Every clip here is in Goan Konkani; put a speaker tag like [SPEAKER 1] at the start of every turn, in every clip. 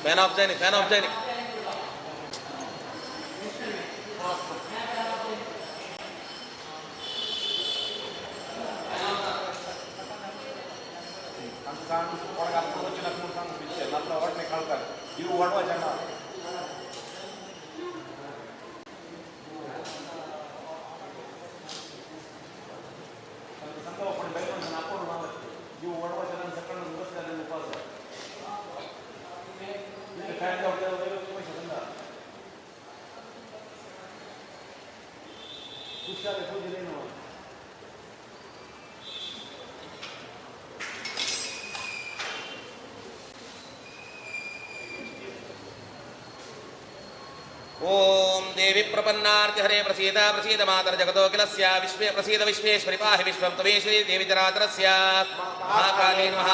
[SPEAKER 1] ఫ్యాన్ ఆఫ్ చేయండి, ఫ్యాన్ ఆఫ్ చేయండి. ओम देवी प्रपन्नार्ति हरे प्रसीद प्रसीद मातर जगतोऽखिलस्य विश्वे प्रसीद विश्वेश्वरि पाहि विश्वं त्वमेश्वरी देवी चराचरस्य महाकाली नमः।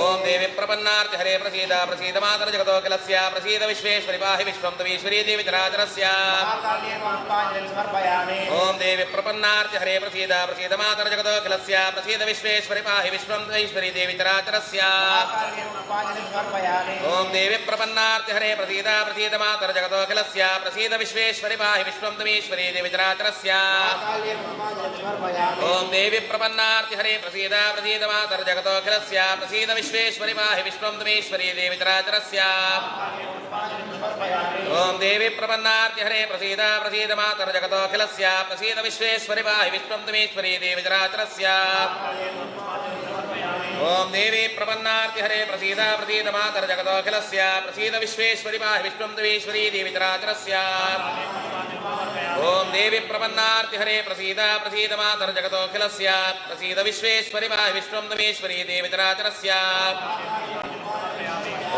[SPEAKER 1] ओम देवी प्रपन्नार्ति हरे प्रसीद प्रसीद मातर जगतोऽखिलस्य प्रसीद विश्वेश्वरि पाहि विश्वं त्वमेश्वरी देवी चराचरस्य। ओम देवी प्रपन्नार्ति हरे प्रसीद प्रसीद मातर जगतोऽखिलस्य प्रसीद विश्वेश्वरि पाहि विश्वं त्वमेश्वरी देवी चराचरस्य। ओम देवी प्रपन्नार्ति हरे प्रसीद प्रसीद मातर जगतोऽखिलस्य प्रसीद विश्वेश्वरि पाहि विश्वं त्वमेश्वरी देवी चराचरस्य। ओम देवी प्रपन्नार्ति हरे प्रसीद प्रसीद मातर जगतोऽखिलस्य प्रसीद विश्वेश्वरि पाहि विश्वं त्वमेश्वरी देवी चराचरस्य। ओम देवी प्रपन्नार्ति हरे प्रसीद प्रसीद मातर जगतोऽखिलस्य प्रसीद विश्वेश्वरि पाहि विश्वं त्वमेश्वरी देवी चराचरस्य। ओम देवी प्रपन्नार्ति हरे प्रसीद प्रसीद मातर जगतोऽखिलस्य प्रसीद विश्वेश्वरि पाहि विश्वं त्वमेश्वरी देवी चराचरस्य। ओम देवी प्रपन्नार्ति हरे प्रसीद प्रसीद मातर जगतोऽखिलस्य प्रसीद विश्वेश्वरि पाहि विश्वं त्वमेश्वरी देवी चराचरस्य।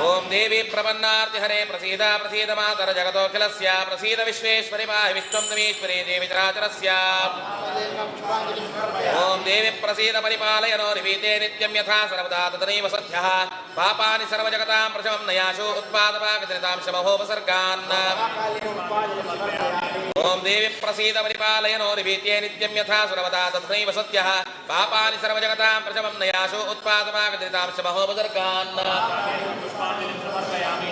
[SPEAKER 1] ओम देवी प्रपन्नार्ति हरे प्रसीद प्रसीद मातर जगतोऽखिलस्य प्रसीद विश्वेश्वरि पाहि विश्वं त्वमेश्वरी देवी चराचरस्य। ओम देवी प्रसीद परिपालयनो निवीते नित्यं यथा सर्वदा तदनैव सद्यः पापानि सर्वजगतां प्रशमं नयाशु उत्पादपाकजनितां शमहोपसर्गान्। ओम देवी प्रसीद परिपालयनो निवीते नित्यं यथा सर्वदा तथैव सद्यः पापानि सर्वजगतां प्रशमं नयाशु उत्पादपाकजनितां शमहोपसर्गान्।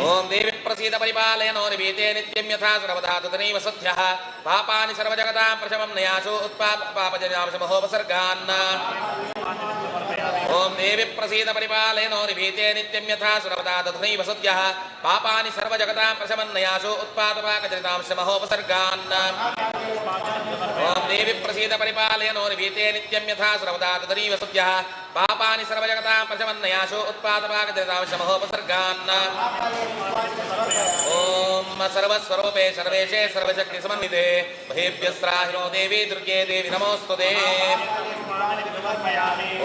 [SPEAKER 1] ओम देवी प्रसीद परिपालयनो निवीते नित्यं यथा सर्वदा तथैव सद्यः पापानि सर्वजगतां प्रशमं नयाशु उत्पादपापजनितां शमहोपसर्गान्। ओम देवी प्रसीद परिपालयनो निवीते नित्यं यथा सर्वदा तथैव सद्यः पापानि सर्वजगतां प्रशमं नयाशु उत्पादपाकजनितां शमहोपसर्गान्। ओम देवी प्रसीद परिपालयनो निवीते नित्यं यथा सर्वदा तथैव सद्यः पापानि सर्वजगतां प्रशमं नयाशु उत्पादपाकजनितां शमहोपसर्गान्। ओम सर्वस्वरूपे सर्वेशे सर्वशक्ति समन्विते महेभ्यस्त्राहिनो देवी दुर्गे देवी नमोस्तुते।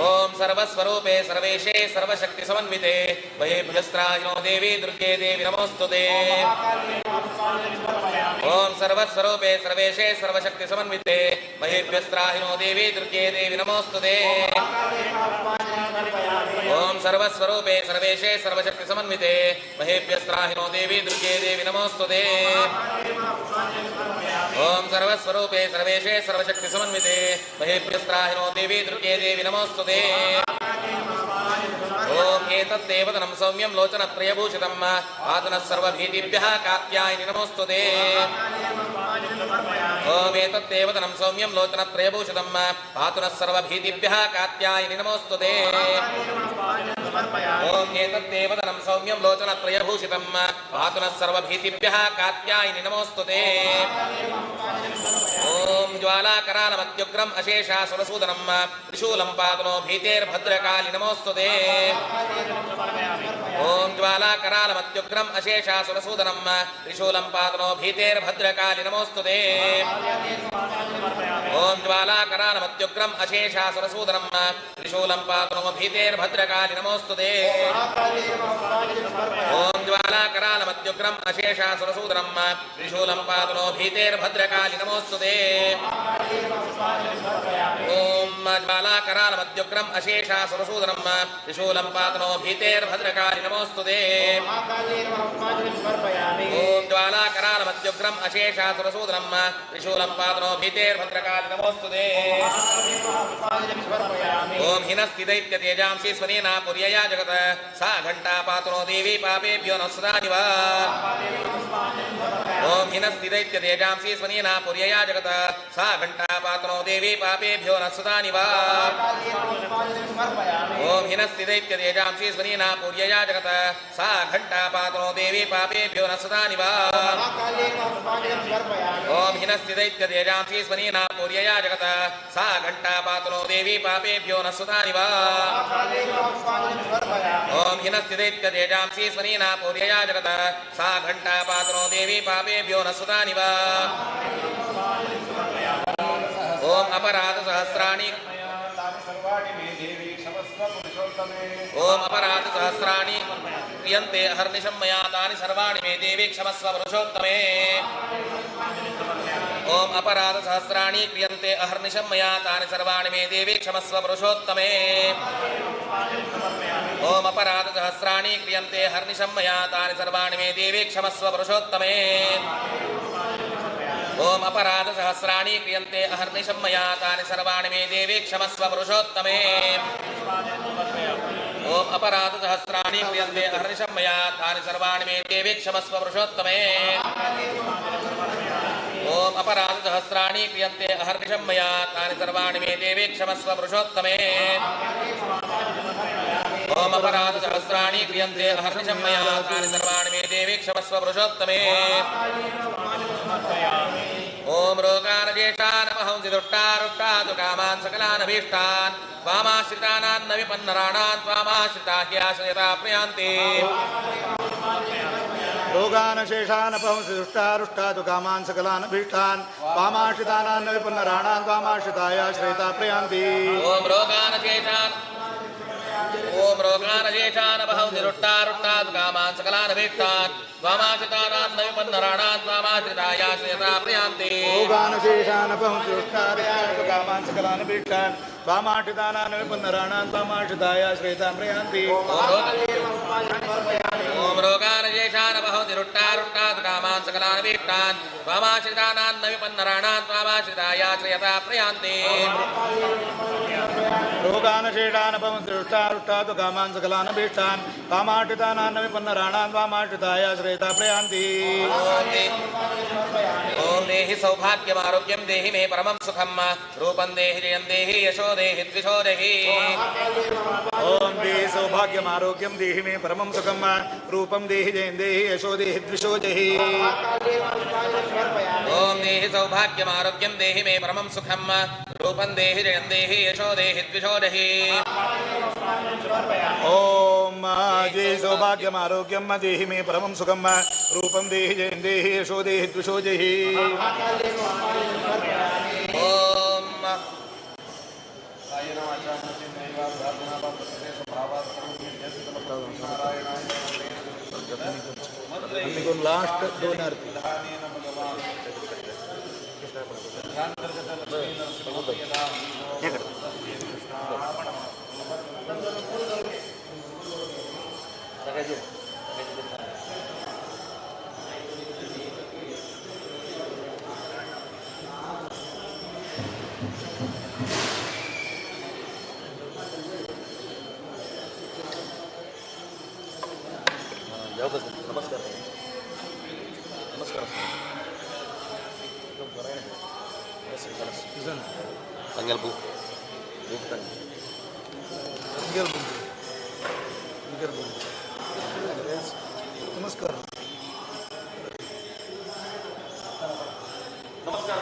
[SPEAKER 1] ओम सर्वस्वरूपे सर्वेशे सर्वशक्ति समन्विते महेभ्यस्त्राहिनो देवी दुर्गे देवी नमोस्तुते। ओम सर्वस्वरूपे सर्वेशे सर्वशक्ति समन्विते महेभ्यस्त्राहिनो देवी दुर्गे देवी नमोस्तुते। ओम सर्वस्वरूपे सर्वेशे सर्वशक्ति समन्विते महेभ्यस्त्राहिनो देवी दुर्गे देवी नमोस्तुते। ओम सर्वस्वरूपे सर्वेशे सर्वशक्ति समन्विते महेभ्यस्त्राहिनो देवी दुर्गे देवी नमोस्तुते। ओम एतत्देवतनं सौम्यं लोचनत्रयभूषितं पातनः सर्वभीतिभ्यः कात्यायनि नमोस्तुते। ओम एतत्देवतनं सौम्यं लोचनत्रयभूषितं पातुनः सर्वभीतिभ्यः कात्यायनि नमोस्तुते। ओम एतत्देवतनं सौम्यं लोचनत्रयभूषितं पातुनः सर्वभीतिभ्यः कात्यायनि नमोस्तुते। ओम ज्वालाकरालमत्युग्रम् अशेषासुरसूदनं त्रिशूलं पातुनो भीतेर्भद्रकाली नमोस्तुते। ओम ज्वालाकरालमत्युग्रम् अशेषासुरसूदनं त्रिशूलं पातुनो भीतेर्भद्रकाली नमोस्तुते। ओम ज्वालाकरालमत्युग्रम् अशेषासुरसूदनं त्रिशूलं पातुनो भीतेर्भद्रकाली नमोस्तुते। ओम ज्वालाकरालमत्युग्रम् अशेषासुरसूदनं त्रिशूलं पातुनो भीतेर्भद्रकाली नमोस्तुते। ओम ज्वाला ಜ್ವಾಲಾಕರಾಲಮದ್ಯುಗ್ರಂ ಅಶೇಷಾಸುರಸೂದನಂ ತ್ರಿಶೂಲಂ ಪಾತನೋ ಭೀತೇರ್ಭದ್ರಕಾಲಿ ನಮೋಸ್ತುತೇ. ಓಂ ಜ್ವಾಲಾಕರಾಲಮದ್ಯುಗ್ರಂ ಅಶೇಷಾಸುರಸೂದನಂ ತ್ರಿಶೂಲಂ ಪಾತನೋ ಭೀತೇರ್ಭದ್ರಕಾಲಿ ನಮೋಸ್ತುತೇ. ಓಂ ಹಿನಸ್ತಿ ದೈತ್ಯ ತೇಜಾಂಸಿ ಸ್ವನೇನ ಪುರ್ಯಯಾ ಜಗತ್ ಸಾ ಘಂಟಾ ಪಾತನೋ ದೇವಿ ಪಾಪೇಭ್ಯೋ ನಃ ಸದಾನಿವ. ಓಂ ಹಿನಸ್ತಿ ದೈತ್ಯ ತೇಜಾಂಸಿ ಸ್ವನೇನ ಪುರ್ಯಯಾ ಜಗತ್ ಸಾ ಘಂಟಾ ಪಾತನೋ ದೇವಿ ಪಾಪೇಭ್ಯೋ ನಃ ಸದಾನಿವ. ಓಂ ಹಿನಸ್ತಿ ದೈತ್ಯ ತೇಜಾಂಸಿ ಸ್ವನೇನ ಪುರ್ಯಯಾ ಜಗತ್ ಸಾ ಘಂಟಾ ಪಾತನೋ ದೇವಿ ಪಾಪೇಭ್ಯೋ ನಃ ಸದಾನಿವ. ಓಂ ಹಿನಸ್ತಿ ದೈತ್ಯ ತೇಜಾಂಸಿ ಸ್ವನೇನ ಪುರ್ಯಯಾ ಜಗತ್ ಸಾ ಘಂಟಾ ಪಾತನೋ ದೇವಿ ಪಾಪೇಭ್ಯೋ ನಃ ಸದಾನಿವ. ಓಂ ಹಿನಸ್ತಿ ದೈತ್ಯ ತೇಜಾಂಸಿ ಸ್ವನೇನ ಪುರ್ಯಯಾ ಜಗತ್ ಸಾ ಘಂಟಾ ಪಾತನೋ ದೇವಿ ಪಾಪೇಭ್ಯೋ ನಃ ಸದಾನಿವ. ಓಂ ಅಪರಾಧ ಸಹಸ್ರಾಣಿ ಓಂ ಅಪರಾಧ ಸಹಸ್ರಾಣಿ ಕ್ರಿಯಂತೆ ಅಹರ್ನಿಶಂ ಮಯಾ ತಾನಿ ಸರ್ವಾಣಿ ಮೇ ದೇವಿ ಕ್ಷಮಸ್ವ ಪುರುಷೋತ್ತಮೇ. ಓಂ ಅಪರಾಧ ಸಹಸ್ರಾಣಿ ಕ್ರಿಯಂತೆ ಅಹರ್ನಿಶಂ ಮಯಾ ತಾನಿ ಸರ್ವಾಣಿ ಮೇ ದೇವಿ ಕ್ಷಮಸ್ವ ಪುರುಷೋತ್ತಮೇ. ಓಂ ಅಪರಾಧ ಸಹಸ್ರಾಣಿ ಕ್ರಿಯಂತೆ ಅಹರ್ನಿಶಂ ಮಯಾ ತಾನಿ ಸರ್ವಾಣಿ ಮೇ ದೇವಿ ಕ್ಷಮಸ್ವ ಪುರುಷೋತ್ತಮೇ. ಓಂ ಅಪರಾಧ ಸಹಸ್ರಾಣಿ ಕ್ರಿಯಂತೆ ಅಹರ್ನಿಶಂ ಮಯಾ ತಾನಿ ಸರ್ವಾಣಿ ಮೇ ದೇವಿ ಕ್ಷಮಸ್ವ ಪುರುಷೋತ್ತಮೇ. ಓಂ ಅಪರಾಧ ಸಹಸ್ರಾಣಿ ಕ್ರಿಯಂತೆ ಅಹರ್ನಿಶಂ ಮಯಾ ತಾನಿ ಸರ್ವಾಣಿ ಮೇ ದೇವಿ ಕ್ಷಮಸ್ವ ಪುರುಷೋತ್ತಮೇ. ಓಂ ಅಪರಾಧ ಸಹಸ್ರಾಣಿ ಕ್ರಿಯಂತೆ ಅಹರ್ನಿಶಂ ಮಯಾ ತಾನಿ ಸರ್ವಾಣಿ ಮೇ ದೇವಿ ಕ್ಷಮಸ್ವ ಪುರುಷೋತ್ತಮೇ. ಓಂ ಅಪರಾಧ ಸಹಸ್ರಾಣಿ ಕ್ರಿಯಂತೆ ಅಹರ್ನಿಶಂ ಮಯಾ ತಾನಿ ಸರ್ವಾಣಿ ಮೇ ದೇವಿ ಕ್ಷಮಸ್ವ ಪುರುಷೋತ್ತಮೇ. ಓಂ ರೋಗಾನಜೇಷಾನಮಹಂಸಿ ದುಷ್ಟಾರುಷ್ಟಾದು ಕಾಮಾನ್ ಸಕಲಾನಭೀಷ್ಟಾನ್ ತ್ವಾಮಾಶ್ರಿತಾನಾನ್ ನ ವಿಪನ್ನರಾಣಾನ್ ತ್ವಾಮಾಶ್ರಿತಾ ಹ್ಯಾಶ್ರಯತಾ ಪ್ರಯಾಂತಿ.
[SPEAKER 2] ರೋಗಾನಶೇಷಾನಪಹಂಸಿ ದುಷ್ಟಾರುಷ್ಟಾದು ಕಾಮಾನ್ ಸಕಲಾನಭೀಷ್ಟಾನ್ ತ್ವಾಮಾಶ್ರಿತಾನಾನ್ ನ ವಿಪನ್ನರಾಣಾನ್ ತ್ವಾಮಾಶ್ರಿತಾಯ ಶ್ರೇತಾ ಪ್ರಯಾಂತಿ.
[SPEAKER 1] ಓಂ ರೋಗಾನಶೇಷಾನ್ ಓಂ ರೋಗಾನಶೇಷಾನಪಹಂಸಿ ದುಷ್ಟಾರುಷ್ಟಾದು ಕಾಮಾನ್ ಸಕಲಾನಭೀಷ್ಟಾನ್ ತ್ವಾಮಾಶ್ರಿತಾನಾನ್ ನ ವಿಪನ್ನರಾಣಾನ್ ತ್ವಾಮಾಶ್ರಿತಾಯ ಶ್ರೇತಾ ಪ್ರಯಾಂತಿ.
[SPEAKER 2] ರೋಗಾನಶೇಷಾನಪಹಂಸಿ ದುಷ್ಟಾರುಷ್ಟಾದು ಕಾಮಾನ್ ಸಕಲಾನಭೀಷ್ಟಾನ್ ತ್ವಾಮಾಶ್ರಿತಾನಾನ್ ನ ವಿಪನ್ನರಾಣಾನ್ ತ್ವಾಮಾಶ್ರಿತಾಯ ಶ್ರೇತಾ ಪ್ರಯಾಂತಿ.
[SPEAKER 1] ಓಂ ರೋಗಾನಶೇಷಾನಪಹಂಸಿ ದುಷ್ಟಾರುಷ್ಟಾದು ಕಾಮಾನ್ ಸಕಲಾನಭೀಷ್ಟಾನ್ ತ್ವಾಮಾಶ್ರಿತಾನಾನ್ ನ ವಿಪನ್ನರಾಣಾನ್ ತ್ವಾಮಾಶ್ರಿತಾಯ ಶ್ರೇಯತಾ ಪ್ರಯಾಂತಿ.
[SPEAKER 2] ರೋಗಾನಶೇಷಾನಪಹಂಸಿ ದುಷ್ಟಾರುಷ್ಟಾದು ಕಾಮಾನ್ ಸಕಲಾನಭೀಷ್ಟಾನ್ ತ್ವಾಮಾಶ್ರಿತಾನಾನ್ ನ ವಿಪನ್ನರಾಣಾನ್ ತ್ವಾಮಾಶ್ರಿತಾಯ ಶ್ರೇಯತಾ ಪ್ರಯಾಂತಿ.
[SPEAKER 1] ಓಂ ದೇಹಿ ಸೌಭಾಗ್ಯಮಾರೋಗ್ಯಂ ದೇಹಿ ಮೇ ಪರಮಂ ಸುಖಂ ರೂಪಂ ದೇಹಿ ಜಯಂ ದೇಹಿ ಯಶೋ ದೇಹಿ ದ್ವಿಷೋ ದೇಹಿ.
[SPEAKER 2] ಓಂ ದೇಹಿ ಸೌಭಾಗ್ಯಮಾರೋಗ್ಯಂ ದೇಹಿ ಮೇ ಪರಮಂ ಸುಖಂ ರೂಪಂ ದೇಹಿ ಜಯಂ ದೇಹಿ ಯಶೋ ದೇಹಿ ದ್ವಿಷೋ ದೇಹಿ.
[SPEAKER 1] ಓಂ ದೇಹಿ ಸೌಭಾಗ್ಯಮಾರೋಗ್ಯಂ ದೇಹಿ ಮೇ ಪರಮಂ ಸುಖಂ ರೂಪಂ ದೇಹಿ ಜಯಂ ದೇಹಿ ಯಶೋ ದೇಹಿ ದ್ವಿಷೋ ದೇಹಿ.
[SPEAKER 2] ಓಂ ದೇಹಿ ಸೌಭಾಗ್ಯಮಾರೋಗ್ಯಂ ದೇಹಿ ಮೇ ಪರಮಂ ಸುಖಂ ರೂಪಂ ದೇಹಿ ಜಯಂ ದೇಹಿ ಯಶೋ ದೇಹಿ ದ್ವಿಷೋ ದೇಹಿ.
[SPEAKER 1] ಓಂ
[SPEAKER 2] लास्ट दोन आरती.
[SPEAKER 1] नमस्कार नमस्कार.
[SPEAKER 2] नमस्कार.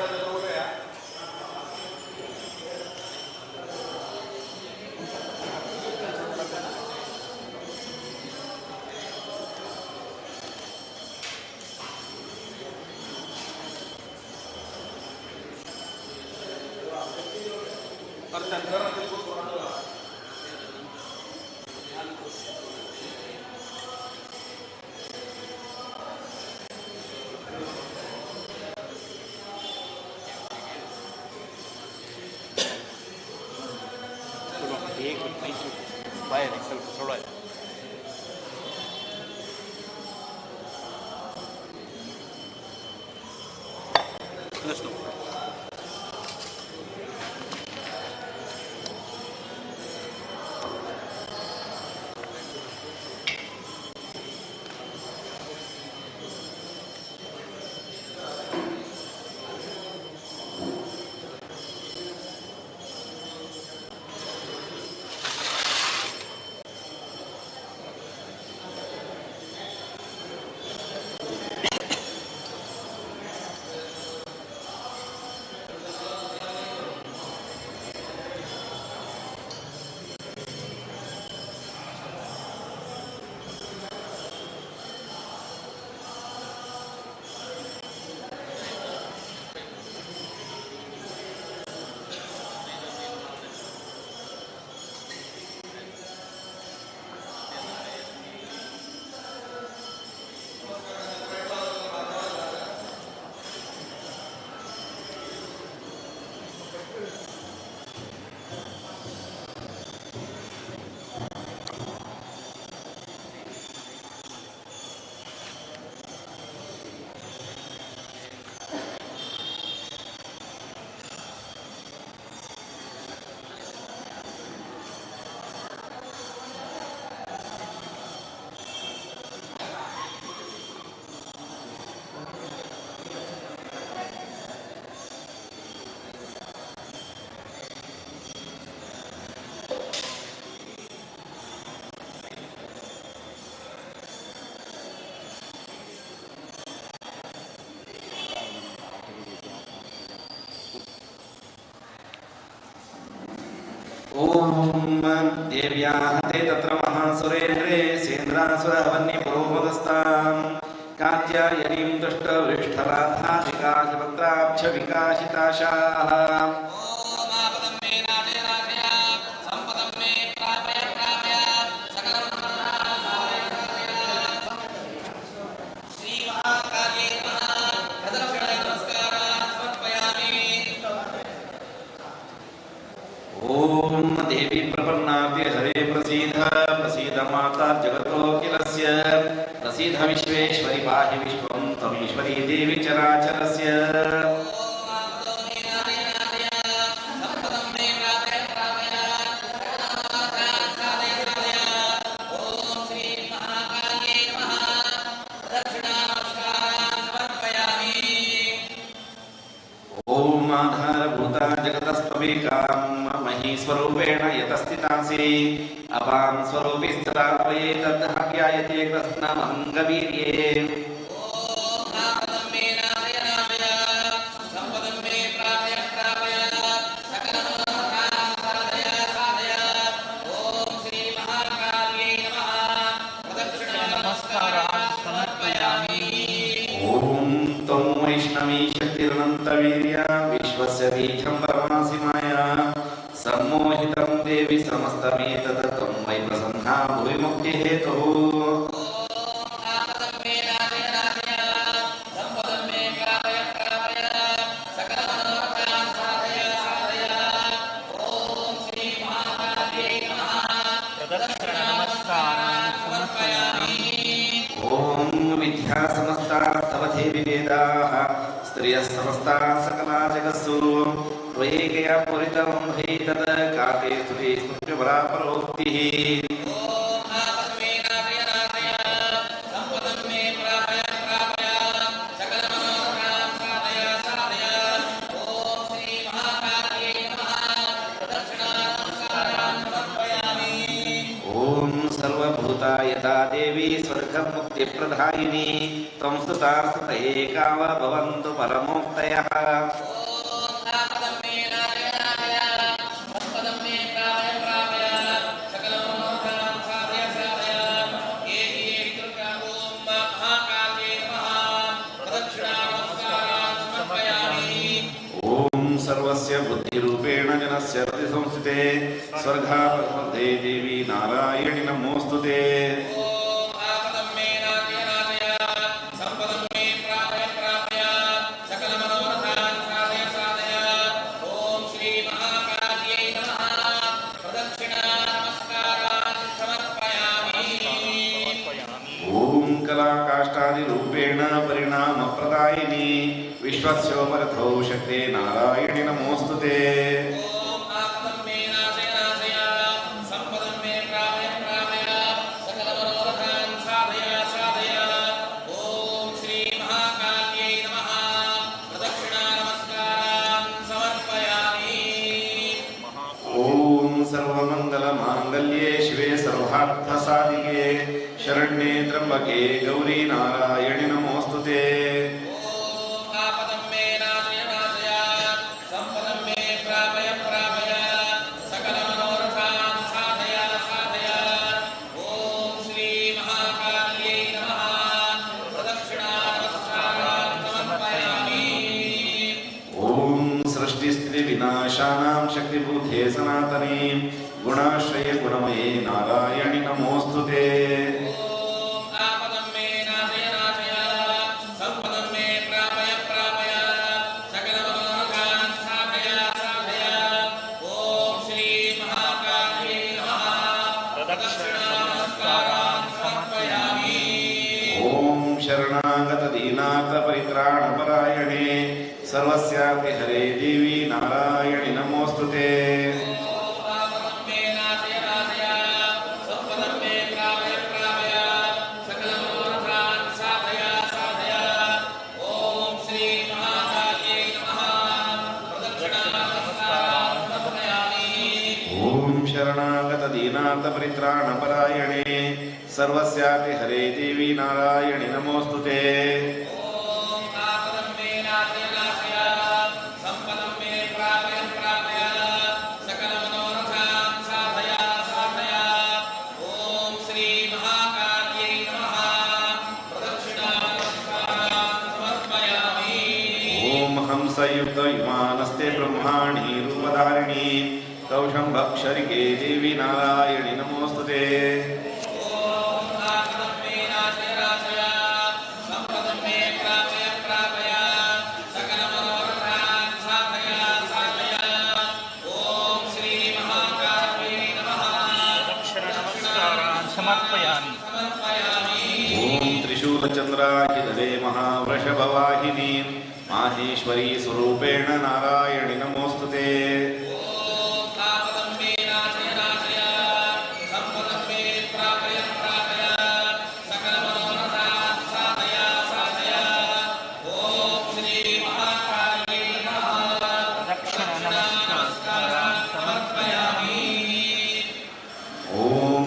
[SPEAKER 3] ಬಾಯಲ್ಲಿ ಸ್ವಲ್ಪ ಸುಳ್ಳು. ಇನ್ನಷ್ಟು.
[SPEAKER 4] ॐ देव्याः ते तत्र महासुरेन्द्रे सेन्द्रासुरवन्यपुरोपदस्तां कात्यायनीं तुष्टवृष्ठराधाविकाशपत्राब्ज विकाशिताशाः।
[SPEAKER 1] ॐ आपदं मे नाशय नाशय, सम्पदं मे प्रापय प्रापय, सकलं श्रीमहाकाल्यै नमः। प्रदक्षिण नमस्कारान् समर्पयामि।
[SPEAKER 4] ॐ देवी प्रपन्नार्ति हरे प्रसीद प्रसीद माता जगतोऽखिलस्य प्रसीद विश्वेश्वरि पाहि विश्वं त्वमीश्वरी देवी चराचरस्य।
[SPEAKER 1] ॐ आपदो मे नाशय नाशय, सम्पदं मे प्रापय प्रापय, सकलमनोरथान् साधय साधय। ॐ श्रीमहाकाल्यै नमः। प्रदक्षिणा नमस्कारान् समर्पयामि।
[SPEAKER 4] ॐ आधारभूता जगतस्त्वमेकां महीस्वरूपेण यतस्थितासि अपां स्वरूपे स्थिता त्वयेतद्ध्यायते कृत्स्नमङ्गवीर्ये।
[SPEAKER 1] ॐ आपदं मे नाशय नाशय, सम्पदं मे प्रापय प्रापय, सकलमनोरथान् साधय साधय। ॐ श्रीमहाकाल्यै नमः। प्रदक्षिणा नमस्कारान् समर्पयामि।
[SPEAKER 4] ॐ त्वं वैष्णवी शक्तिरनन्तवीर्या विश्वस्य बीजं परमासि माया सम्मोहितं देवि समस्तमेतत् त्वं वै प्रसन्ना भुवि मुक्तिहेतुः।
[SPEAKER 1] ॐ आपदं मे नाशय नाशय, सम्पदं मे प्रापय प्रापय, सकलमनोरथान् साधय साधय। ॐ श्रीमहाकाल्यै नमः।
[SPEAKER 5] प्रदक्षिण नमस्कारान् समर्पयामि।
[SPEAKER 4] ॐ विद्या समस्तास्तव देवि वेदाः स्त्रियः समस्ता सकला जगत्सु त्वयैकया पूरितं भैतत् काते स्तुतिः स्तुत्यपरापरोक्तिः।
[SPEAKER 1] ॐ आपदं मे नाशय नाशय, सम्पदं मे प्रापय प्रापय, सकलमनोरथान् साधय साधय। ॐ श्रीमहाकाल्यै नमः। प्रदक्षिणा नमस्कारान् समर्पयामि।
[SPEAKER 4] ॐ सर्वभूता यथा देवी स्वर्गं मुक्तिप्रदायिनी त्वं स्तुता स्तुत एका वा भवन्तु परमोक्तयः।
[SPEAKER 1] ॐ आपदं मे नाशय नाशय, सम्पदं मे प्रापय प्रापय, सकलमनोरथान् साधय साधय। एहि एहि दुर्गा। ॐ महाकाल्यै नमः। प्रदक्षिणा नमस्कारान् समर्पयामि।
[SPEAKER 4] ॐ सर्वस्य बुद्धिरूपेण जनस्य हृदि संस्थिते स्वर्गापमध्ये देवी नारायणि नमोऽस्तु ते।
[SPEAKER 1] ॐ आपदं मे नाशय नाशय, सम्पदं मे प्रापय प्रापय, सकलमनोरथान् साधय साधय। ॐ श्रीमहाकाल्यै नमः। प्रदक्षिणा
[SPEAKER 4] कलाकाष्ठादिरूपेण परिणामप्रदायिनी विश्वस्योपरथौ शक्ते नारायणि नमोऽस्तु ते। सर्वमंगलमांगल्ये शिवे सर्वार्थसाधिके शरण्ये त्र्यंबके गौरी नारायणि नमोऽस्तु ते। विनाशानां शक्तिभूते सनातने गुणाश्रये गुणमये नारायणि नमोऽस्तु ते। ॐ शरणागतदीनार्तपरित्राणपरायणे सर्वस्यापि हरे देवी नारायणि नमोऽस्तु ते। ॐ शरणागतदीनार्तपरित्राणपरायणे सर्वस्यापि हरे देवी नारायणि नमोऽस्तु ते। हंसयुक्तविमानस्ते ब्रह्माणि रूपधारिणी कौशम्भक्षरिके देवी नारायणि नमोऽस्तु ते। ॐ त्रिशूलचन्द्राहिधरे महावृषभवाहिनी माहेश्वरी स्वरूपेण नारायणि नमोऽस्तु ते। ॐ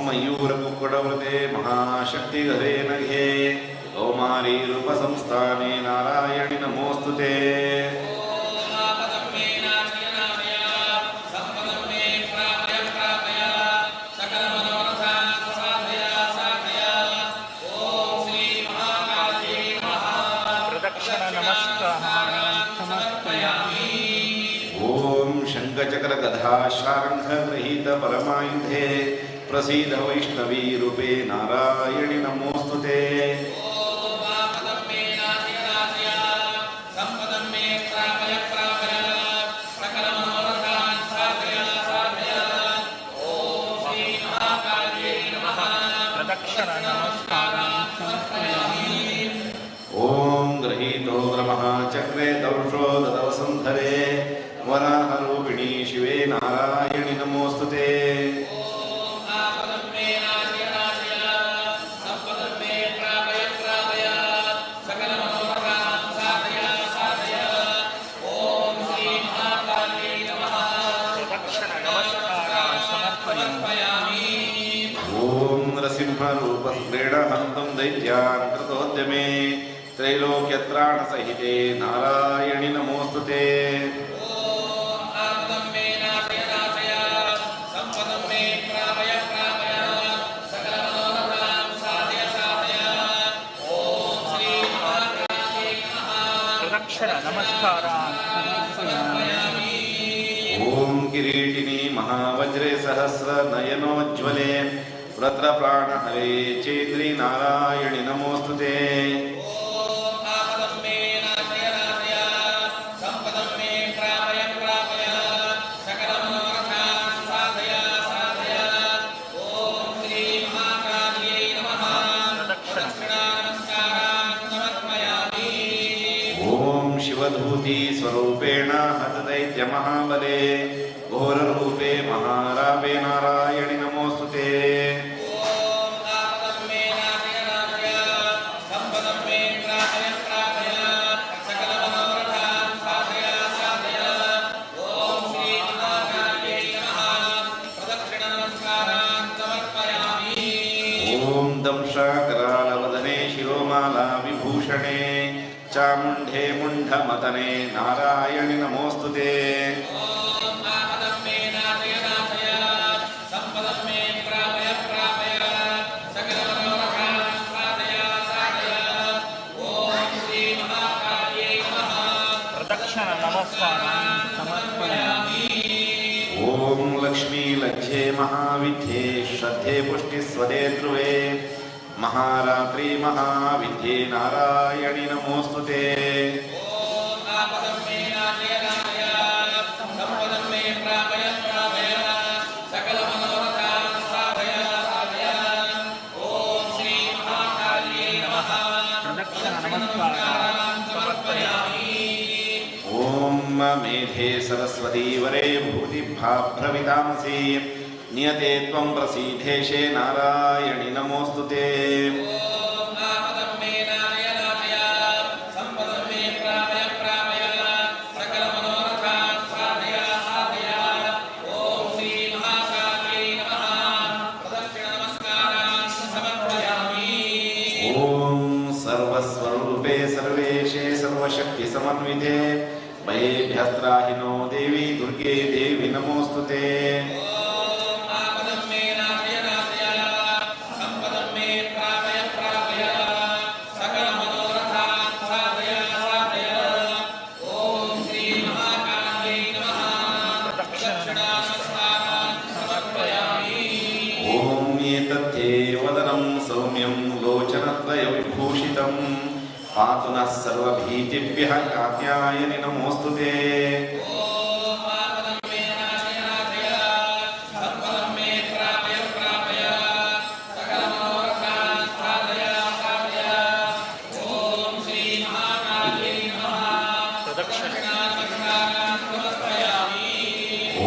[SPEAKER 4] मयूरकुक्कुटव्रते महाशक्तिधरे नघे कौमारी रूपसंस्थाने नारायणि नमोऽस्तु ते। ॐ शङ्खचक्रगदा शार्ङ्गगृहीत परमायुधे प्रसीद वैष्णवी रूपे नारायणि नमोऽस्तु ते। ॐ गृहीतो ग्रमः चक्रे दंशो ददवसंधरे वराहरूपिणी शिवे नारायणि नमोऽस्तु ते। ॐ नरसिंहरूपस्त्रेण हन्तं दैत्यान् कृतोद्यमे त्रैलोक्यत्राणसहिते नारायणि नमोऽस्तु ते। ॐ किरीटिनी महावज्रे सहस्रनयनोज्ज्वले व्रतप्राणहरे चेन्द्री नारायणि नमोऽस्तु ते। विभूति स्वरूपेण हतदैत्य महाबले घोररूपे महारावे नारायणि नमोस्तुते। दंशाकरालवदने शिरोमाला विभूषणे चामुण्डे मुण्डमदने नारायणि नमोस्तुते।
[SPEAKER 5] प्रदक्षिण नमस्कारान् समर्पयामि।
[SPEAKER 4] ओम लक्ष्मी लज्जे महाविद्ये श्रद्धे पुष्टिस्वदे ध्रुवे महारात्रि महाविद्ये नारायणि नमोस्तुते।
[SPEAKER 5] प्रदक्षिण नमस्कारान् समर्पयामि।
[SPEAKER 4] ओम मेधे सरस्वती वरे भूतिभाभ्रवितामसि नियते त्वं प्रसीदेशे नारायणि नमोस्तुते। ओम सर्वस्वरूपे सर्वेशे सर्वशक्ति समन्विते भयेभ्यस्त्राहिनो देवी दुर्गे देवी नमोस्तुते। ओम एतत्ते वदनं सौम्यं लोचनत्रयविभूषितं पातु नः सर्वभीतिभ्यः कात्यायनि नमोस्तुते।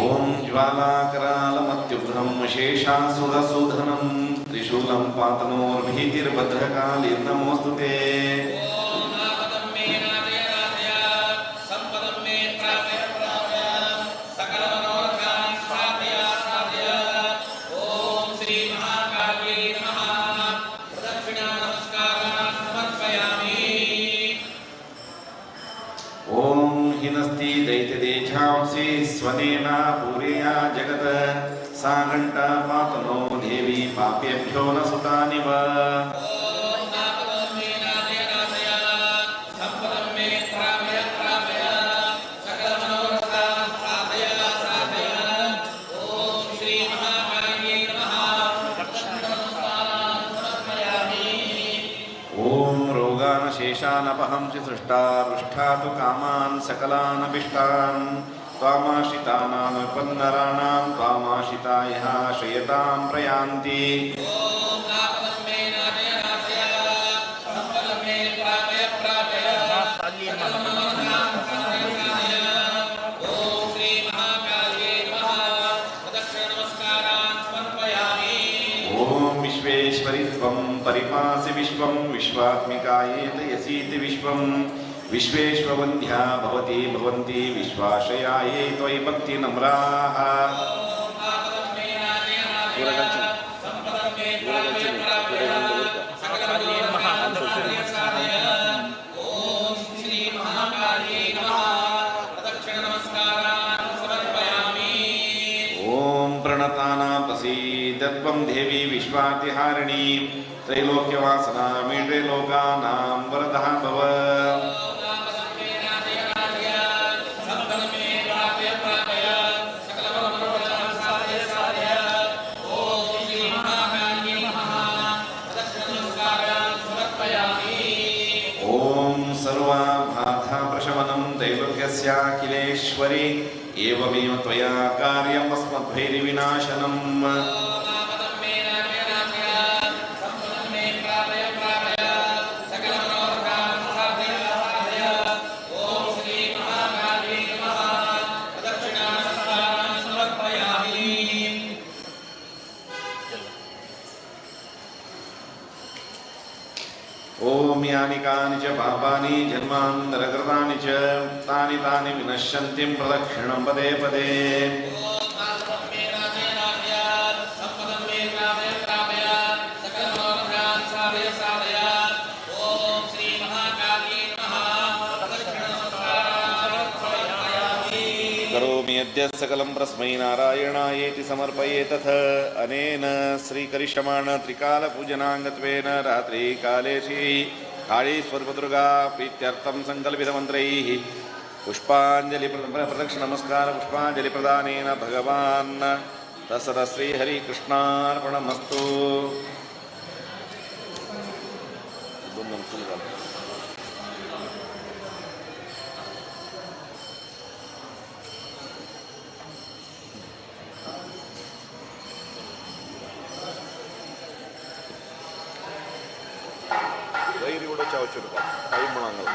[SPEAKER 4] ओम ज्वालाकरालमत्युग्रं शेषासुरसूदनं त्रिशूलं पातनोर्भीतिर्भद्रकालीर्नमोस्तुते। ओम हिनस्ति दैत्यदेशांसि स्वनेन पूरेया जगत् सा घण्टा पातनो देवी पापेभ्यो न सुतानिव। ओम रोगानशेषानपहंसि सृष्टा रुष्ठा तु कामान् सकलानभिष्टान् त्वामाश्रितानामपन्नराणां त्वामाश्रितायः श्रयतां प्रयान्ति। ओम विश्वेश्वरि त्वं परिपासि विश्वं विश्वात्मिकायेतयसीति विश्वं विश्वेश्ववन्द्या भवती भवन्ति विश्वाश्रयाये त्वयि भक्तिनम्राः। ओम प्रणतानां प्रसीदत्वं देवी विश्वातिहारिणी त्रैलोक्यवासनामीड्रे लोकानां वरदः भव। ओम सर्वाबाधा प्रशमनं दैवज्ञस्याखिलेश्वरि एवमेव त्वया कार्यमस्मद्भैर्विनाशनम्। ॐ यानि कानि च पापानि जन्मान्तरकृतानि च तानि तानि विनश्यन्ति प्रदक्षिणं पदे पदे। करोमि यद्य सकलं प्रस्मै नारायणायेति समर्पये तथ अनेन श्रीकरिष्यमाण त्रिकालपूजनाङ्गत्वेन रात्रिकाले श्री काळीस्वरूपदुर्गा प्रीत्यर्थं सङ्कल्पितमन्त्रैः पुष्पाञ्जलि प्रदक्षिणनमस्कार पुष्पाञ्जलिप्रदानेन भगवान् तत्सदा श्रीहरिकृष्णार्पणमस्तु। ധൈര്യം കൂടെ ചവച്ചെടുക്കാം കൈമണങ്ങൾ.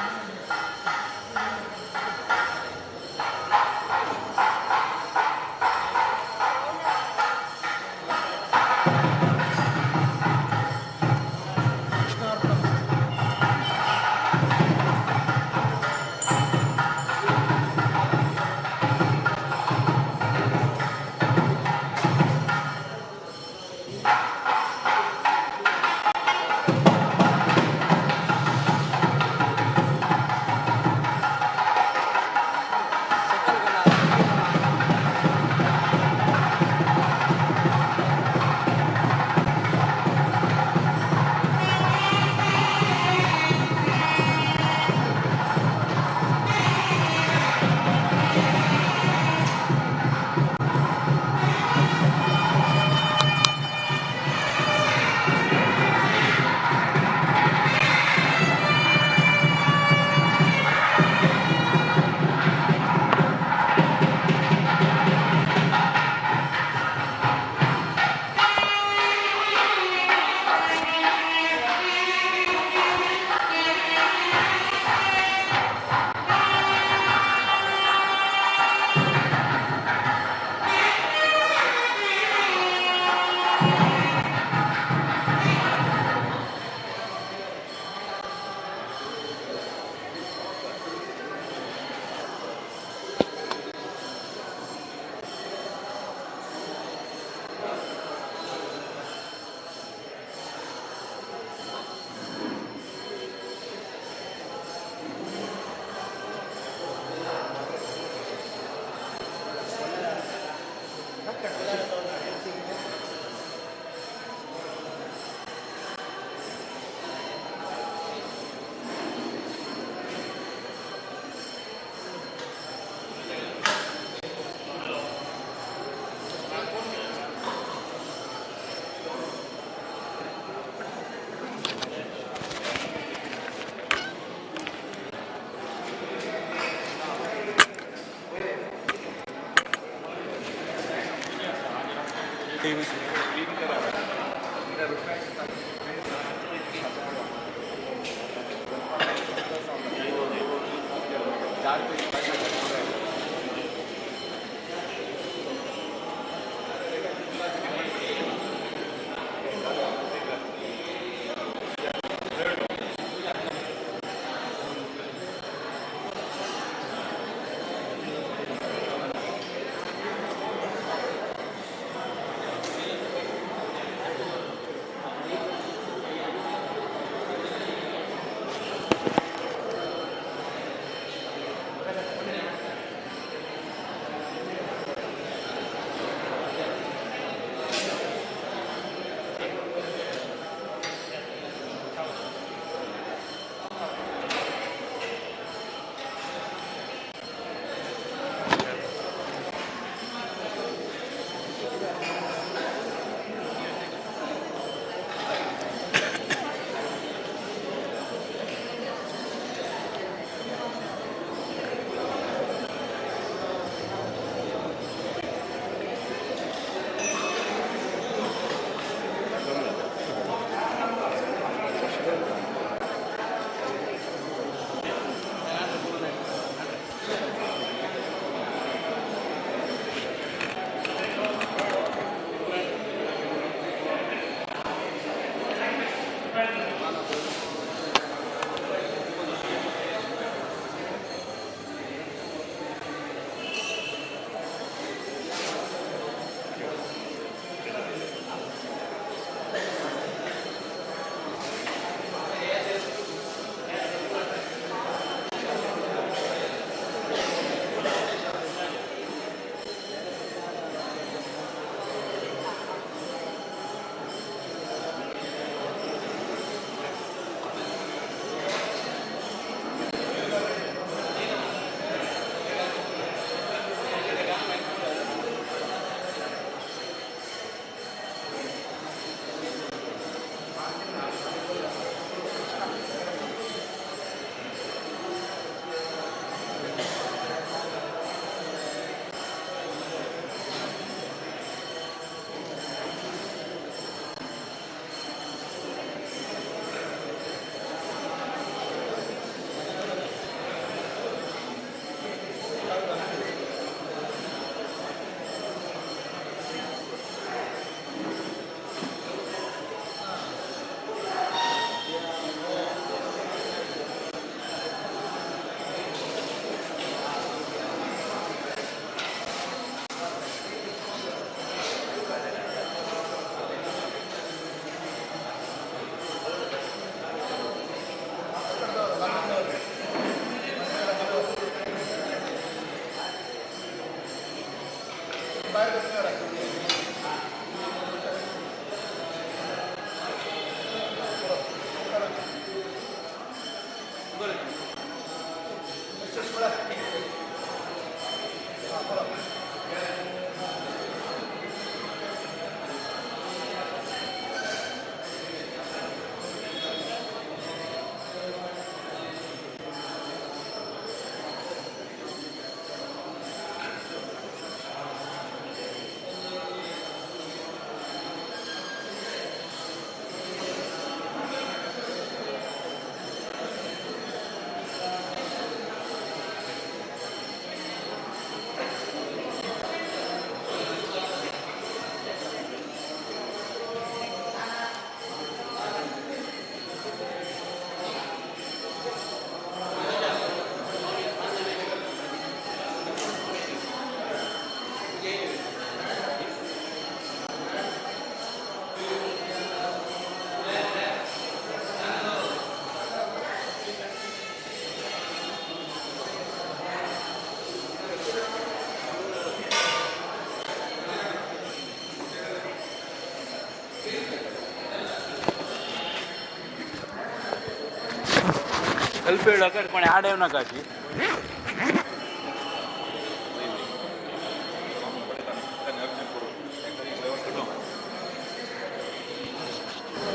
[SPEAKER 3] ಸ್ವಲ್ಪ ಹೇಳೋಕೆ कोणी आड येवं नाका अशी.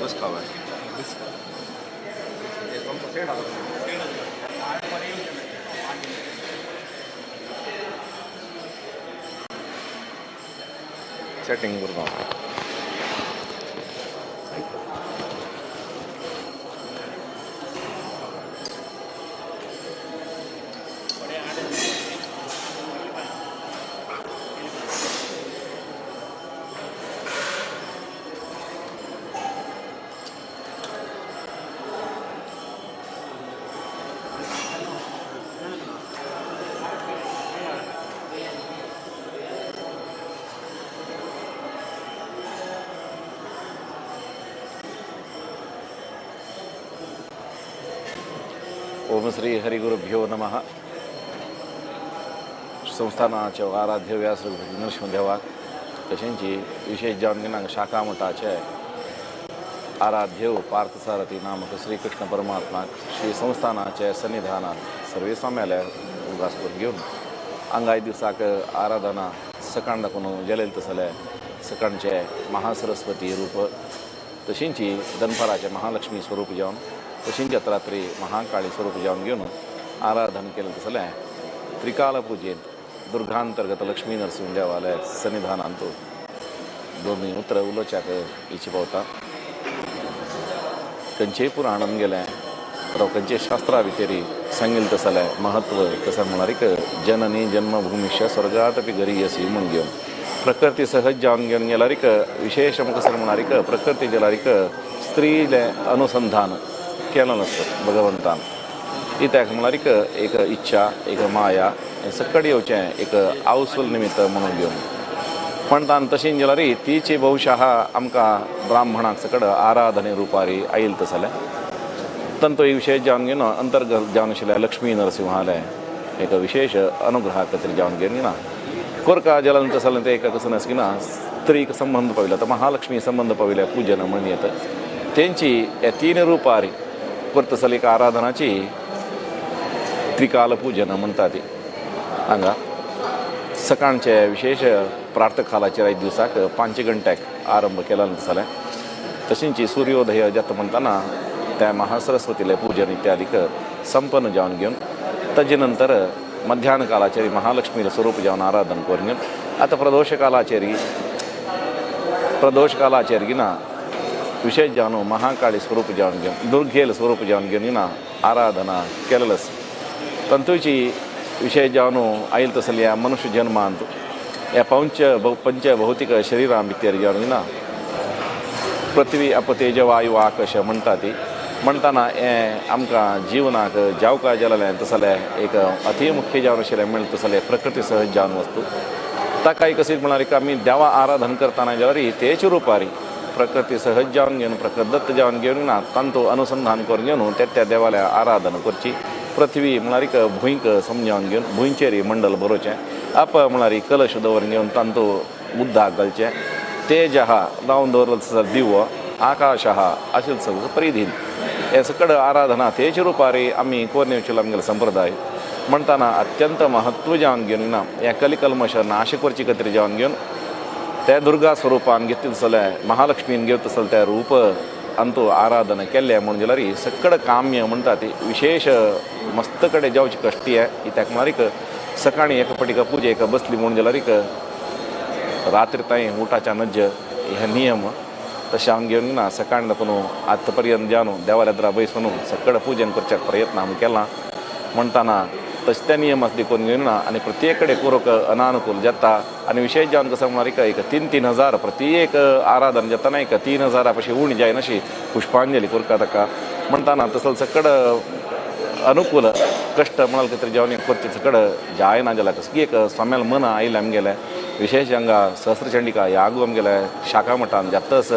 [SPEAKER 4] बस खावा. सेटिंग करता. ओम श्री हरिगुरुभ्यो नमः. संस्थानाचे आराध्य व्यास रघुपती नरसिंहदेवाक तशेंच विशेष जावन घेवन शाखा मठाचे आराध्य पार्थसारथी नामक श्रीकृष्ण परमात्माक श्री संस्थानाचे सन्निधानात सर्वे स्वाम्याले उगास करून घेवन हांगा दिवसाक आराधना सकाळ दाखोवन जेलेल तसले सकाळचे महासरस्वती रूप तशेंच दनपाराचे महालक्ष्मी स्वरूप जावन तशेंच रात्री महाकाळी स्वरूप जावन घेवन आराधन केलें तसलें त्रिकाल पुजेंत दुर्गांतर्गत लक्ष्मी नरसिंह देवालय सन्निधानांत दोनूय उतरां उलोवच्याक इच्छा पावता. खंयचेय पुराणान गेलें तर खंयचे शास्त्रा भितरी सांगिल्लें तसलें महत्व कसं म्हळ्यार एक जननी जन्मभूमिश्च स्वर्गात अपि गरीयसी म्हूण घेवन प्रकृती सहज जावन घेवन गेल्यार एक विशेष कसं म्हळ्यार एक प्रकृती गेल्यार एक स्त्रीलें अनुसंधान केलें नासता भगवंतान. कित्याक म्हळ्यार एक एक इच्छा एक माया हें सकट येवचें एक आवसूल निमित्त म्हणून घेवन पण तान तशें जाल्यार तिची बहुशः आमकां ब्राह्मणाक सकट आराधने रुपारी आयल तसलें तांचो एक विशेष जावन घेवन अंतर्गत जावन आशिल्ल्या लक्ष्मी नरसिंहालें एक विशेष अनुग्रहा खातीर जावन घेवन घेना कोरका जाल्यार तसलें तें एका कसं नासकी ना स्त्रीक संबंद पाविल्लो आतां महालक्ष्मी संबंद पाविल्ल्या पूजन म्हणून येता तेंची ह्या तीन रुपारी करता जाल्यार एक आराधनाची त्रिकाल पूजन म्हणटा ती. हांगा सकाळचे विशेष प्रार्थकालाचेर आयज दिवसाक 5 घंट्याक आरंभ केला जालें तशेंच सूर्योदय जाता म्हणटना त्या महासरस्वतीलें पूजन इत्यादीक संपन्न जावन घेवन ताजे नंतर मध्यान कालाचेर महालक्ष्मीलें स्वरूप जावन आराधन करून घेवन आतां प्रदोष कालाचेर गिना विशेष जावन महाकाळी स्वरूप जावन घेवन दुर्गेल स्वरूप जावन घेवन गिना आराधना केलें. तांतूची विशेष जावन आयल तसले ह्या मनुष्य जन्मांत ह्या पंच भौतिक शरिरां भितर जावन गिना पृथ्वी अप तेज वायु आकाश म्हणटा ती म्हणटना हें आमकां जिवनाक जावका जालें तसलें एक अति मुख्य जावन आशिल्लें मेळटा तसलें प्रकृती सहज जावन वस्तू ताका एक अशी म्हळ्यार एक आमी देवा आराधन करतना जाल्यार तेच रुपारी प्रकृती सहज जावन घेवन प्रकृतदत्त जावन घेवन ना तांचो अनुसंधान करून घेवन त्या त्या देवाल्या आराधन करची. पृथ्वी म्हळ्यार एक भूंयक समजावन घेवन भूंयचेर मंडल बरोवचें अप म्हळ्यार कलश दवरून घेवन तांचो उद्दाक घालचें तेज आहा लावन दवरलो तसो दिवो आकाश आहा अशें सगळें परिधीन हें सकड आराधना तेच रुपारी आमी कोरने वचलो आमगेलो संप्रदाय म्हणटना अत्यंत महत्व जावन घेवन ना ह्या कलिकल्मश नाश करचे खातीर जावन घेवन त्या दुर्गा स्वरूपान घेतलें जाल्यार महालक्ष्मीन घेत तसलें त्या रूप अंतू आराधना केल्लें म्हणून जाल्यार सकड काम्य म्हणटा ती विशेष मस्त कडेन जावची कश्टी आहे कित्याक म्हळ्यार एक सकाळी एका पटिका पुजेक बसली म्हणून जाल्यार एक रात्री तांय उठाच्या नज्ज हे नियम तशें हांव घेवन ना सकाळी दाखोवन आतां पर्यंत जावन देवाल्या बैसून सकड पूजन करच्याक प्रयत्न आमी केला म्हणटना तशें ते नियम आसले करून घेवन ना आनी प्रत्येक कडेन करूंक अनानुकूल जाता. आनी विशेष जावन कसो म्हळ्यार एक 3-3 हजार प्रत्येक आराधन जाता एक 3,000 पशी उणी जायनाशी पुष्पांजली करता ताका म्हणटना तसो सकड अनुकूल कश्ट म्हणाल खातीर जेवण करचें सकड जायना जाल्यार कसली एक स्वाम्याल मन आयलें आमगेलें विशेष हांगा सहस्रचंडिका यागो आमगेलें शाखा मठान जातच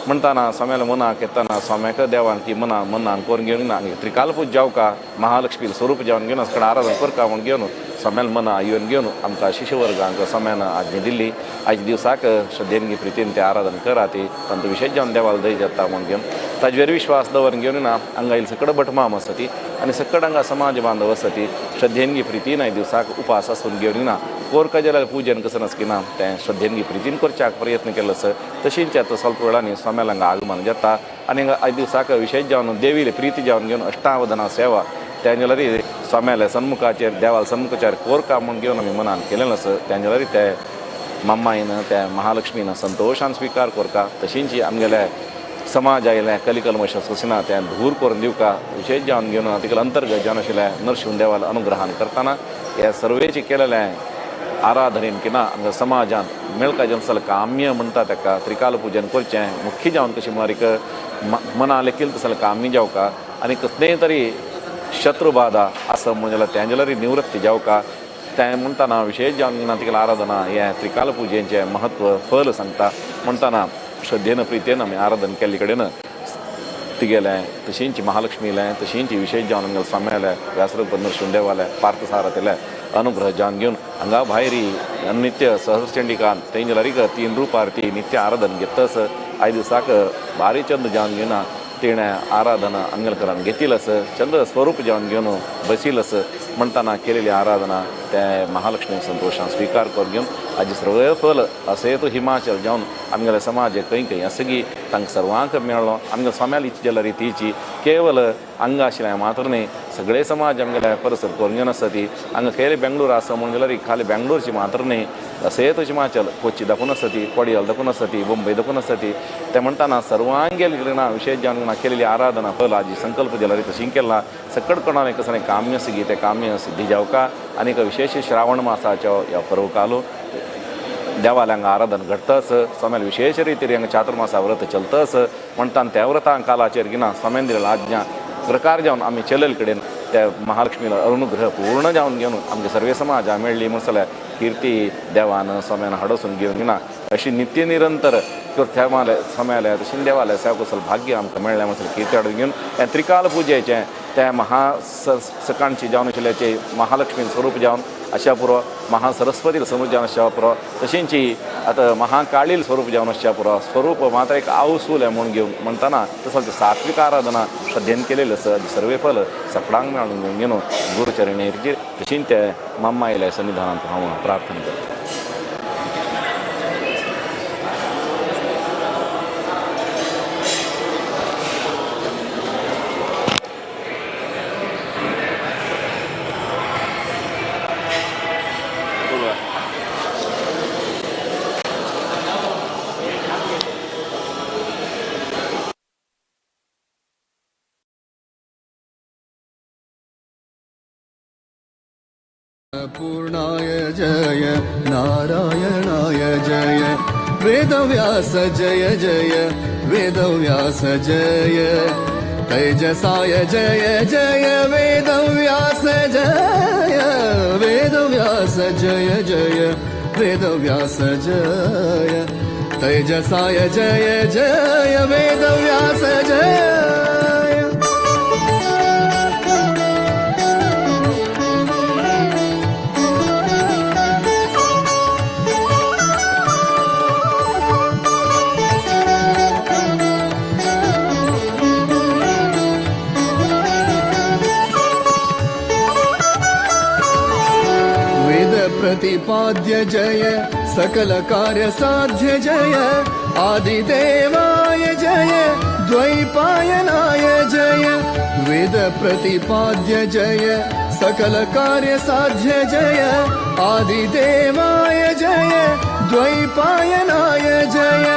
[SPEAKER 4] म्हणटना स्वाम्याला मनाक येतना स्वाम्याक देवान की मना मनान करून घेवन ना त्रिकाल पूज जावका महालक्ष्मी स्वरूप जावन घेवन सकड आराधन करका म्हूण घेवन स्वाम्याल मना येवन घेवन आमकां शिष्यवर्गांक स्वाम्यान आज्ञा दिल्ली. आयज दिवसाक श्रद्धेन प्रितीन ते आराधन करा ती तांचो विशेष जावन देवाल दय जाता म्हूण घेवन ताजेर विश्वास दवरून घेवन ना हांगा येयले सकड भटमाम आसती आनी सकड हांगा समाज बांधव आसती श्रद्धेनगी प्रितीन आयज दिवसाक उपास आसून घेवन ना कोरका जाल्यार पूजन कसं नासकिना तें श्रद्धेनगी प्रितीन करच्याक प्रयत्न केलो आसा. तशींच आतां स्वल्प वेळांनी स्वाम्याला हांगा आगमन जाता आनी आयज दिवसाक विशेश जावन देवीले प्रिती जावन घेवन अष्टावधाना सेवा त्या जाल्यार स्वाम्याल्या सन्मुखाचेर देवाल सन्मुखाचेर कोरका म्हूण घेवन आमी मनान केलें आसा. त्या जाल्यार ते मम्माईन त्या महालक्ष्मीन संतोशान स्विकार करका. तशींच आमगेले समाज आयले कलिकल्मश सोसिना तें धूर करून दिवका विशेश जावन घेवन तिका अंतर्गत जावन आशिल्लें नरशिंव देवाल अनुग्रहान करतना हे सर्वेचे केलेलें आराधनेन किना आमच्या समाजांत मेळका जनसल काम्य म्हणटा ताका त्रिकाल पूजन करचें मुख्य जावन कशें म्हळ्यार एक मना लेखील तसले काम्य जावका आनी कसलेय तरी शत्रुबाधा आसा म्हूण जाल्यार तें जाल्यार निवृत्ती जावका. तें म्हणटाना विशेश जावन तिका आराधना हें त्रिकाल पुजेचें महत्व फल सांगता म्हणटाना श्रद्धेन प्रितेन आमी आराधन केल्ले कडेन तिगेलें तशींच महालक्ष्मीलें तशींच विशेश जावन आमगेले स्वाम्यालें व्यासरूप नरशिंव पार्थसारथीलें अनुग्रह जावन घेवन हांगा भायरी नित्य सहस्रचंडिकान तें जाल्यार तीन रूपार ती नित्य आराधन घेतस आयज दिसाक भारी चंद जावन घेवन तिणें आराधना आमगेले घेतील आसा चंद्र स्वरूप जावन घेवन बसील आसा म्हणटाना केलेली आराधना ते महालक्ष्मी संतोशान स्विकार करून घेवन आजी सर्व फल असें तो हिमाचल जावन आमगेले समाज खंय खंय आसा की तांकां सर्वांक मेळ्ळो. आमगेले स्वाम्याली इच्छा जाल्यार तिची केवल हांगा आशिल्लें मात्र न्ही सगळे समाज आमगेले परिसर करून घेवन आसा ती हांगा खंय बेंगलोर आसा म्हणून जाल्यार खाली बेंगलोरची मात्र न्ही असें तो हिमाचल कोची दाखोवन आसा ती कोडियल दाखोवन आसा ती बंबय दाखोवन आसा ती ते म्हणटाना सर्वांगेल विशेश जावन केलेली आराधना फल आजी संकल्प जाल्यार तशी केला सकड कोणाक कसलें काम्य आसा तें काम्य सिद्धी जावका. आनी एक विशेश श्रावण मासाचो ह्या पर्व कालो देवालयांक आराधन घडतच स्वाम्याल विशेश रितीर हांगा चातुर्मासा व्रत चलतच म्हणटान त्या व्रतां कालाचेर गिना स्वाम्यान दिलेला आज्ञा प्रकार जावन आमी चलले कडेन त्या महालक्ष्मीला अनुग्रह पूर्ण जावन घेवन आमगे सर्वे समाजा मेळ्ळी म्हणसल्यार कीर्ती देवान स्वाम्यान हाडसून घेवन घेना अशी नित्य निरंतर स्वाम्यालय तशें देवालय सेवा भाग्य आमकां मेळ्ळें म्हणसर कीर्ती हाडून घेवन हें त्रिकाल पुजेचें त्या महा सकाळची जावन आशिल्ल्याचे महालक्ष्मी स्वरूप जावन अशा पुरो महासरस्वती स्वरूप जावन आसच्या पुरो तशींच आतां महाकाळील स्वरूप जावन आसच्या पुरो स्वरूप मात्र एक आवसूल म्हूण घेवन म्हणटाना तसोच सात्विक आराधना श्रद्धेन केलेलें आसा सर्वे फल सकडांक मेळून घेवन गुरुचरणे तशींच ते मम्माईल्या सन्निधानांत हांव प्रार्थना करता.
[SPEAKER 6] पूर्णाय जय नारायणाय जय वेदव्यास जय जय वेदव्यास जय तैजसाय जय जय वेदव्यास जय वेदव्यास जय जय वेदव्यास जय तैजसाय जय जय वेदव्यास जय. प्रतिपाद्य जय सकल कार्य साध्य जय आदिदेवाय जय द्वैपायनाय जय वेद प्रतिपाद्य जय सकल कार्य साध्य जय आदिदेवाय जय द्वैपायनाय जय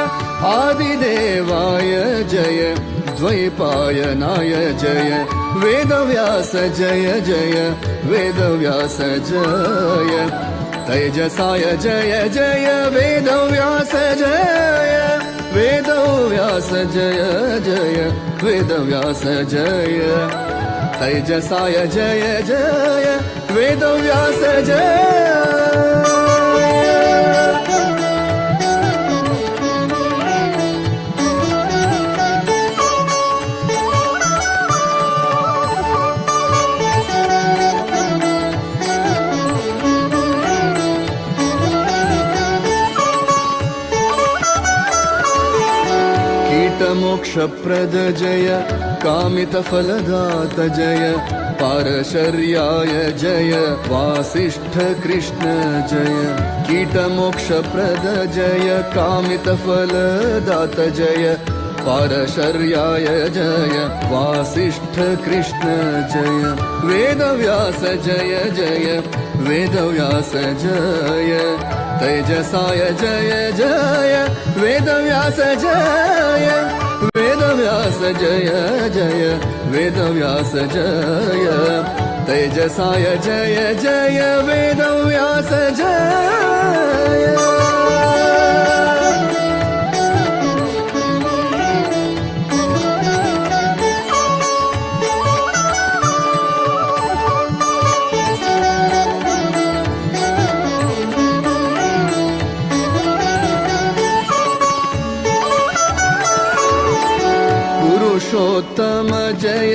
[SPEAKER 6] आदिदेवाय जय द्वैपायनाय जय वेदव्यास जय जय वेदव्यास जय तैजसाय जय जय वेदव्यास जय वेदव्यास जय जय वेदव्यास जय तैजसाय जय जय वेदव्यास जय. कीटमोक्षप्रद जय कामितफलदात जय पारशर्याय जय वासिष्ठ कृष्ण जय कीटमोक्षप्रद जय कामितफलदात जय पारशर्याय जय वासिष्ठ कृष्ण जय वेदव्यास जय जय वेदव्यास जय तेजसाय जय जय वेदव्यास जय वेदव्यास जय जय वेदव्यास जय तेजसाय जय जय वेदव्यास जय। पुरुषोत्तम जय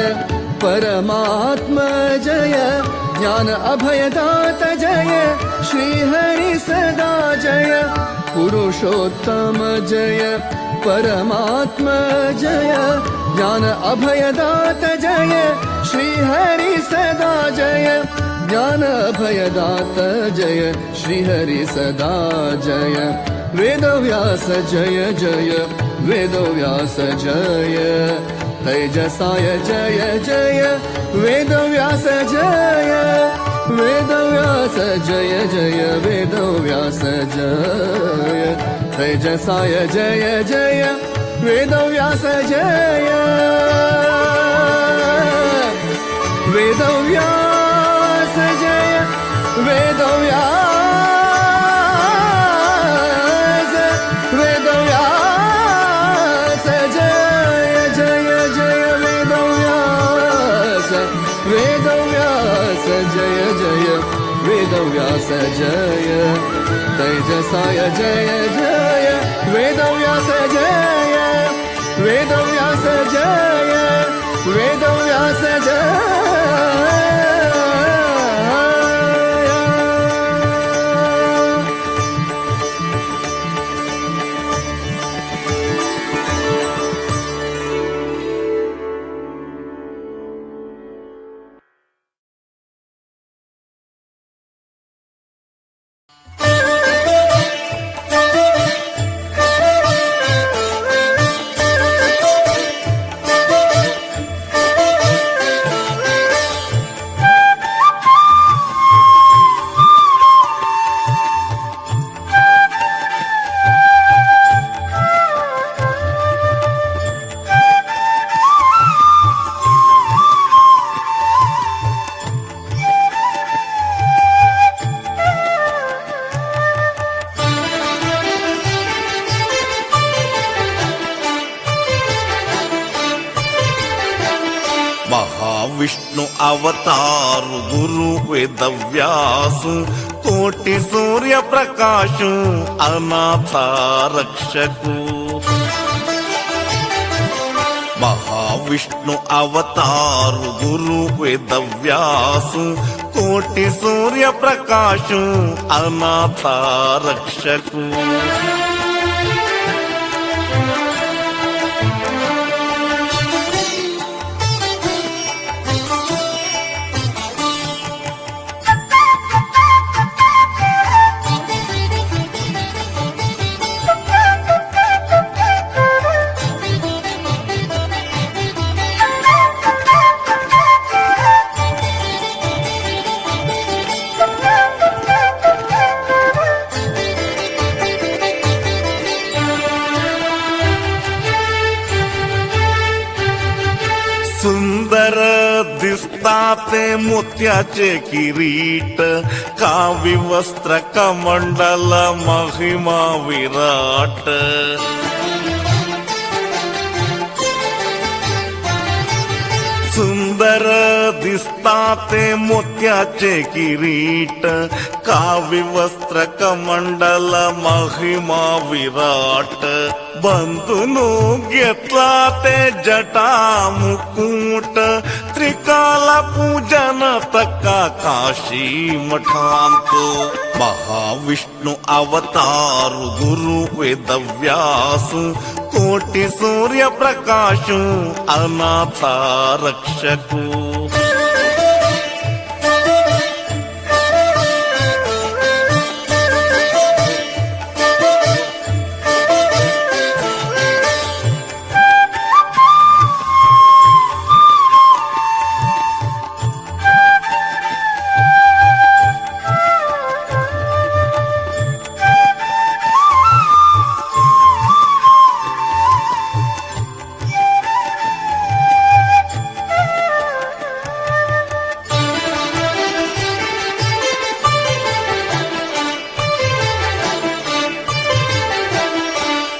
[SPEAKER 6] परमात्म जय ज्ञान अभयदात जय श्री हरि सदा जय पुरुषोत्तम जय परमात्म जय ज्ञान अभयदात जय श्री हरि सदा जय ज्ञान अभयदात जय श्री हरि सदा जय वेदव्यास जय जय वेदव्यास जय तेजसाय जय जय वेदव्यास जय वेदव्यास जय जय वेदव्यास जय तेजसाय जय जय वेदव्यास जय वेदव्यास जय वेदव्यास वेदव्यास जय जय जय वेदव्यास वेदव्यास जय जय वेदव्यास जय तेजसाय जय जय वेदव्यास जय वेदव्यास जय वेदव्यास जय।
[SPEAKER 7] మహావిష్ణు అవతారు గురు వేదవ్యాసు కోటి సూర్య ప్రకాశు అనాథ రక్షకు. మహావిష్ణు అవతారు గురు వేదవ్యాసు కోటి సూర్య ప్రకాశు అనాథ రక్షకు. सुंदर दिसतात मोत्याचे किरीट कावी वस्त्र कमंडल महिमा विराट. सुंदर दिसतात मोत्याचे किरीट कावी वस्त्र कमंडल महिमा विराट. बंधुनु घेतला ते जटा मुकुट त्रिकाल पूजन तका काशी मठांत. महाविष्णु अवतार गुरु वेदव्यासु కోటి సూర్య ప్రకాశు అనాథ రక్షకు.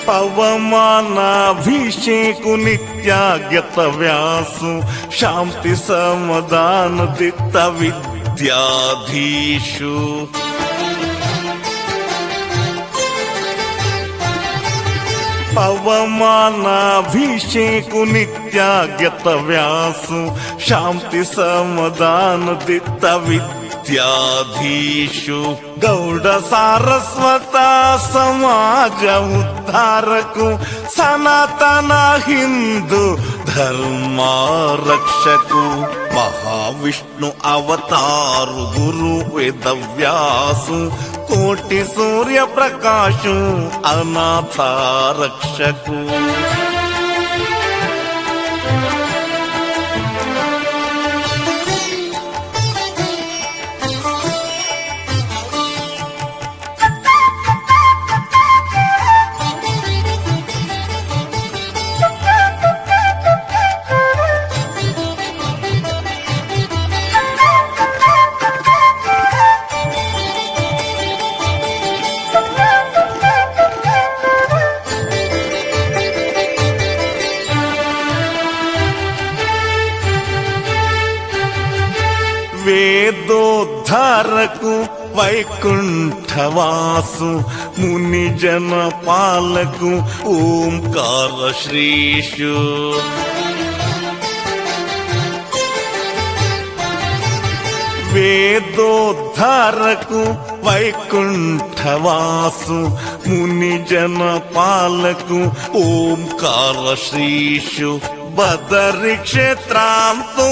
[SPEAKER 7] పవమానాభిషేకు నిత్యాగ్యత వ్యాసు శాంతి సమదాన దిత్త విద్యాధీషు. పవమానాభిషేకు నిత్యాగ్యత వ్యాసు శాంతి సమదాన దిత్త విద్యాధీషు. గౌడ సారస్వత సమాజ ఉద్ధారకు సనాతన హిందూ ధర్మ రక్షకు. మహావిష్ణు అవతారు గురు వేదవ్యాసు కోటి సూర్య ప్రకాశు అనాథ రక్షకు. వేదోద్ధారకు వైకుంఠవాసు మునిజన పాలకు ఓంకార శ్రీషు. వేదోద్ధారకు వైకుంఠవాసు మునిజన పాలకు ఓంకార శ్రీషు. బదరి క్షేత్రాంతో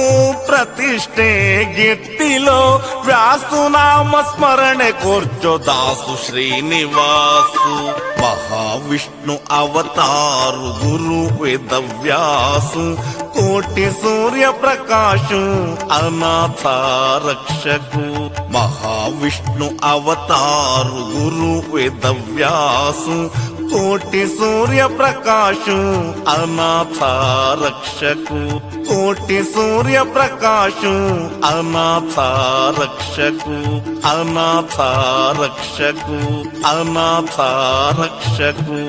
[SPEAKER 7] ప్రతిష్ఠే గిట్టిలో వ్యాసు నామ స్మరణೆ కోర్చో దాసు శ్రీనివాసు. మహావిష్ణు అవతారు గురు వేదవ్యాసు కోటి సూర్య ప్రకాశు అనాథ రక్షకు. మహావిష్ణు అవతారు గురు వేదవ్యాసు కోటి సూర్య ప్రకాశు అనాథ రక్షకు. కోటి సూర్య ప్రకాశు అనాథ రక్షకు. అనాథ రక్షకు. అనాథ రక్షకు.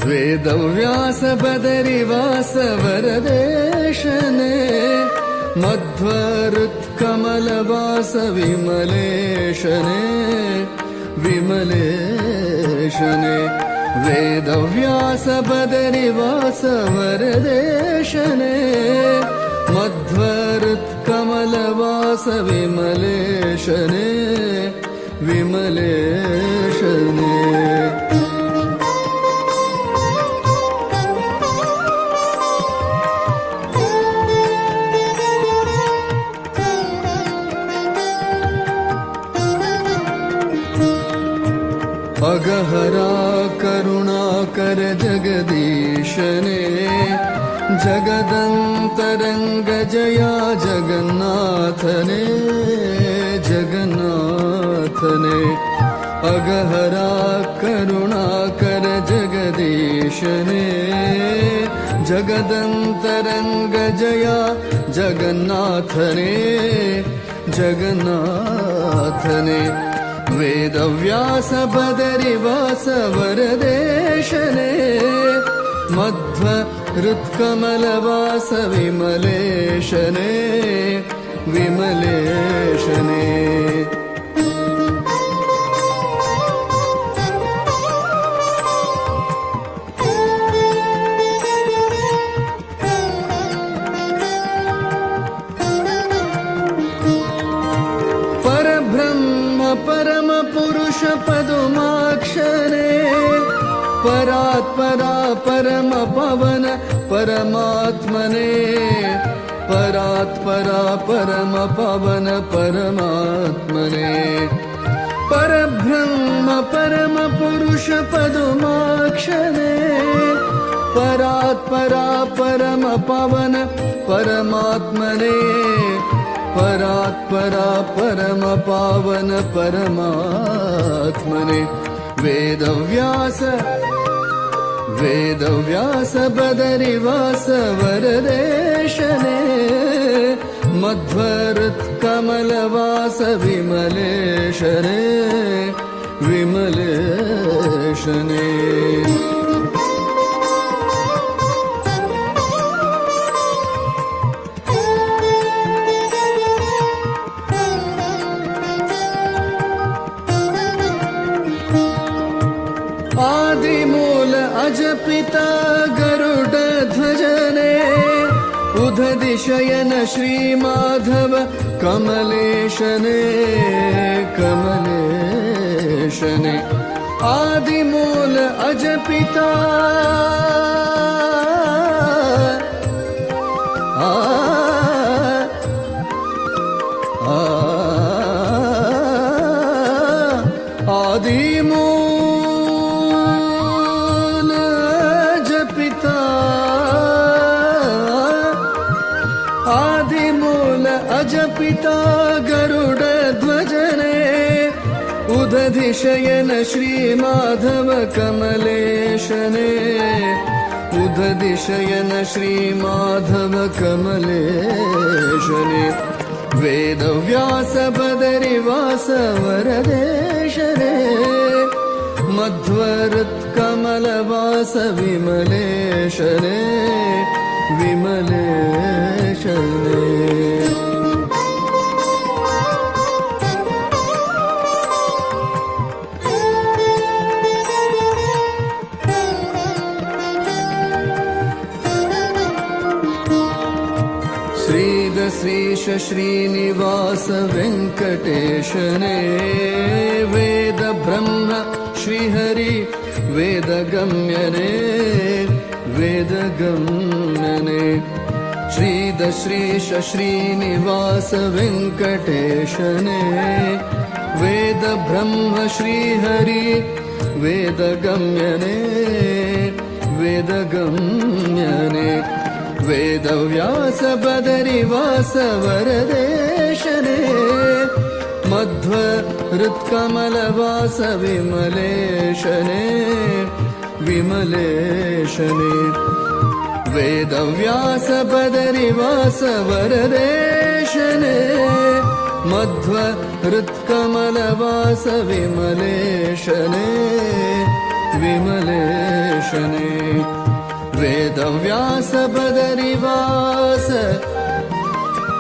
[SPEAKER 6] वेदव्यास बदरिवास वरदेशने मध्वरुत्कमलवास विमलेशने विमलेशने. वेदव्यास बदरिवास वरदेशने मध्वरुत्कमलवास विमलेशने ವಿಮಲೇಶನೇ. अगहरा करुणाकर जगदीशने, जगदन्तरङ्ग जया जगन्नाथने, जगन्नाथने। अगहरा करुणाकर जगदीशने, जगदन्तरङ्ग जया जगन्नाथने, जगन्नाथने। वेदव्यास बदरिवास वरदेशने, मध्व हृत्कमलवास विमलेशने, विमलेशने। परब्रह्म परम पुरुष पदुमाक्षरे, परात्परा परम पवन परमात्मने, परात्परा परम पवन परमात्मने। परब्रह्म परम पुरुष पदुमाक्षरे, परात्परा परम पवन परमात्मने, परात्परा परम पावन परमात्मने। वेदव्यास वेदव्यास बदरिवास वरदेशने, मध्वहृत्कमलवास विमलेशने, विमलेशने। आदिमूल अजपिता गरुड ध्वजने, उदधिशयन श्री माधव कमलेशने, कमलेशने। आदिमूल अजपिता आ आ आदिमूल अजपिता, आदिमूल अजपिता गरुड ध्वजने, उदधिशयन श्री माधव कमलेशने, उदधिशयन श्री माधव कमलेशने। वेदव्यास बदरिवास वरदेशने, मध्वहृत्कमलवास विमलेशने, विमलेशने। श्रीदश्रीश श्रीनिवास वेङ्कटेशने, वेद ब्रह्म श्रीहरि वेदगम्यने, वेदगम्यने। श्रीदश्रीश श्रीनिवास वेङ्कटेशने, वेद ब्रह्म श्रीहरि वेदगम्यने, वेदगम्यने। वेदव्यास बदरिवास वरदेशने, मध्व हृत्कमलवास विमलेशने, विमलेशने। वेदव्यास बदरिवास वरदेशने, मध्व हृत्कमलवास विमलेशने, विमलेशने। वेदव्यास बदरिवास,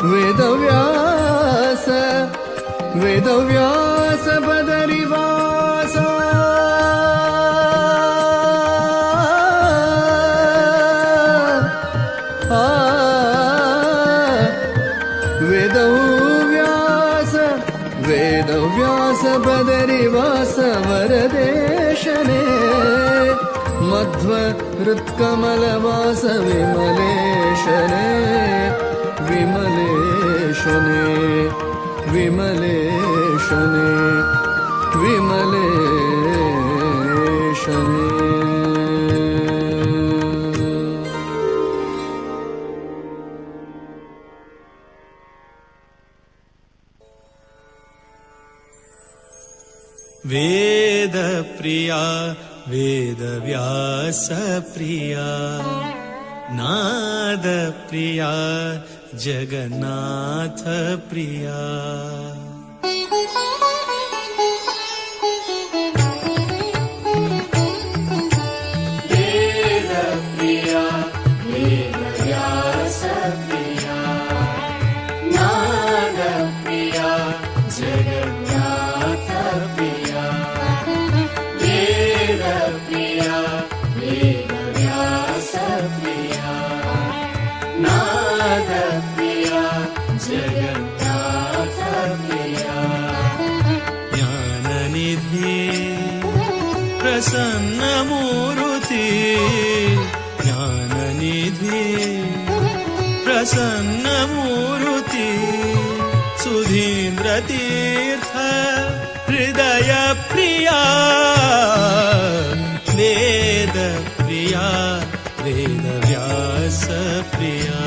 [SPEAKER 6] वेदव्यास, वेदव्यास बदरिवास, आ वेदव्यास, वेदव्यास बदरिवास। मध्व हृत्कमलवास विमलेशने विमलेशने विमलेशने विमलेशने।
[SPEAKER 8] वेदप्रिया वेदव्यासप्रिया नादप्रिया जगन्नाथप्रिया। ज्ञाननिधि प्रसन्नमूर्ति ज्ञाननिधि प्रसन्नमूर्ति सुधीन्द्रतीर्थ हृदयप्रिया वेदप्रिया वेदव्यासप्रिया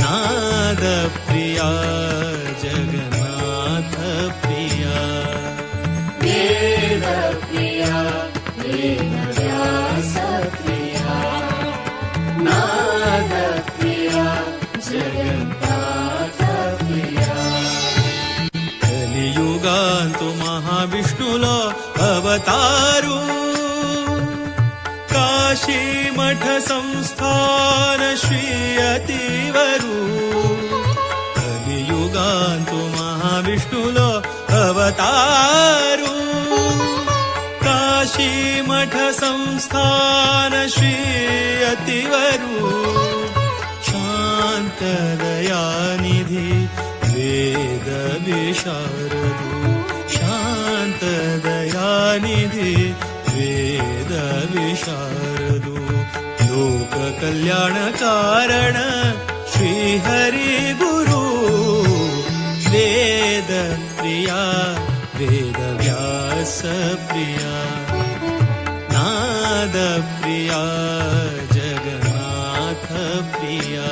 [SPEAKER 8] नादप्रिया जगन्नाथप्रिया। కలియుగాంతు మహావిష్ణులో అవతారు కాశీమఠ సంస్థాన శ్రీయతివరు. కలియుగాంతు మహావిష్ణులో అవతారు కాశీమఠ సంస్థాన శ్రీయతివరు. శాంత దయానిధి వేద విశారదు శాంత దయానిధి వేద విశారదు లోక కళ్యాణ కారణ శ్రీ హరి గురు. వేద ప్రియా వేద వ్యాస ప్రియా నాద ప్రియా జగన్నాథ ప్రియా.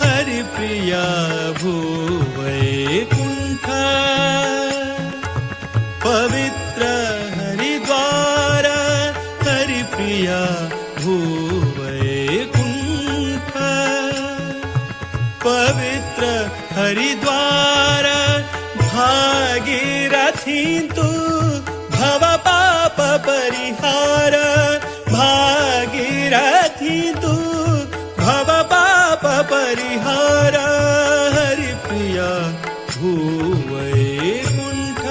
[SPEAKER 8] हरिप्रिया भूवैकुण्ठ पवित्र हरिद्वार हरिप्रिया भूवैकुण्ठ पवित्र हरिद्वार भागीरथी तु भव पाप परिहार भागीरथी तु भव पाप परिहार हरिप्रिया भूवैकुण्ठ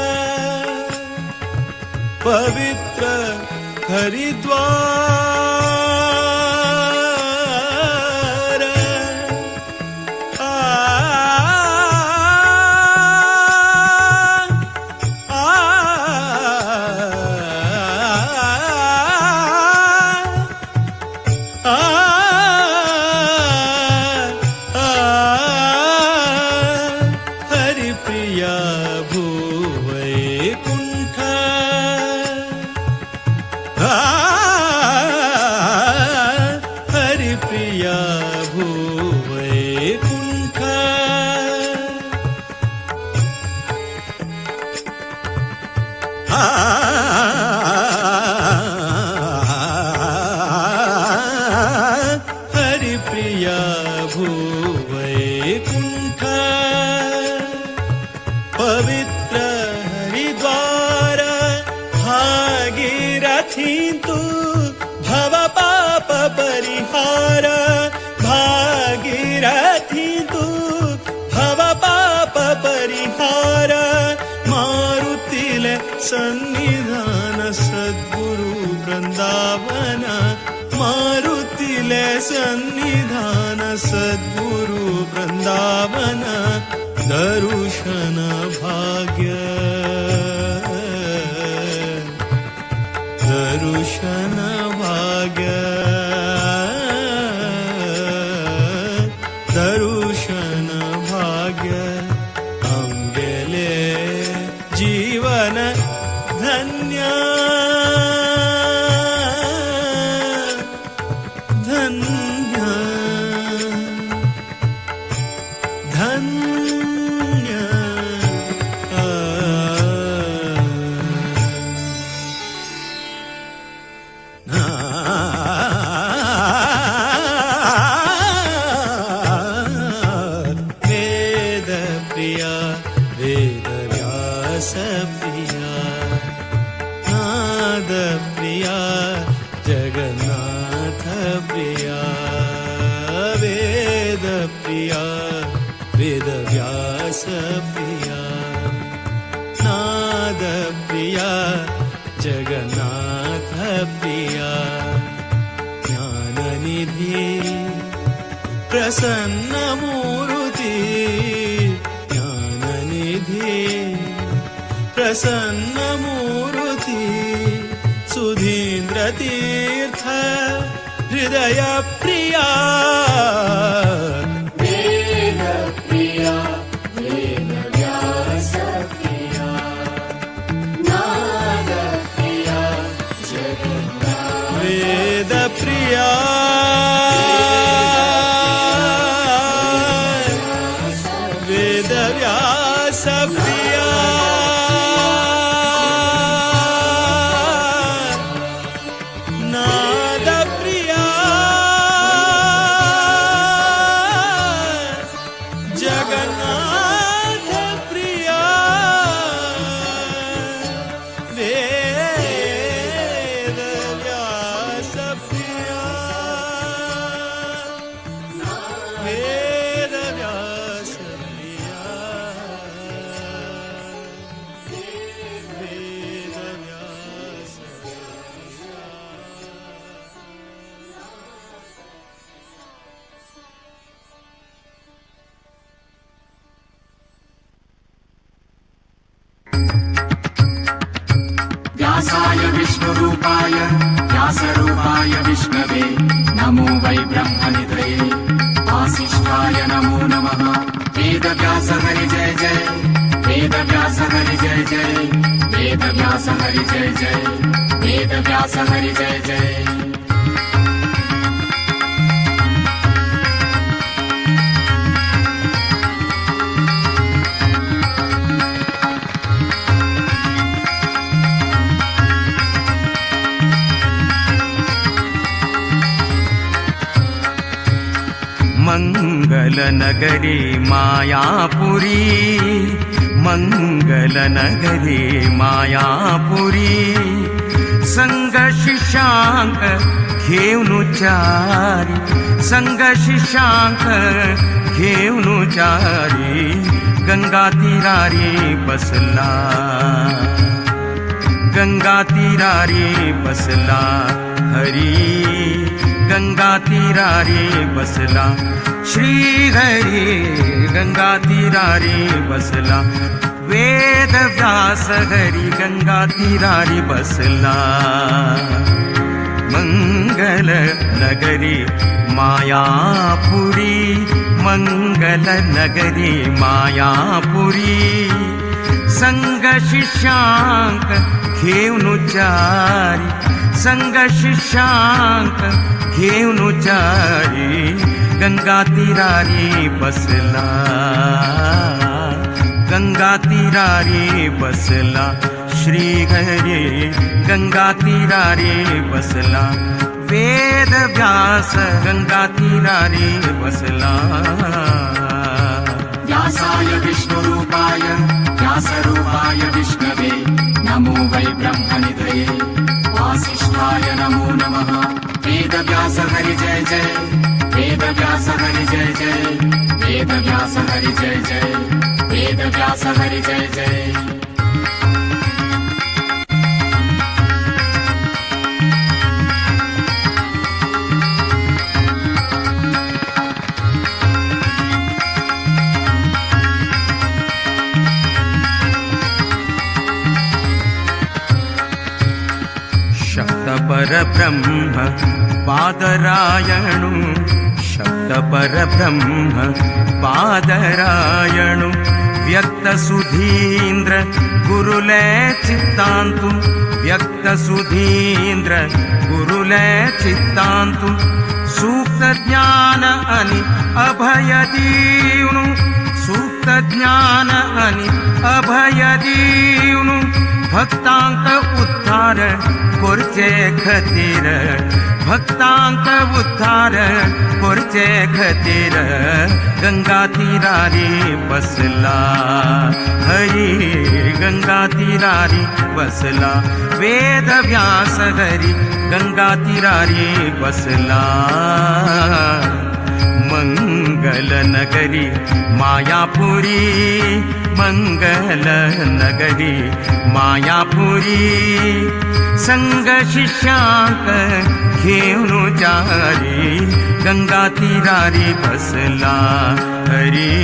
[SPEAKER 8] पवित्र हरिद्वार। आ आ आ आ हरिप्रिया भूवैकुण्ठ आ। सन्निधान सद्गुरु वृंदावन मारुतिले सन्निधान सद्गुरु वृंदावन दर्शन भाग्य दर्शन भाग्य दर्शन भाग्य आमगेले जीवन धन्य धन्य धन्य. वेद प्रिया वेद व्यास प्रिया नाद प्रिया जगन्नाथ प्रिया वेद प्रिया वेद व्यास प्रिया नाद प्रिया जगन्नाथ प्रिया ज्ञाननिधि प्रसन्न मूर्ति ज्ञाननिधि प्रसन्न मूर्ति सुधीन्द्र तीर्थ हृदय प्रिया.
[SPEAKER 6] वेद प्रिया वेद व्यास प्रिया नाद प्रिया जगन्नाथ
[SPEAKER 8] वेद प्रिया वेद व्यास प्रिया नाद प्रिया जगन्नाथ प्रिया वेद व्यास प्रिया वेद व्यास प्रिया वेद व्यास.
[SPEAKER 9] व्यासाय विष्णुरूपाय व्यासरूपाय विष्णवे नमो वै ब्रह्मनिधये वासिष्ठाय नमो नमः. वेदव्यास हरि जय जय वेदव्यास हरि जय जय वेदव्यास हरि जय जय वेदव्यास हरि जय जय.
[SPEAKER 10] मंगलनगरी मायापुरी मंगलनगरी मायापुरी संग शिष्यांक घेऊन चारी संग शिष्यांक घेऊन चारी गंगा तीरारी बसला गंगा तीरारी बसला हरी गंगा तीरारी बसला श्री हरी गंगा तीरारी बसला वेद व्यास हरी गंगा तीरारी बसला मंगल नगरी मायापुरी मंगल नगरी मायापुरी संग शिष्यांक घेऊन चारी संग शिष्यांक घेऊन चारी गंगा तीरारी बसला गंगा तीरारी बसला श्री हरी गंगा तीरारी बसला वेद व्यास गंगा तीरारी बसला.
[SPEAKER 9] व्यासाय विष्णुरूपाय व्यासरूपाय विष्णवे नमो वै ब्रह्मनिधये वासिष्ठाय नमो नमः. वेदव्यास हरि जय जय वेदव्यास हरि जय जय वेदव्यास हरि जय जय वेदव्यास हरि जय जय.
[SPEAKER 10] परब्रह्म पादरायणु शब्द परब्रह्म पादरायणु व्यक्त सुधींद्र गुरुले चित्तांतु व्यक्त सुधींद्र गुरुले चित्तांतु सूक्त ज्ञान अनि अभय दीवनु सूक्त ज्ञान अनि अभय दीवनु भक्तांक उद्धार करचे खातीर भक्तांक उद्धार करचे खातीर गंगा तीरारी बसला हरी गंगा तीरारी बसला वेद व्यास हरी गंगा तीरारी बसला मंगल नगरी मायापुरी मंगल नगरी मायापुरी संग शिष्यांक घेऊन चारी गंगा तीरारी बसला हरी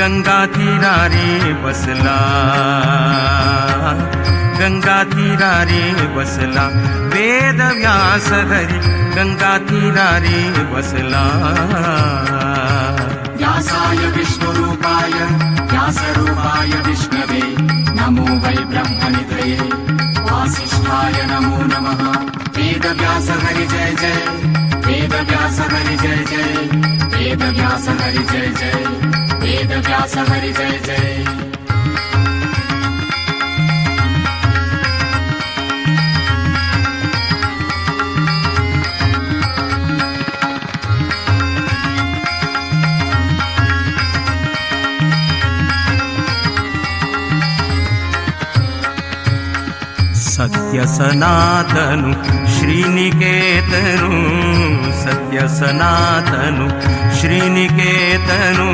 [SPEAKER 10] गंगा तीरारी बसला गंगा तीरारी बसला वेद व्यास हरी गंगा तीरारी बसला।
[SPEAKER 9] व्यासाय विष्णुरूपाय व्यासरूपाय विष्णवे नमो वै ब्रह्मनिधये वासिष्ठाय नमो नमः। वेदव्यास हरि जय जय वेदव्यास हरि जय जय वेदव्यास हरि जय जय वेदव्यास हरि जय जय।
[SPEAKER 10] सत्य सनातनु श्रीनिकेतनु सत्य सनातनु श्रीनिकेतनु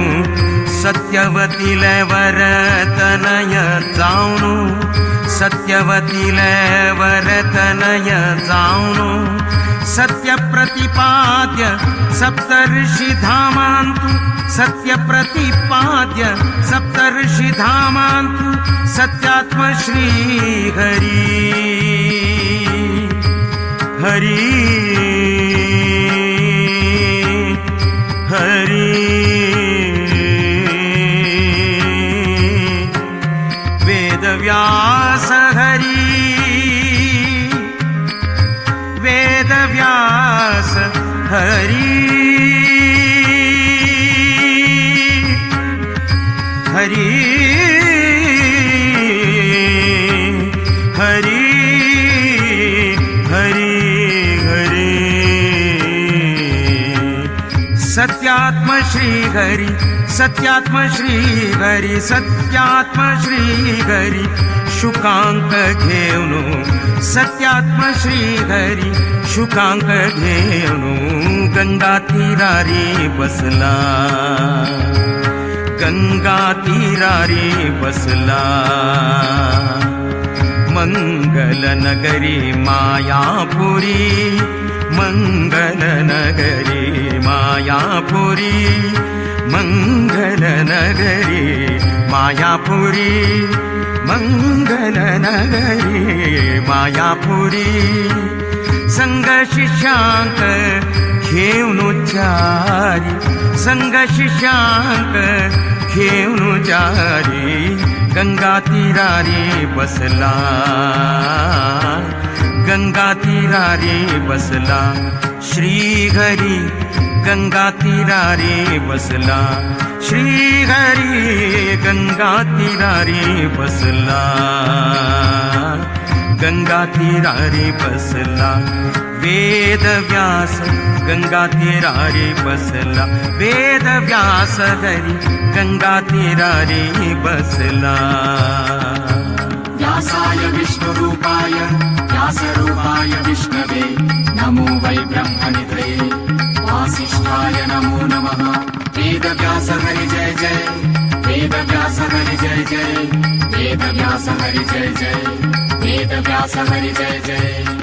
[SPEAKER 10] सत्यवतीले वरतनय जावनु सत्यवतीले वरतनय जावनु सत्य प्रतिपाद्य सप्तर्षिधामान्तु सत्य प्रतिपाद्य सप्तर्षिधामान्तु सत्यात्म श्री हरि हरि हरि वेदव्यास हरि वेदव्यास हरि हरि हरि हरि हरि सत्यात्म श्री हरि सत्यात्म श्री हरि सत्यात्म श्री हरि शुकांक घेऊन सत्यात्म श्री हरि शुकांक घेऊन गंगा तीरारी बसला गंगा तीरारी बसला मंगल नगरी मायापुरी मंगल नगरी मायापुरी मंगल नगरी मायापुरी मंगल नगरी मायापुरी संग शिष्यांक घेऊन चारी संग शिष्यांक घेऊन चारी गंगा तीरारी बसला गंगा तीरारी बसला श्री हरी गंगा तीरारी बसला श्री हरी गंगा तीरारी बसला गंगा तीरारी बसला वेद व्यास गंगा तीरारी बसला वेद व्यास हरी गंगा तीरारी बसला।
[SPEAKER 9] व्यासाय विष्णुरूपाय व्यासरूपाय विष्णवे नमो वै ब्रह्मनिधये वासिष्ठाय नमो नमः। वेदव्यास हरि जय जय वेदव्यास हरि जय जय वेदव्यास हरि जय जय वेदव्यास हरि जय जय।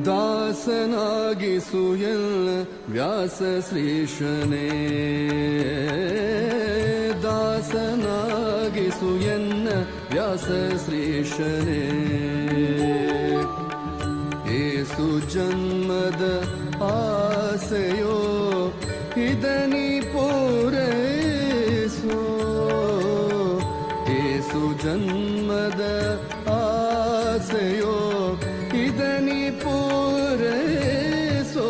[SPEAKER 11] ದಾಸನಾಗಿಸು ಎಲ್ಲ ವ್ಯಾಸ ಶ್ರೀಶನೇ, ದಾಸನಾಗಿಸು ಎನ್ನ ವ್ಯಾಸ ಶ್ರೀಶನೇ. ಏಸು ಜನ್ಮದ ಆಸೆಯೋ ಇದನಿ ಪೂರೈಸೋ, ಏಸು ಜನ್ಮದ ಆಸೆಯೋ ಇದನಿ ಪೂರೈಸೋ,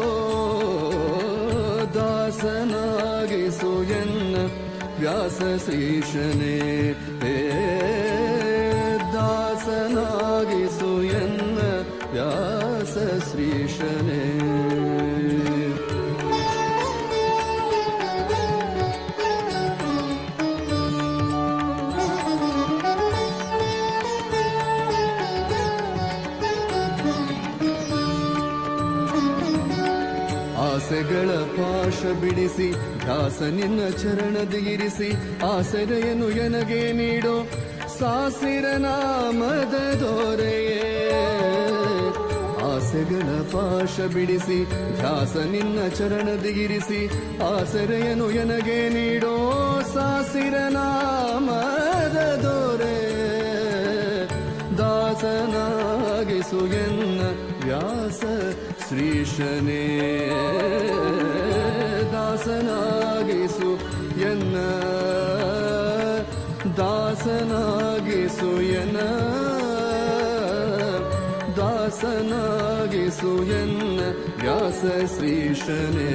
[SPEAKER 11] ದಾಸನಾಗಿಸು ಎನ್ನ ವ್ಯಾಸ ಶ್ರೀಶನೇ, ದಾಸನಾಗಿಸು ಎನ್ನ ವ್ಯಾಸ ಶ್ರೀಶನೇ. ಆಸೆಗಳ ಪಾಶ ಬಿಡಿಸಿ ದಾಸ ನಿನ್ನ ಚರಣದಿ ಇರಿಸಿ, ಆಸರೆಯನ್ನು ಎನಗೆ ನೀಡೋ ಸಾಸಿರ ನಾಮದ ದೊರೆಯೇ. ಆಸೆಗಳ ಪಾಶ ಬಿಡಿಸಿ ದಾಸ ನಿನ್ನ ಚರಣದಿ ಇರಿಸಿ, ಆಸರೆಯನ್ನು ಎನಗೆ ನೀಡೋ ಸಾಸಿರ ನಾಮದ ದೊರೆ. ದಾಸನಾಗಿಸು ಎನ್ನ ವ್ಯಾಸ ಶ್ರೀಶನೇ, ದಾಸನಾಗಿಸು ಎನ್ನ, ದಾಸನಾಗಿಸು ಎನ್ನ, ದಾಸನಾಗಿಸು ಎನ್ನ ವ್ಯಾಸ ಶ್ರೀಶನೇ.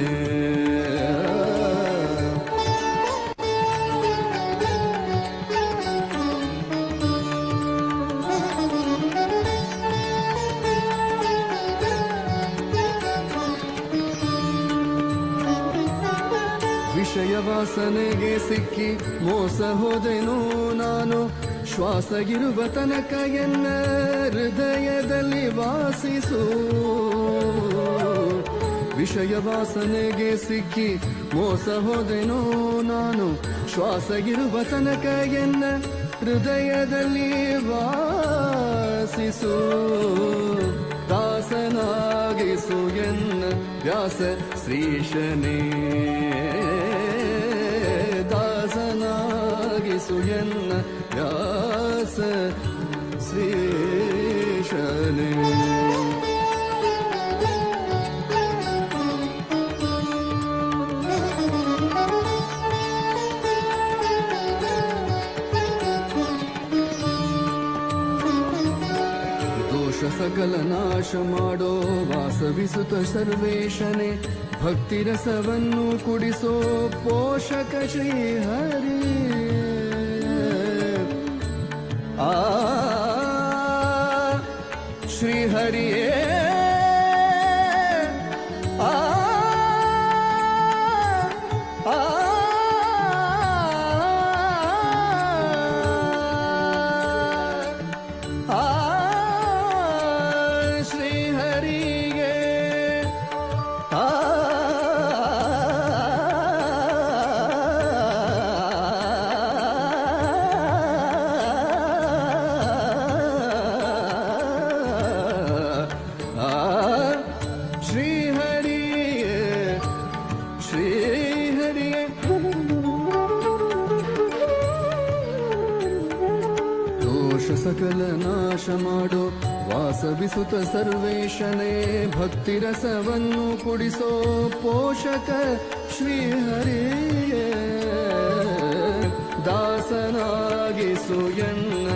[SPEAKER 11] ವಿಷಯ ವಾಸನೆಗೆ ಸಿಕ್ಕಿ ಮೋಸ ಹೋದೆನು ನಾನು, ಶ್ವಾಸ ಇರುವ ತನಕ ಎನ್ನ ಹೃದಯದಲ್ಲಿ ವಾಸಿಸು. ವಿಷಯ ವಾಸನೆಗೆ ಸಿಕ್ಕಿ ಮೋಸ ಹೋದೆನು ನಾನು, ಶ್ವಾಸ ಇರುವ ತನಕ ಎನ್ನ ಹೃದಯದಲ್ಲಿ ವಾಸಿಸು. ದಾಸನಾಗಿಸು ಎನ್ನ ವ್ಯಾಸ ಶ್ರೀಶನೇ, ದಾಸನಾಗಿಸು ಎನ್ನ ವ್ಯಾಸ ಶ್ರೀಶನೇ. ದೋಷ ಸಕಲ ನಾಶ ಮಾಡೋ ವಾಸವಿಸುತ ಸರ್ವೇಶನೇ, ಭಕ್ತಿ ರಸವನ್ನು ಕುಡಿಸೋ ಪೋಷಕ ಶ್ರೀಹರಿ. ಆ ಶ್ರೀಹರಿಯೇ, ಆ ಆ ಆ ಶ್ರೀಹರಿಯೇ, ಆ ಶ್ರೀಹರಿಯೇ, ಶ್ರೀಹರಿಯೇ. ದೋಷ ಸಕಲ ನಾಶ ಮಾಡೋ ವಾಸವಿಸುತ ಸರ್ವೇಶನೇ, ಭಕ್ತಿ ರಸವನ್ನು ಕುಡಿಸೋ ಪೋಷಕ ಶ್ರೀಹರಿಯೇ. ದಾಸನಾಗಿಸು ಎನ್ನ,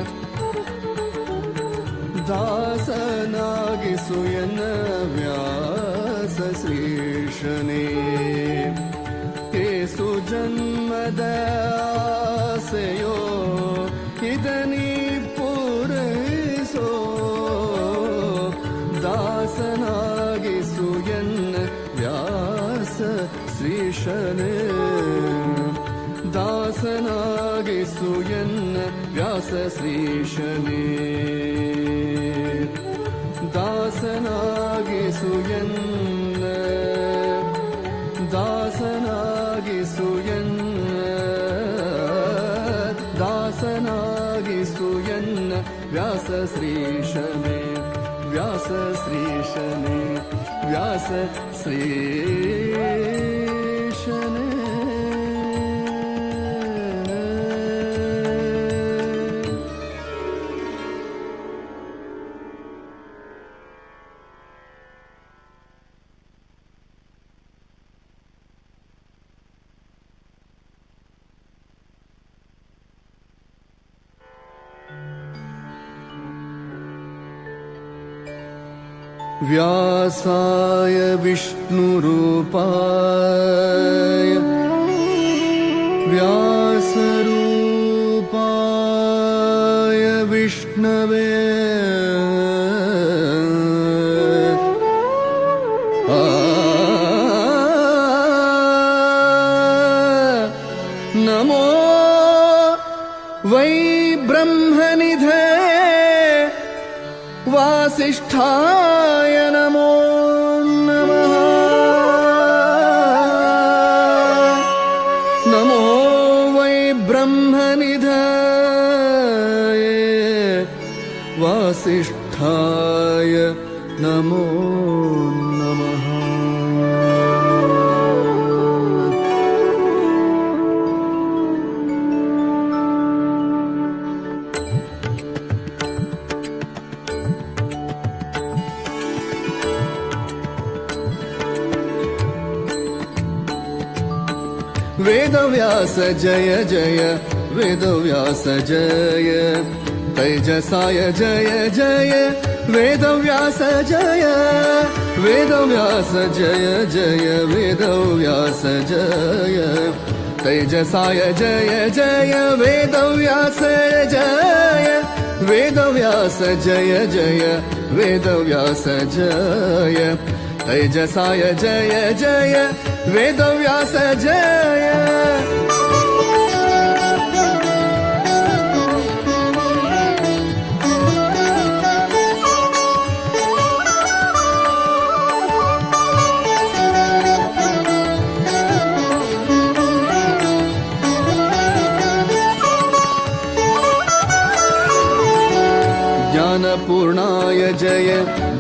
[SPEAKER 11] ದಾಸನಾಗಿಸು ಎನ್ನ ವ್ಯಾಸ ಶ್ರೀಶನೇ. ಏಸು ಜನ್ಮದ ಆಸೆಯೋ ಇದನಿ ಪೂರೈಸೋ, ದಾಸನಾಗಿಸು ಎನ್ನ ವ್ಯಾಸ ಶ್ರೀಶನೇ, ದಾಸನಾಗಿಸು ಎನ್ನ ವ್ಯಾಸ ಶ್ರೀಶನೇ, ದಾಸನಾಗಿಸು ಎನ್ನ, ದಾಸನಾಗಿಸು ಎನ್ನ, ದಾಸನಾಗಿಸು ಎನ್ನ ವ್ಯಾಸ ಶ್ರೀಶನೇ, ವ್ಯಾಸ ಶ್ರೀಶನೇ, ವ್ಯಾಸ ಶ್ರೀಶನೇ. व्यासाय विष्णुरूपाय, व्यासरूपाय विष्णवे। नमो वै ब्रह्मनिधये वासिष्ठाय नमो नमः। नमो वै ब्रह्मनिधये वासिष्ठाय नमो नमः। वेदव्यास जय जय, वेदव्यास जय, तैजसाय जय जय, वेदव्यास जय, वेदव्यास जय जय, वेदव्यास जय, तैजसाय जय जय, वेदव्यास जय, वेदव्यास जय जय, वेदव्यास जय, तैजसाय जय जय, वेदव्यास जय। ज्ञानपूर्णाय जय,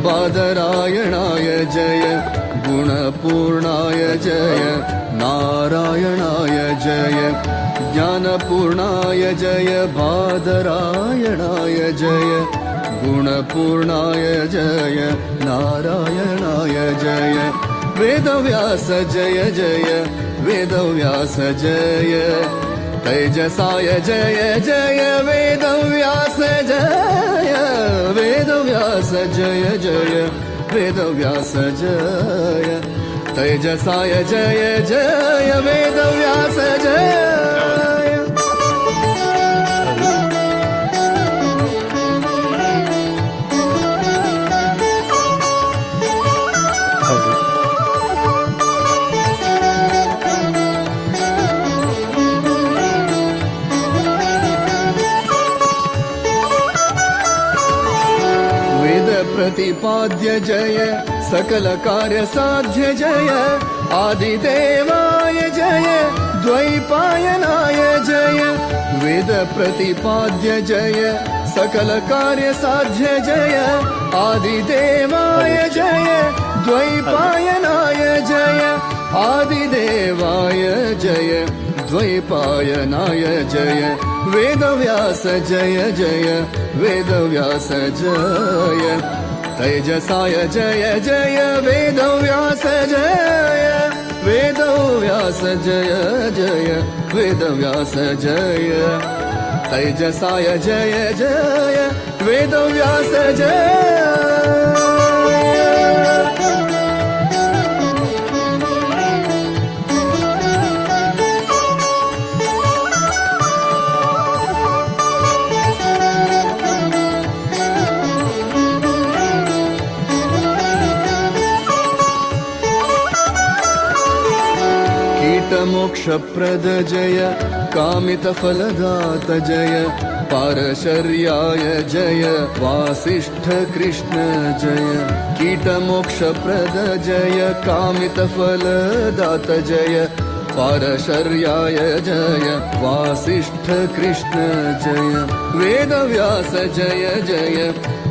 [SPEAKER 11] बादरायणाय जय, गुणपूर्णाय जय, नारायणाय जय, ज्ञानपूर्णाय जय, बादरायणाय जय, गुणपूर्णाय जय, नारायणाय जय, वेदव्यास जय जय, वेदव्यास जय, तैजसाय जय जय, वेदव्यास जय, वेदव्यास जय जय, वेदव्यास जय, तैजसाय जय जय, वेदव्यास जय। वेद प्रतिपाद्य जय, सकल कार्य साध्य जय, आदिदेवाय जय, द्वैपायनाय जय, वेद प्रतिपाद्य जय, सकल कार्य साध्य जय, आदिदेवाय जय, द्वैपायनाय जय, आदिदेवाय जय, द्वैपायनाय जय, वेदव्यास जय जय, वेदव्यास जय, तैजसाय जय जय, वेदव्यास जय, वेदव्यास जय जय, वेदव्यास जय, तैजसाय जय जय, वेदव्यास जय। कीटमोक्षप्रद जय, कामितफलदात जय, पारशर्याय जय वासिष्ठ कृष्ण जय कीटमोक्षप्रद जय कामितफलदात जय पारशर्याय जय वासिष्ठ कृष्ण जय वेदव्यास जय जय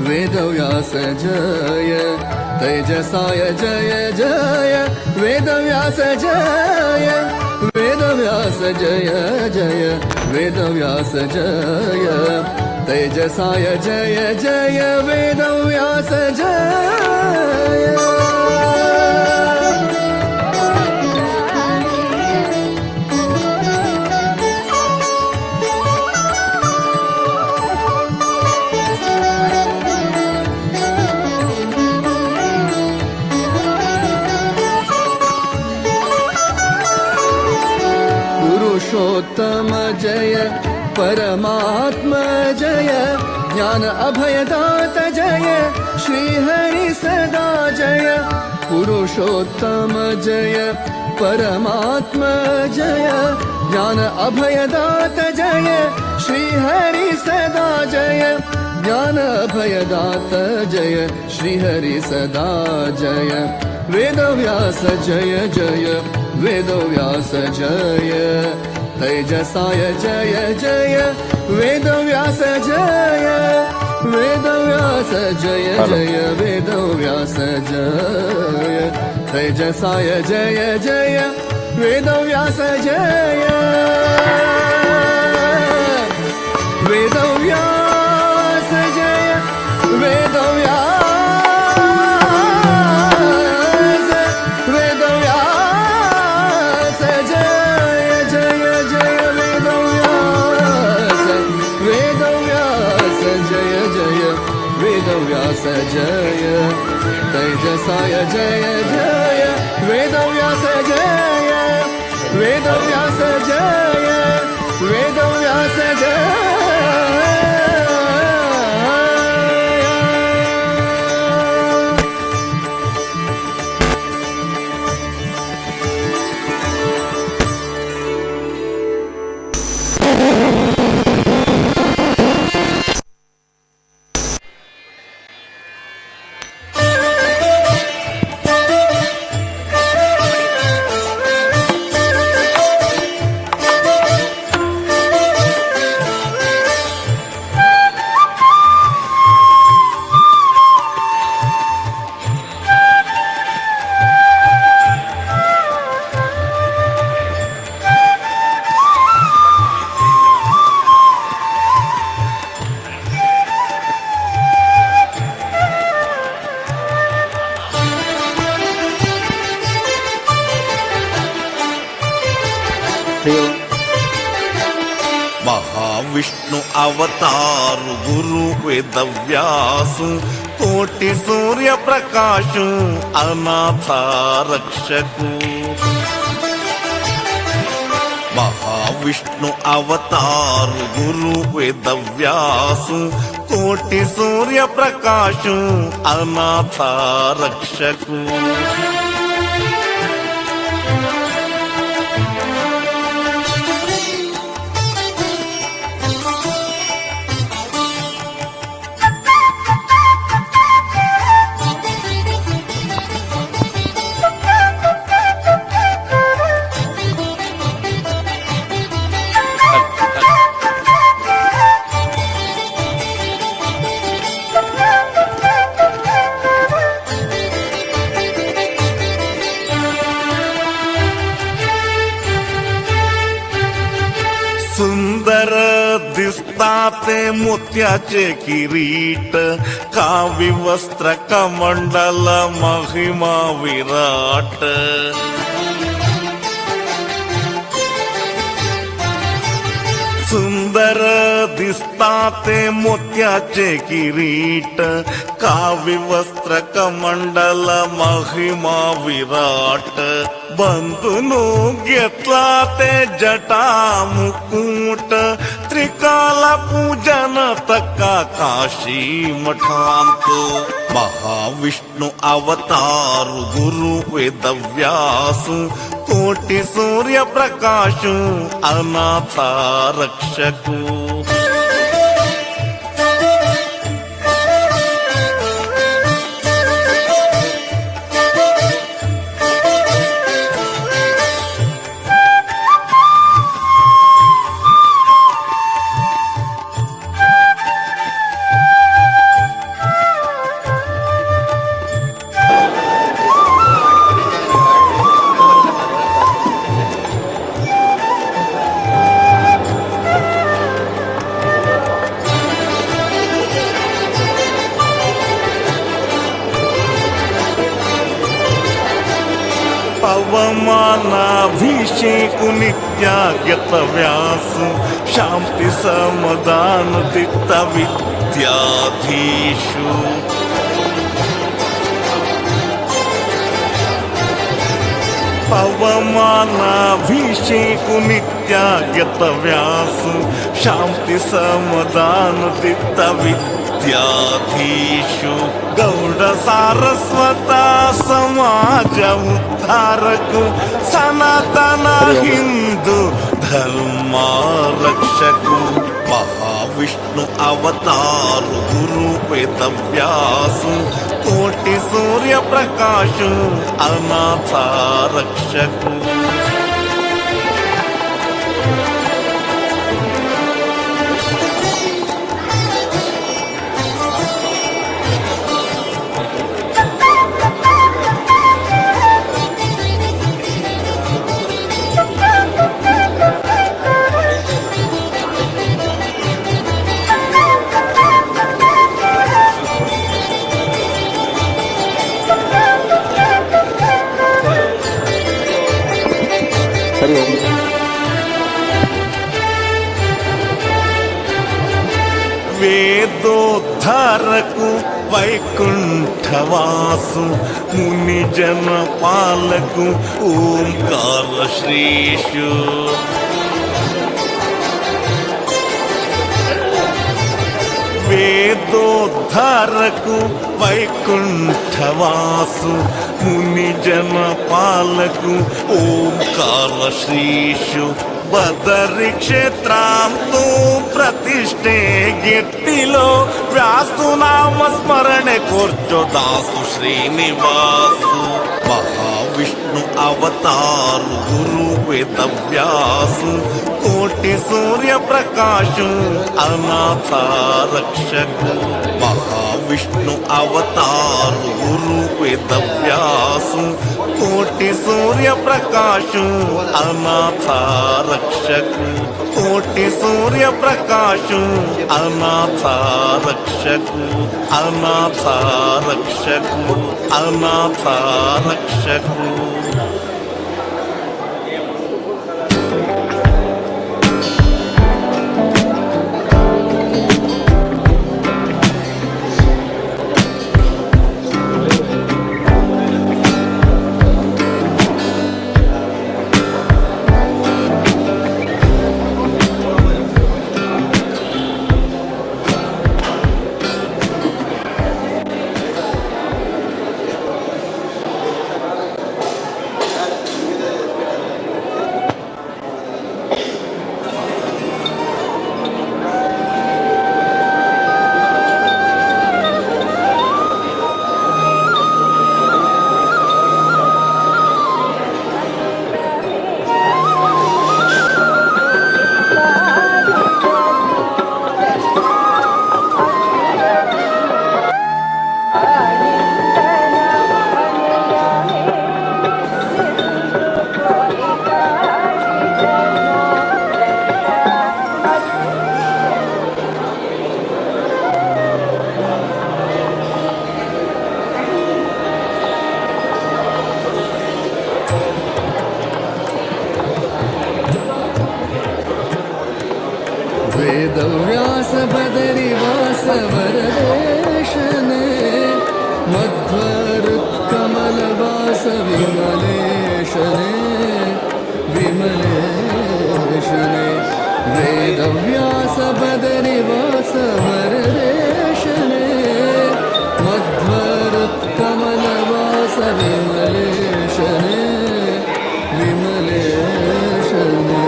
[SPEAKER 11] वेदव्यास जय तेजसाय जय जय वेदव्यास जय वेदव्यास जय जय वेदव्यास जय तेजसाय जय जय वेदव्यास जय। पुरुषोत्तम जय परमात्मा जय ज्ञान अभयदात जय श्री हरि सदा जय पुरुषोत्तम जय परमात्मा जय ज्ञान अभयदात जय श्री हरि सदा जय ज्ञान अभयदात जय श्री हरि सदा जय वेदव्यास जय जय वेदव्यास जय तेजसाय जय जय वेदव्यास जय वेदव्यास जय जय वेदव्यास जय तेजसाय जय जय वेदव्यास जय वेदव्यास जय वेदव्यास वेदव्यास जय जय जय वेदव्यास वेदव्यास जय जय वेदव्यास जय तेजसाय जय जय वेदव्यास जय वेदव्यास जय वेदव्यास जय।
[SPEAKER 7] Mahavishnu అవతారు గురు వేదవ్యాసు కోటి సూర్య ప్రకాశు అనాథ రక్షకు. మహావిష్ణు అవతారు గురు వేదవ్యాసు కోటి సూర్య ప్రకాశు అనాథ రక్షకు. सुंदर दिसतात मोत्याचे किरीट कावी वस्त्र कमंडल महिमा विराट. सुंदर दिसतात मोत्याचे किरीट कावी वस्त्र कमंडल महिमा विराट. बंधुनो घेतला ते जटा मुकुट त्रिकाल पूजन तका काशी मठांत. महाविष्णु अवतार गुरु वेदव्यासु कोटि सूर्य प्रकाशु अनाथ रक्षकु. पवमानाभिषेकु नित्यागत व्यासु शांति समाधान दित्त विद्याधीशु। पवमानाभिषेकु नित्यागत व्यासु शांति समाधान दित्त विद्याधीशु। गौड़ सारस्वता समाज उद्धारक सनातन हिंदू धर्म रक्षक। महाविष्णु अवतार गुरु वेद व्यासु कोटि सूर्य प्रकाश अनाथ रक्षक। वेदोद्धारकु वैकुंठवासु मुनिजन पालकु ओंकार श्रीशु। वेदोद्धारकु वैकुंठवासु मुनिजन पालकु ओंकार श्रीशु। बदरी क्षेत्रांतु प्रतिष्ठे गिट्टिलो व्यासु नाम स्मरणे कोर्चो दासु श्रीनिवासु। महाविष्णु अवतार गुरु वेद व्यासु कोटि सूर्य प्रकाश अनाथ रक्षक। महाविष्णु अवतार गुरु वेद व्यासु कोटि सूर्य प्रकाश अनाथ रक्षक। कोटि सूर्य प्रकाश अनाथ रक्षक अनाथ रक्षक अनाथ रक्षक।
[SPEAKER 11] वेदव्यास बदरिवास वरदेशने मध्वरुत्कमलवास विमलेशने विमलेशने। वेदव्यास बदरिवास वरदेशने मध्वरुत्कमलवास विमलेशने विमलेशने।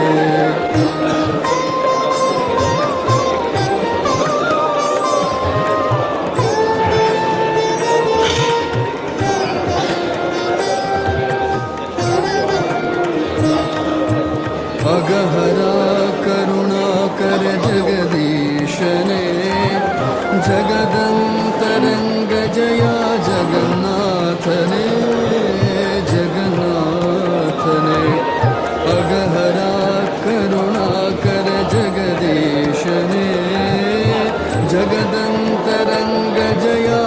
[SPEAKER 11] अगहरा करुणा कर जगदीशने जगदंतरंग जया जगन्नाथने जगन्नाथने। अगहरा करुणा कर जगदीशने जगदंतरंग जया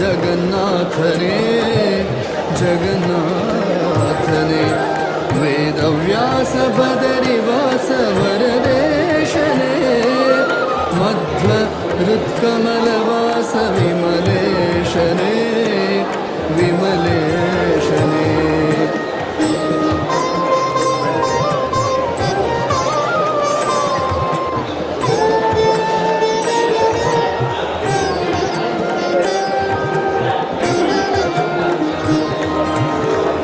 [SPEAKER 11] जगन्नाथने जगन्नाथने। जगन्नाथने वेदव्यास बदरिवास वरदेशने मध्व हृत्कमलवास विमलेशने विमलेशने।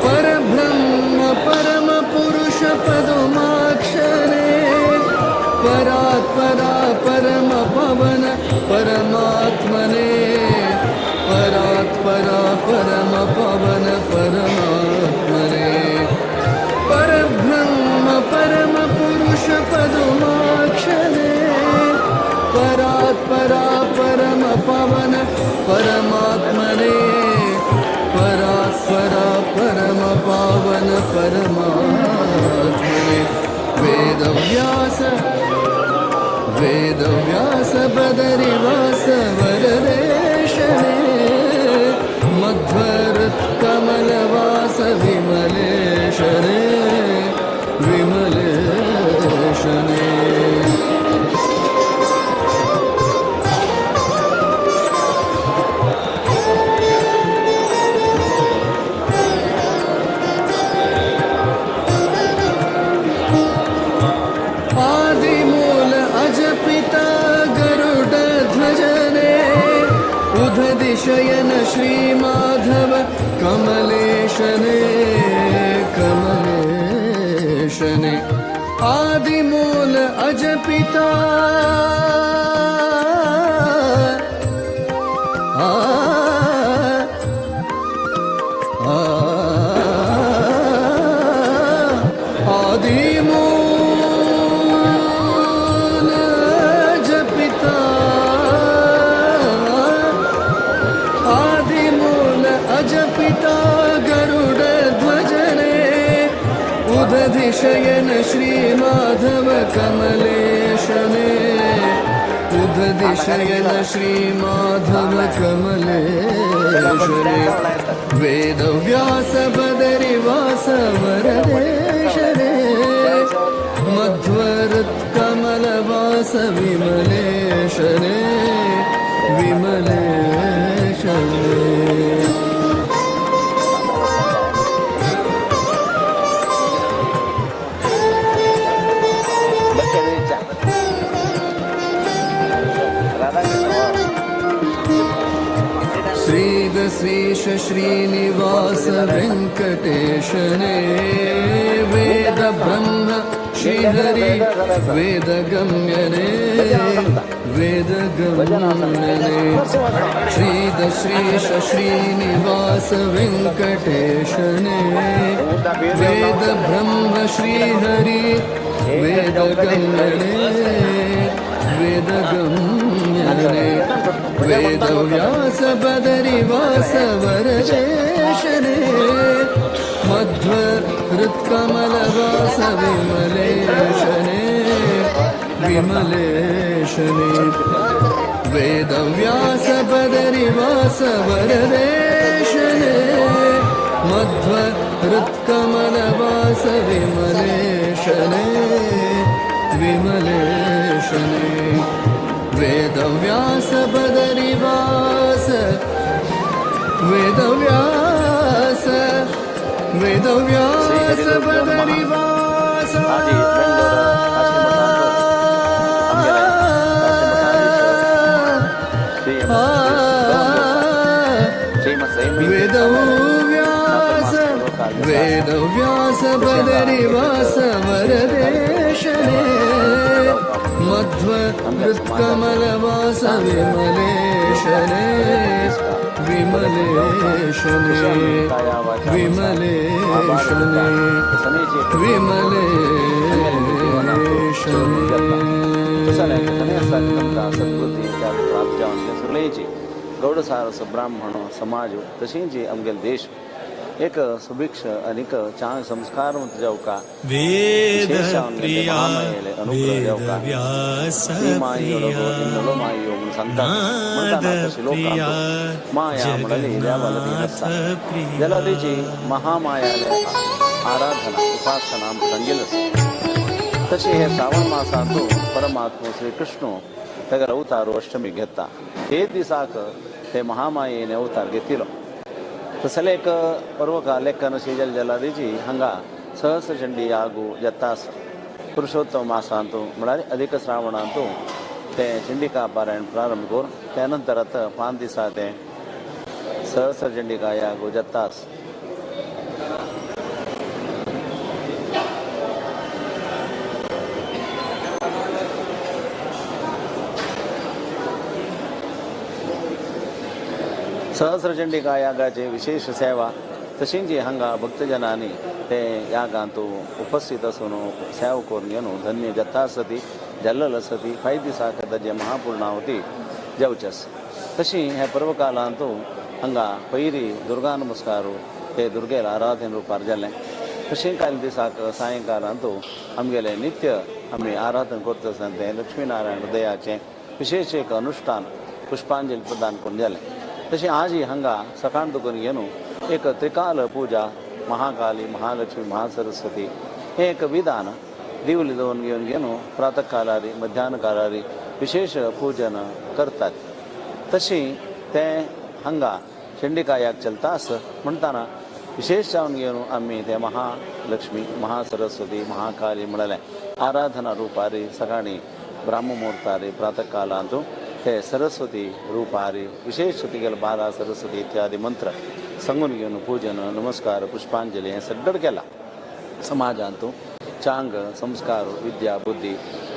[SPEAKER 11] परब्रह्म परमपुरुष पदुमाक्षरे परात्परा परम पवन परमात्मने परात्परा परम पवन परमात्मने परब्रह्म परमपुरुष पदुमाक्षरे परात्परा परम पवन परमात्मने परात्परा परम पावन परमात्मने वेदव्यास वेदव्यास बदरिवास वरदेशने मध्वहृत्कमलवास विमलेशने विमलेशने। आदिमूल अजपिता गरुड ध्वजने उदधिशयन श्री माधव कमलेशने कमलेशने आदिमूल अजपिता आ, आ, आदिमूल अजपिता आदिमूल अजपिता गरुड ध्वजने उदधिशयन श्री माधव कमलेशने उदधिशयन श्री माधव कमलेशने वेदव्यास बदरिवास वरदेशने मध्वहृत्कमलवास विमलेशने विमलेशने। श्रीदश्रीश श्रीनिवास वेङ्कटेशने वेद ब्रह्म श्रीहरि वेदगम्यने वेदगम्यने श्रीदश्रीश श्रीनिवास वेङ्कटेशने वेद ब्रह्म श्रीहरि वेदगम्यने वेदगम्यने वेदव्यास बदरिवास वरदेशने मध्व हृत्कमलवास विमलेशने विमलेशने वेदव्यास बदरिवास वरदेशने मध्व हृत्कमलवास विमलेशने विमलेशने वेदव्यास बदरिवास वेदव्यास वेदव्यास बदरिवास
[SPEAKER 4] ಆದಿ ಬೆಂಗಳೂರ ಕಾಶಿಮಠ ಆಮೇಲೆ ಶ್ರೀ ಎಂ ಶ್ರೀಮತ್
[SPEAKER 11] वेदव्यास वेदव्यास बदरिवास वरदेशने मध्व हृत्कमलवास विमलेशने विमलेशने विमलेशने विमलेशने।
[SPEAKER 4] सद्बुद्धी प्राप्त जावन सगळेची गौड सारस ब्राह्मण समाज तशेंच आमगेलो देश एक सुभिक्ष आनीक चांग संस्कारवंत जावका
[SPEAKER 8] वेद
[SPEAKER 4] विशेष आमगेले
[SPEAKER 8] प्रिया
[SPEAKER 4] महामायेले अनुग्रह
[SPEAKER 8] वेद
[SPEAKER 4] जावका
[SPEAKER 8] व्यास
[SPEAKER 4] ही मायो
[SPEAKER 8] प्रिया
[SPEAKER 4] इन्नलो मायो म्हणून सांगता
[SPEAKER 8] नाद
[SPEAKER 4] म्हणटा
[SPEAKER 8] प्रिया
[SPEAKER 4] माया म्हणाली देवाला ती
[SPEAKER 8] जगन्नाथ
[SPEAKER 4] नसता
[SPEAKER 8] प्रिया
[SPEAKER 4] जाल्यार तेची महामाया आराधना उपासना आमकां सांगिल्लें आसा. तशें हे श्रावण मासांतू परमात्मा श्री कृष्ण तागेलो अवतार अष्टमी घेता हे दिसाक ते महामायेन अवतार घेतिलो. तसले एक पर्वका लेखन शेजल जलादीची हांगा सहस्रचंडी यागू जाता आसा. पुरुषोत्तम मासांतू म्हळ्यार अधिक श्रावणांतू ते चंडिका पारायण प्रारंभ करून त्या नंतर आतां 5 दिसा ते सहस्रचंडिका यागू जाता आसा. सहस्रचंडिका यागाचे विशेष सेवा तशींच हांगा भक्तजनांनी ते यागांतू उपस्थित आसून सेवा करून घेवन धन्य जाता आसती जाल्लल आसती 5 दिसाक ताजे महापूर्णावती जावचे आसा. तशी हे पर्वकालांतू हांगा पयरी दुर्गा नमस्कार ते दुर्गेल आराधन रुपार जालें. तशें काल दिसाक सायंकालांतू आमगेले नित्य आमी आराधन करता आसतना तें लक्ष्मीनारायण हृदयाचें विशेष एक अनुष्ठान पुष्पांजली प्रदान करून जालें. तशें आजय हांगा सकाळ दुकून घेवन एक त्रिकाल पूजा महाकाली महालक्ष्मी महासरस्वती हें एक विधान दिवली दवरून घेवन घेवन प्रातः कालारी मध्यान कालारी विशेष पूजन करतात. तशी तें हांगा चंडिकायाक चलता आसा म्हणटाना विशेष जावन घेवन आमी ते महालक्ष्मी महासरस्वती महाकाली म्हणलें आराधना रुपारी सकाळी ब्राह्म मुहूर्तारी प्रातः कालांतू हे सरस्वती रूपारी विशेष तिगेले बाला सरस्वती इत्यादी मंत्र सांगून घेवन पूजन नमस्कार पुष्पांजली हें सगळें केलां. समाजांतू चांग संस्कार विद्या बुद्धी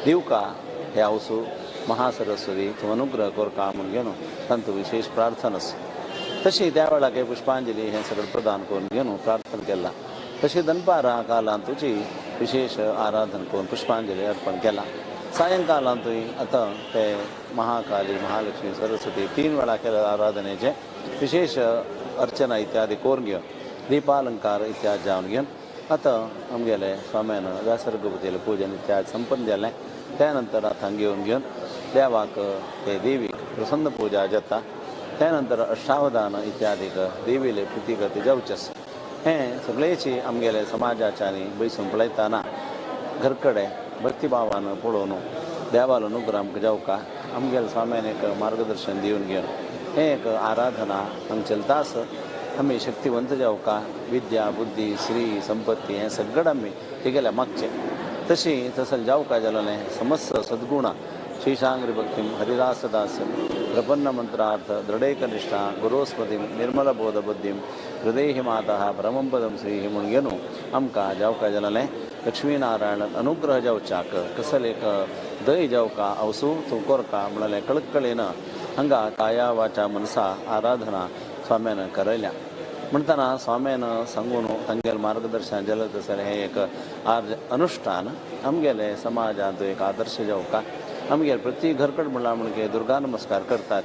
[SPEAKER 4] दिवका हे हांवसू महासरस्वती तूं अनुग्रह करका म्हूण घेवन तांतू विशेष प्रार्थना आसा. तशी त्या वेळाक पुष्पांजली हें सगळें प्रदान करून घेवन प्रार्थना केलां. तशी दनपारां कालांतूची विशेष आराधन करून पुष्पांजली अर्पण केलां. सायंकालांतूय आतां ते महाकाली महालक्ष्मी सरस्वती 3 वेळा केल्या आराधनेचें विशेष अर्चना इत्यादी करून घेवन दीपालंकार इत्यादी जावन घेवन आतां आमगेले स्वाम्यान व्यासरगुपतीले पूजन इत्यादी संपन्न जालें. त्या नंतर आतां घेवन घेवन देवाक ते देवीक प्रसन्न पूजा जाता. त्या नंतर अष्टावधान इत्यादीक देवीले प्रितीगती जावचें आसा. हें सगळेची आमगेले समाजाच्यानी बैसून पळयतना घर कडेन भक्तिभावान पळोवन देवालो अनुग्रह आमकां जावका आमगेले स्वाम्यान एक मार्गदर्शन दिवन घेवन हें एक आराधना हांगा चलता आसा. आमी शक्तिवंत जावका विद्या बुद्धी श्री संपत्ती हें सगळें आमी तिगेल्या मागचें. तशी तसं जावका जालें समस्त सद्गुण श्रीशांग्री भक्तीं हरिदासदास्यं प्रपन्न मंत्रार्थ दृढैकनिष्ठा गुरोस्मतीं निर्मल बोधबुद्धीं हृदय मातः परमं पदं श्री म्हूण घेवन आमकां जावका जालें लक्ष्मीनारायण अनुग्रह जावच्याक कसले एक दय जावका अवसू तूं कोरका म्हणलें कळकळीन हांगा काया वाचा मनसा आराधना स्वाम्यान करयल्या. म्हणटना स्वाम्यान सांगून तांगेलें मार्गदर्शन जालें तसलें हें एक अनुष्ठान आमगेले समाजांत एक आदर्श जावका. आमगेले प्रति घरकड म्हणल्यार म्हणजे दुर्गा नमस्कार करतात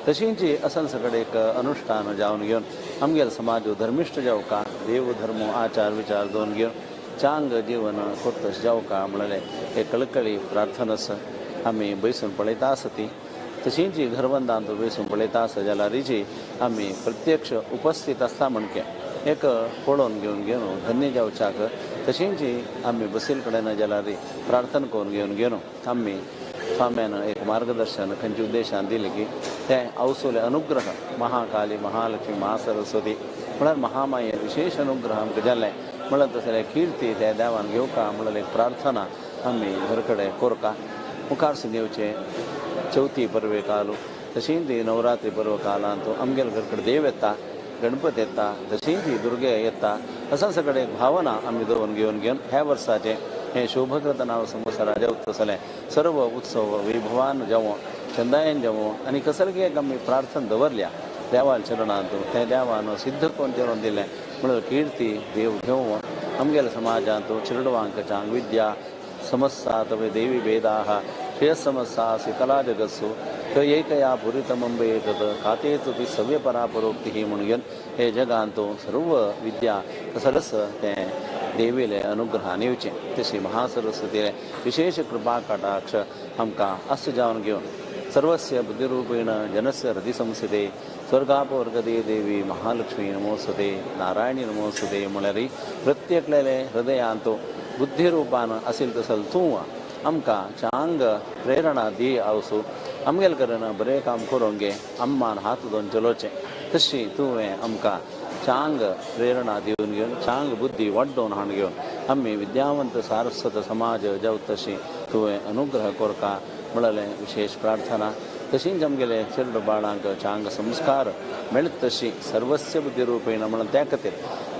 [SPEAKER 4] तशींच असल सगळें एक अनुष्ठान जावन घेवन आमगेले समाज धर्मिश्ट जावका देव धर्म आचार विचार दवरून घेवन चांग जीवन करतश जावका म्हणलें एक कळकळी प्रार्थना आसा. आमी बैसून पळयता आसा ती तशींच घरबंदांत बैसून पळयता आसा जाल्यारीची आमी प्रत्यक्ष उपस्थित आसता म्हणके एक पळोवन घेवन घेवन धन्य जावच्याक तशींच आमी बसील कडेन जाल्यार प्रार्थना करून घेवन घेवन आमी स्वाम्यान एक मार्गदर्शन खंयच्या उद्देशान दिलें की तें अवसुले अनुग्रह महाकाली महालक्ष्मी महासरस्वती म्हळ्यार महामाये विशेष अनुग्रह आमकां जालें म्हणल्यार तसलें कीर्ती त्या देवान घेवका म्हणल्यार एक प्रार्थना आमी घर कडेन कोरका. मुखार सून येवचें चवथी परवे कालू तशींच ती नवरात्री पर्व कालांत आमगेले घर कडेन देव येता गणपती येता तशींच ती दुर्गे येता असा सगळे एक भावना आमी दवरून घेवन घेवन ह्या वर्साचें हें शोभकृत नांव संवसारा जावं तसलें सर्व उत्सव वैभवान जावं चंदायन जावं आनी कसले एक आमी प्रार्थना दवरल्या देवाल चरणांत तें देवान सिद्ध करून चरोवन दिलें म्हणल्यार कीर्ती देव घेवं आमगेल्या समाजांत चेडवांक चांग विद्या समस्या तवे देवी वेदाः श्रेयसमस्या सकला जगत्सु त एकया पुरितमंबे तत् कातेतुपि सव्यपरापरोक्तिः म्हणून घेवन हे जगांत सर्व विद्या तसलस तें देवीले अनुग्रहान येवचें. तशी महासरस्वतीले विशेष कृपा कटाक्ष आमकां आस जावन घेवन सर्वस्य बुद्धिरूपेण जनस्य हृदि संस्थिते स्वर्गापवर्गदे देवी महालक्ष्मी नमोस्तुते नारायणी नमोस्तुते म्हळ्यार प्रत्येकलेले हृदयांत बुद्धिरूपान असेल तसल तूं आमकां चांग प्रेरणा दी आवसू आमगेले कडेन बरें काम करूंक गे अम्मान हात दोन चलोवचें तशी तुवें आमकां चांग प्रेरणा दिवन घेवन चांग बुद्धी वाड्डोवन हाडून घेवन आमी विद्यावंत सारस्वत समाज जावं तशी तुवें अनुग्रह कोरका म्हळ्ळें विशेष प्रार्थना. तशींच आमगेले चेडू बाळांक चांग संस्कार मेळत तशी सर्वस्य बुद्धिरूपेण म्हणून त्या खातीर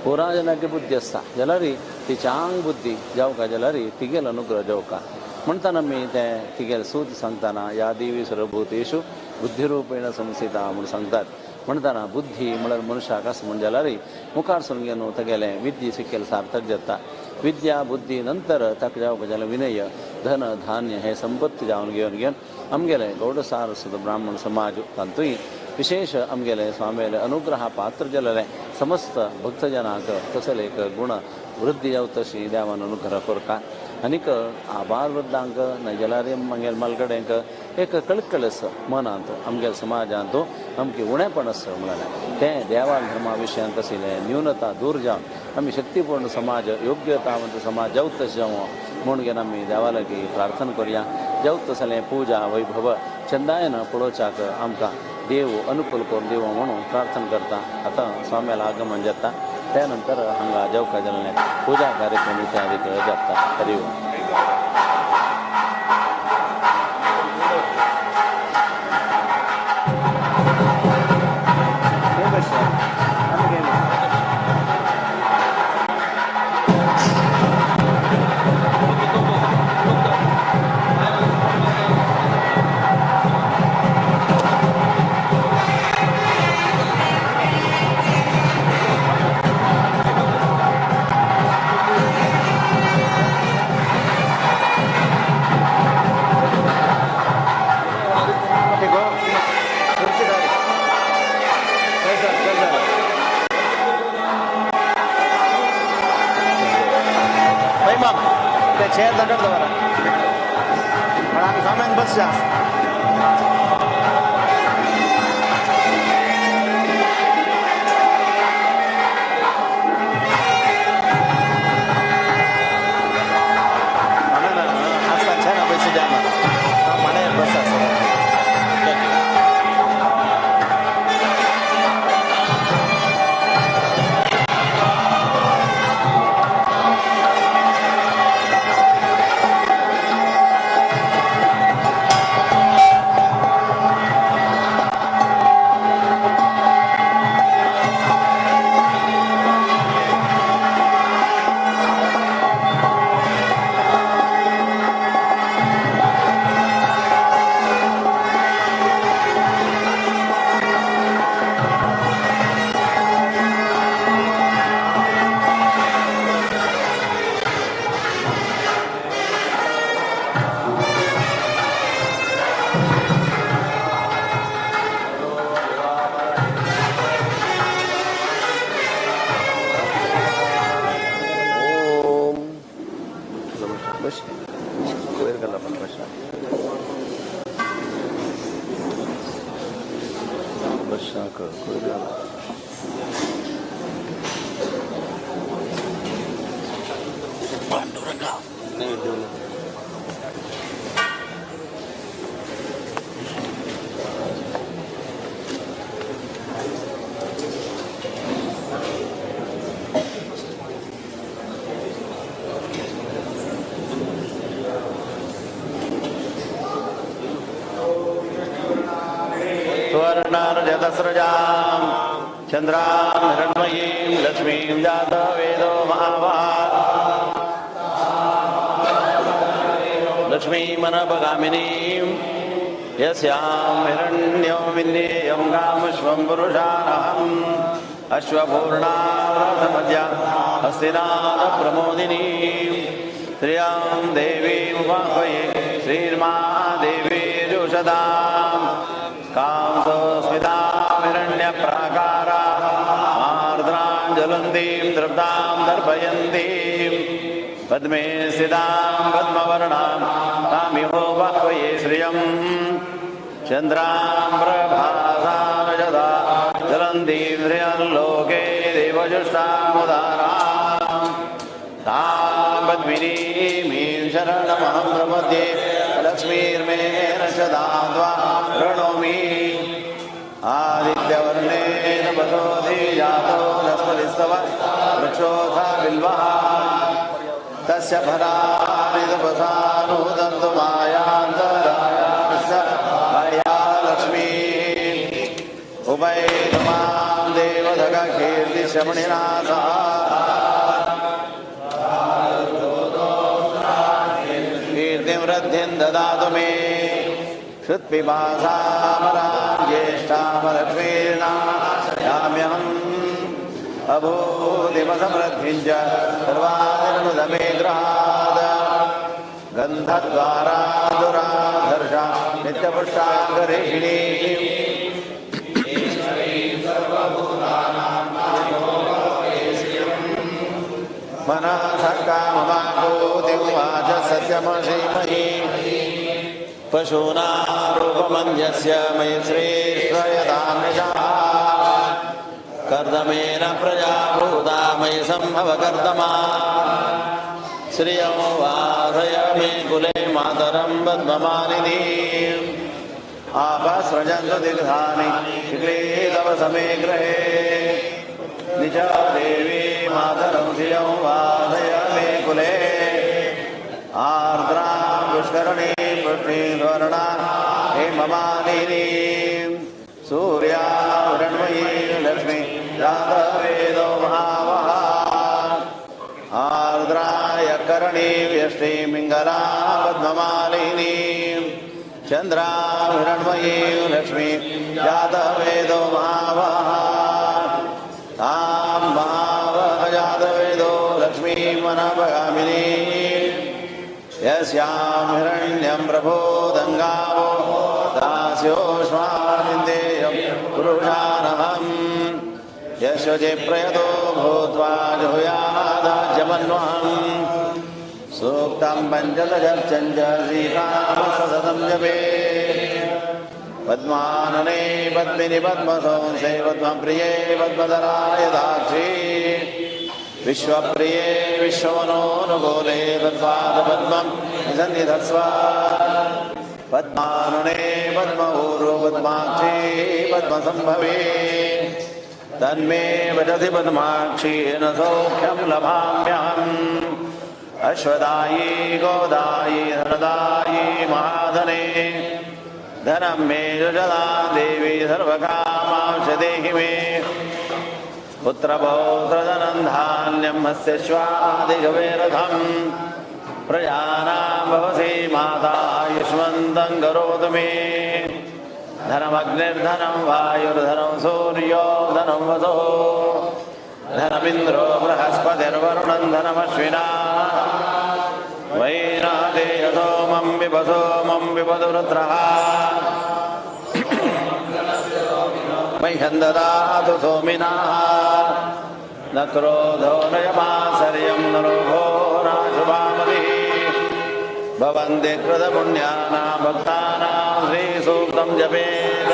[SPEAKER 4] पुरा जनाची बुद्धी आसता जाल्यार ती चांग बुद्धी जावका जाल्यार तिगेल अनुग्रह जावका म्हणटाना आमी ते तिगेल सूत सांगतना या देवी सर्वभूतेषु बुद्धिरूपेण संस्थिता म्हूण सांगतात. म्हणटाना बुद्धी म्हळ्यार मनशाक आसा म्हण जाल्यार मुखार सरून घेवन तेगेलें विद्या शिकेल सार्थक जाता. विद्या बुद्धी नंतर ताका जावका जाल्यार विनय धन धान्य हे संपत्ती जावन घेवन घेवन आमगेले गौड सारस्वत ब्राह्मण समाज तांतूय विशेष आमगेले स्वाम्याले अनुग्रह पात्र जालेले समस्त भक्तजनांक तसले एक गुण वृद्धी जावं तशी देवान अनुग्रह करता. आनीक आबाल वृद्धांक जाल्यार आमगेले मालकड्यांक एक कळकळ आसा मनांत आमगेले समाजांत आमचें उणेपण आसा म्हळ्यार तें देवा धर्मा विशयांत आशिल्लें न्यूनता दूर जावन आमी शक्तीपूर्ण समाज योग्यतावंत समाज जावं तशें जावं म्हूण घेवन आमी देवा लागीं प्रार्थना करुया. जावं तसलें पुजा वैभव चंदायन पळोवच्याक आमकां देव अनुकूल करून दिवं म्हणून प्रार्थना करता. आतां स्वाम्याला आगमन जाता त्या नंतर हांगा जावका जाल्लें पुजा कार्यक्रम इत्यादी जाता. हरी ओम.
[SPEAKER 2] चेअर दगड दवरा पण आमी सामान बसया.
[SPEAKER 4] सुवर्णरजतसृजां चन्द्रां हिरण्मयीं लक्ष्मीं जातवेदो महावाः लक्ष्मीमनपगामिनीं यस्यां हिरण्यो विन्येयं गामश्वं पुरुषाणहम् अश्वपूर्णाव्रतमध्या हस्तिनाथप्रमोदिनीं श्रियां देवीमुपाह्वये श्रीर्मादेवी जोषदां कांसस्मितां हिरण्यप्राकारा मार्द्रां ज्वलन्तीं तृप्तां दर्पयन्तीं पद्मे स्थितां पद्मवर्णां तामिहोपाह्वये श्रियं
[SPEAKER 12] चन्द्राम्रभासानजदा जलन्तीन्द्रियल्लोके देवजुष्टामुदारां तां पद्मिनीमीं शरणमहं प्रपद्ये लक्ष्मीर्मेन सदा प्रणोमि। आदित्यवर्णेन वसोऽधिजातो वनस्पतिस्तव वृक्षोऽथ बिल्वः तस्य फलानि तपसानुदन्तु मायान्तरायाश्च माया लक्ष्मीः उभैतु मां देवधगकीर्तिश्रमणिना सह कीर्तिं वृद्धिं ददातु मे। श्रुत्पिपासामरां ज्येष्ठामलक्ष्मीर्नाशयाम्यहम् अभूतिमसमृद्धिं च सर्वादिर्नुदमे गृहात् गन्धद्वारा दुराधर्षा नित्यपुष्टाङ्गरेषिणी। मनसः काममाकूतिमुवाच सत्यमशीमहि पशूनां रूपमन्यस्य मयि श्रेष्ठयतां निशा। कर्दमेन प्रजा भूता मयि सम्भव कर्दमा श्रियो वासय मे कुले मातरं पद्ममालिनी। आपसृजन्तु दीर्घानि शुक्ले तव समे गृहे निजा देवी मातरं श्रियं वासय मे कुले। आर्द्रां पुष्करणीं पुष्णीं स्वर्णा हेममालिनीं सूर्यावृण्मयीं लक्ष्मी जातवेदो महावः। आर्द्राय करणीं यष्टीं पिङ्गलां पद्ममालिनीं चन्द्रां हिरण्मयीं लक्ष्मीं जातवेदो महावः। तां महावह जातवेदो लक्ष्मीं वनभगामिनीं यस्यां हिरण्यं प्रभोदङ्गावो दास्योष्मानिन्देयं पुरुषानहम्। यशोजे प्रयतो भूत्वा जुहुयादाज्यमन्वहम् सूक्तं पञ्चदशं च श्रीरामसततं जपे। पद्मानने पद्मिनि पद्मसंसे पद्मप्रिये पद्मधराय दाक्षी विश्वप्रिये विश्वमनोनुकूले तत्पादपद्मं सन्निधत्स्व। पद्मानने पद्मऊरु पद्माक्षी पद्मसम्भवे तन्मे वदति पद्माक्षी न सौख्यं लभाम्यहम्। अश्वदायी गोदायी धनदायी महाधने धनं मे जुषदा देवी सर्वकामांश देहि मे। पुत्रपौत्रधनं धान्यं हस्यश्वादिगवेरथं प्रजानां भवसि माता युष्मन्तं करोतु मे। धनमग्निर्धनं वायुर्धनं सूर्यो धनं वसुः धनमिन्द्रो बृहस्पतिर्वरुणं धनमश्विना वैरादेयसोमं पिबसोमं पिबतु रुद्रः। मह्यं ददातु सोमिनः न क्रोधो न यमासर्यं न लोभो नाशुभामतिः। भवन्ति कृतपुण्यानां भक्तानां श्रीसूक्तं जपेत्।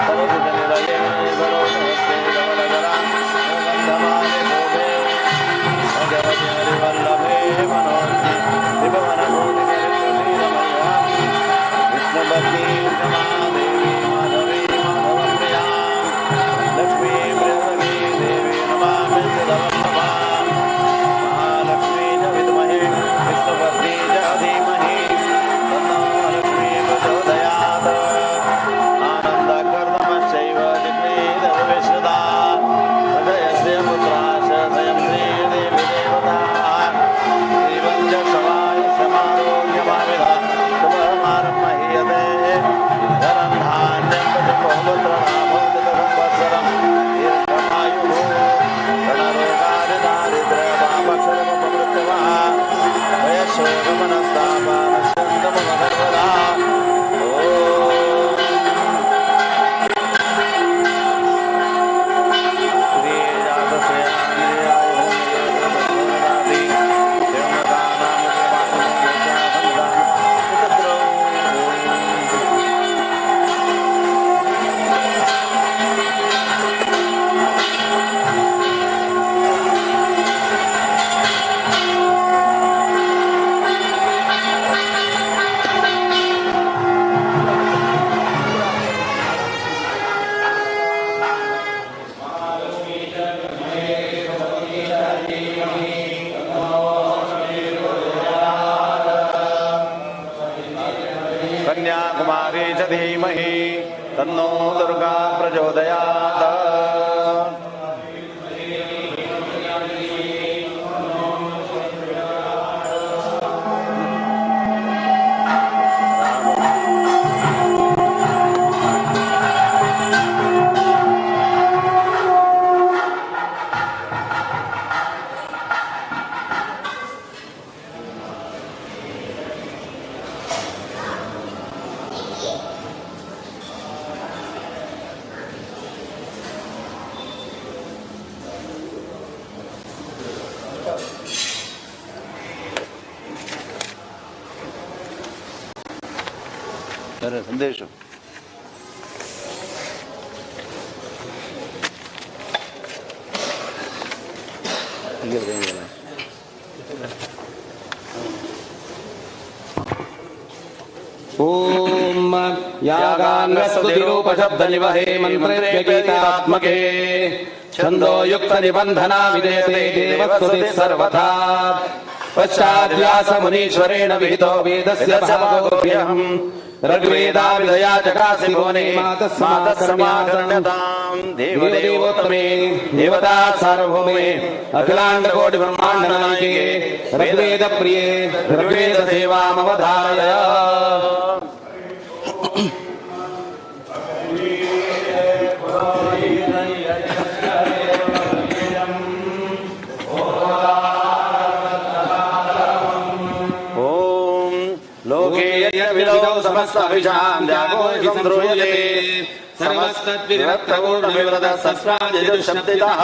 [SPEAKER 12] सरसुजनिलये सरोजहस्ते कमलकरां सुगन्धमालिशोभे भगवति हरिवल्लभे मनोज्ञे त्रिभुवनभूतिकरिप्रसीदमया विष्णुपत्नी रमादेवी माधवी माधवप्रिया लक्ष्मी प्रियसखी देवी नमामि सदावल्लभां। महालक्ष्मी च विद्महे विष्णुपत्नी च धीमहि तन्नो लक्ष्मी प्रचोदयात्। आनन्दकर्दमश्चैव जिग्मेदविश्रुता। च धीमहि तन्नो दुर्गा प्रचोदयात्। ಸಂದೇಶ
[SPEAKER 1] ಓಂ ಯಾಗಾಂಗಸ್ತುತಿರೂಪಶಬ್ದನಿವಹೇ ಮಂತ್ರೇಭ್ಯಗೀತಾತ್ಮಕೆ ಛಂದೋಯುಕ್ತನಿಬಂಧನಾ ವಿಜಯತೆ ದೇವಸ್ತುತಿ ಸರ್ವಥಾ ಪಶ್ಚಾದ್ವ್ಯಾಸಮುನೀಶ್ವರೇಣ ವಿಹಿತೋ ವೇದಸ್ಯ ಭಾಗೋಭ್ಯಹಂ ಋಗ್ವೇದಾ ವಿದಯಾ ಚಕಾಸಿ ಭುವನೆ ಮಾತಃ
[SPEAKER 12] ಸಮಾಕರ್ಣ್ಯತಾಂ
[SPEAKER 1] ದೇವದೇವೋತ್ತಮೇ ದೇವತಾ ಸಾರ್ವಭೌಮೇ ಅಖಿಲಾಂಡ ಕೋಟಿ ಬ್ರಹ್ಮಾಂಡ ನಾಯಕೆ ಋಗ್ವೇದ ಪ್ರಿಯೇ ಋಗ್ವೇದ ಸೇವಾಮವಧಾರಯ.
[SPEAKER 12] ಓಂ ಲೋಕೆ ಯದ್ವಿಧೌ ಸಮಸ್ತವಿಷಾಂ ಜಾಗೋ ಸಂದ್ರೂಯತೆ ಸಮಸ್ತದ್ವಿರಕ್ತಪೂರ್ಣವಿವ್ರತ ಸಸ್ರಾಜಶಬ್ದಿತಃ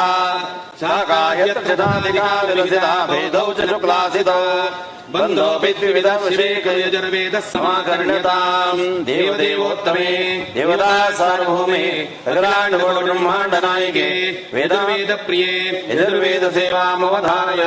[SPEAKER 12] ಶಾಖಾಯತ್ರಷಾದಿಕಾ ವಿಲಸಿತಾ ಭೇದೌ ಚ ಶುಕ್ಲಾಸಿತೌ ಬಂಧೋಪಿ ದ್ವಿವಿಧ
[SPEAKER 1] ಯಜುರ್ವೇದ
[SPEAKER 12] ಸಮಾಕರ್ಣ್ಯತಾಂ ದೇವದೇವೋತ್ತಮೇ ದೇವತಾ ಸಾರ್ವಭೌಮೇ ಅಖಿಲಾಂಡ ಬ್ರಹ್ಮಾಂಡ ನಾಯಕೆ
[SPEAKER 1] ವೇದವೇದ ಪ್ರಿಯೇ
[SPEAKER 12] ಯಜುರ್ವೇದ ಸೇವಾಮವಧಾರಯ.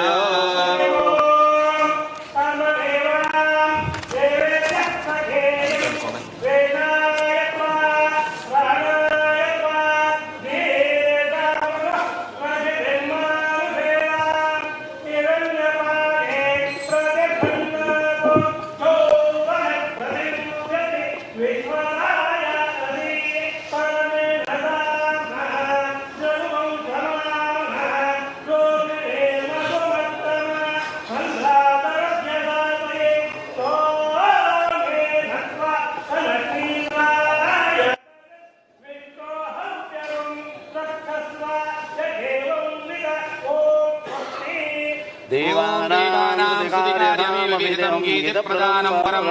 [SPEAKER 1] प्रदानं परं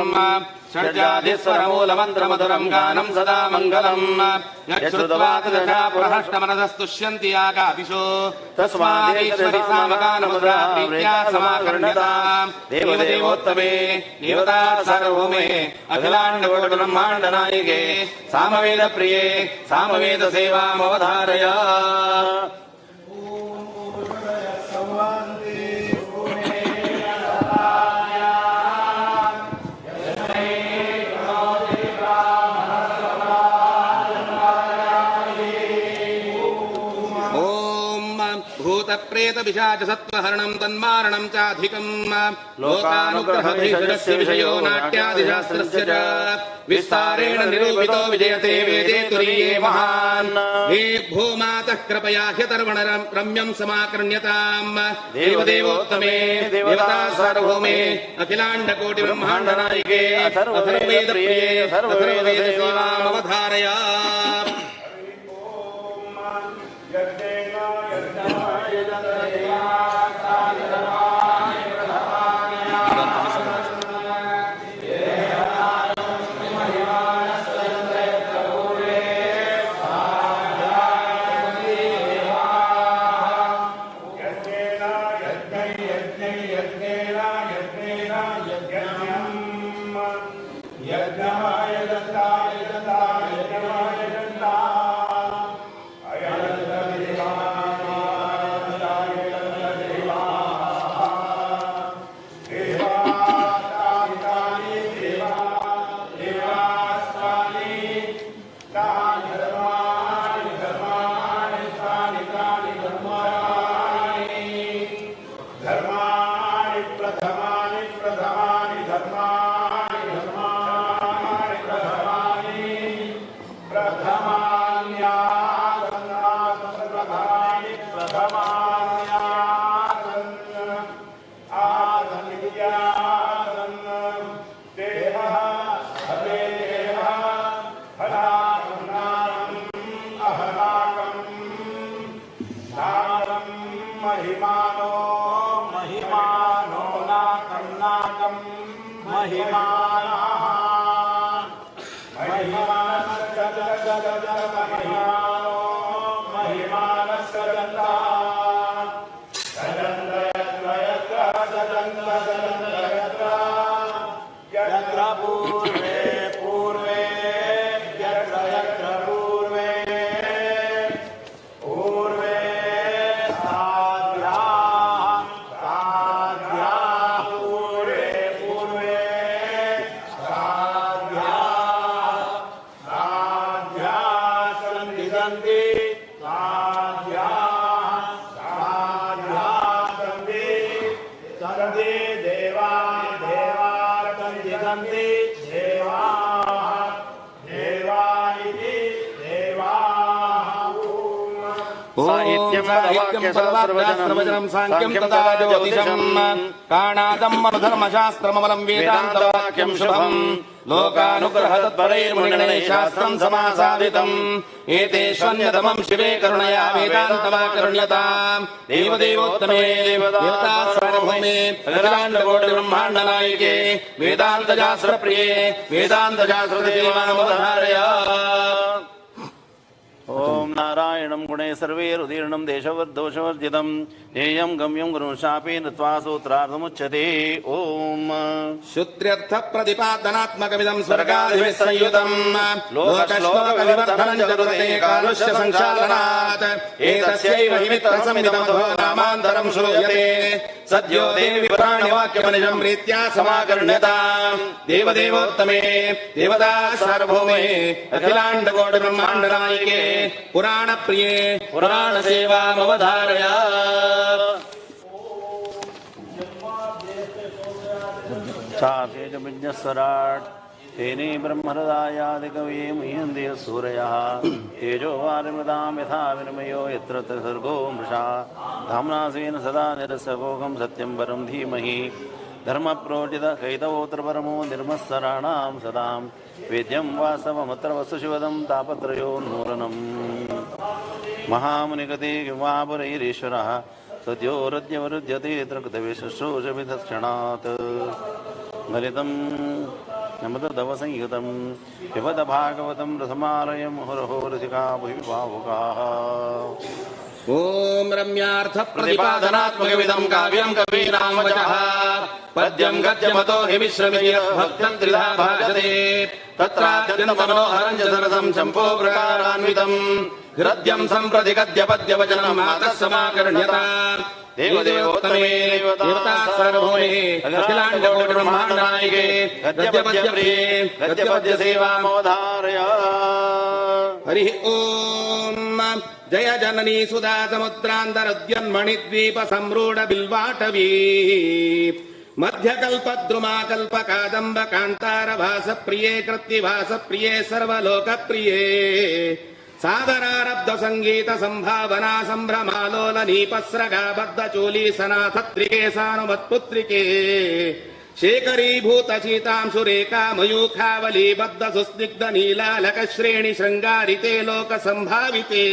[SPEAKER 1] षड्जातिस्वरमूलमन्त्रमधुरं गानं सदा मङ्गलम् यच्छ्रुत्वा तदशा पुरहष्टमनसस्तुष्यन्ति यागादिशो तस्मादेश्वरि सामगानमुद्रा प्रीत्या समाकर्ण्यतां देवदेवोत्तमे देवता सार्वभौमे अखिलाण्डकोटिब्रह्माण्डनायके सामवेद प्रिये सामवेद सेवामवधारय. प्रेत पिशाच सत्त्वहरणं तन्मारणं चाधिकं लोकानुग्रहभेषजस्य विषयो नाट्यादिशास्त्रस्य च विस्तारेण निरूपितो विजयते वेदे तुरीये महान्. हे भूमातः कृपया ह्यतर्वण रम्यं समाकर्ण्यतां देवदेवोत्तमे देवता सार्वभौमे अखिलाण्डकोटि ब्रह्माण्डनायके अथर्ववेद प्रिये अथर्ववेद सेवामवधारय. साहित्यं सांख्यं तथा ज्योतिषं काणादं मनुधर्मशास्त्रममलं वेदान्तवाक्यं शुभं लोकानुग्रहतत्परैर्मुनिगणैः शास्त्रं समासादितम् एतेष्वन्यतमं शिवे करुणया वेदान्तमाकरुण्यताम् देवदेवोत्तमे देवता सार्वभौमे अखिलाण्डकोटिब्रह्माण्डनायके वेदान्तशास्त्रप्रिये वेदान्तशास्त्रदेवामवधारय.
[SPEAKER 12] ओम नारायणं गुणे सर्वैरुदीर्णं देशवर्दोषवर्जितं ध्येयं गम्यं गुरुं शापे नत्वा सूत्रार्थमुच्यते. ओम
[SPEAKER 1] श्रुत्यर्थ प्रतिपादनात्मकमिदं स्वर्गादिभिः संयुतं लोकश्लोकविवर्धनं चतुर्थे कालस्य संक्षालनात् एतस्यैव हि मित्रसमिदमधो नामान्तरं श्रूयते सद्यो देवि पुराणवाक्यमनिजं प्रीत्या समाकर्ण्यताम् देवदेवोत्तमे देवता सार्वभौमे अखिलाण्डकोटिब्रह्माण्डनायके पुराणप्रिये पुराणसेवामवधारय.
[SPEAKER 12] सातेजविज्ञस्वराट् तेने ब्रह्महृदायादिकवये मुह्यन्ते सूरयः तेजो वारिमृदां यथा विनिमयो यत्र सर्गो मृषा धाम्ना स्वेन सदा निरसभोगं सत्यं परं धीमहि धर्मप्रोजित कैतवोऽत्र परमो निर्मत्सराणां सदां वेद्यं वासवमत्र वस्तुशिवदं तापत्रयोन्मूलनम्. महामुनिगते किंवापुरैरीश्वरः सद्यो हृद्यवरुध्यते यत्र शुश्रूषविधक्षणात् ललितं नमदवसंयुतं पिबत भागवतं रसमालयं मुहुरहो रसिका भुवि भावुकाः.
[SPEAKER 1] ॐ रम्यार्थ प्रतिपादनात्मकमिदं काव्यं कवीनां वचः पद्यं गद्यमतो हि मिश्रमिति भक्तं त्रिधा भाषते तत्रात्यन्तमनोहरं च सरसं चम्पो प्रकारान्वितं हृद्यं सम्प्रति गद्यपद्यवचनं मातः समाकर्ण्यताम् देवदेवोत्तमे देवता सार्वभौमे अखिलाण्डकोटिब्रह्माण्डनायके गद्यपद्यप्रिये गद्यपद्यसेवामवधारय. हरिः ॐ. जय जननी सुधा समुद्रान्तरुद्यन्मणिद्वीप सम्रूढ बिल्वाटवी मध्यकल्पद्रुमाकल्प कादम्ब कान्तार भास प्रिये कृत्तिभास प्रिये सर्वलोकप्रिये सादरारब्ध संगीत संभावना संभ्रमालोल नीपस्रगा बद्धचूली सनाथ त्रिकेशानुमत्पुत्रिके शेखरीभूत शीतांशुरेखा मयूखावली बद्ध सुस्निग्ध नीलालक श्रेणी शृंगारिते लोक संभाविते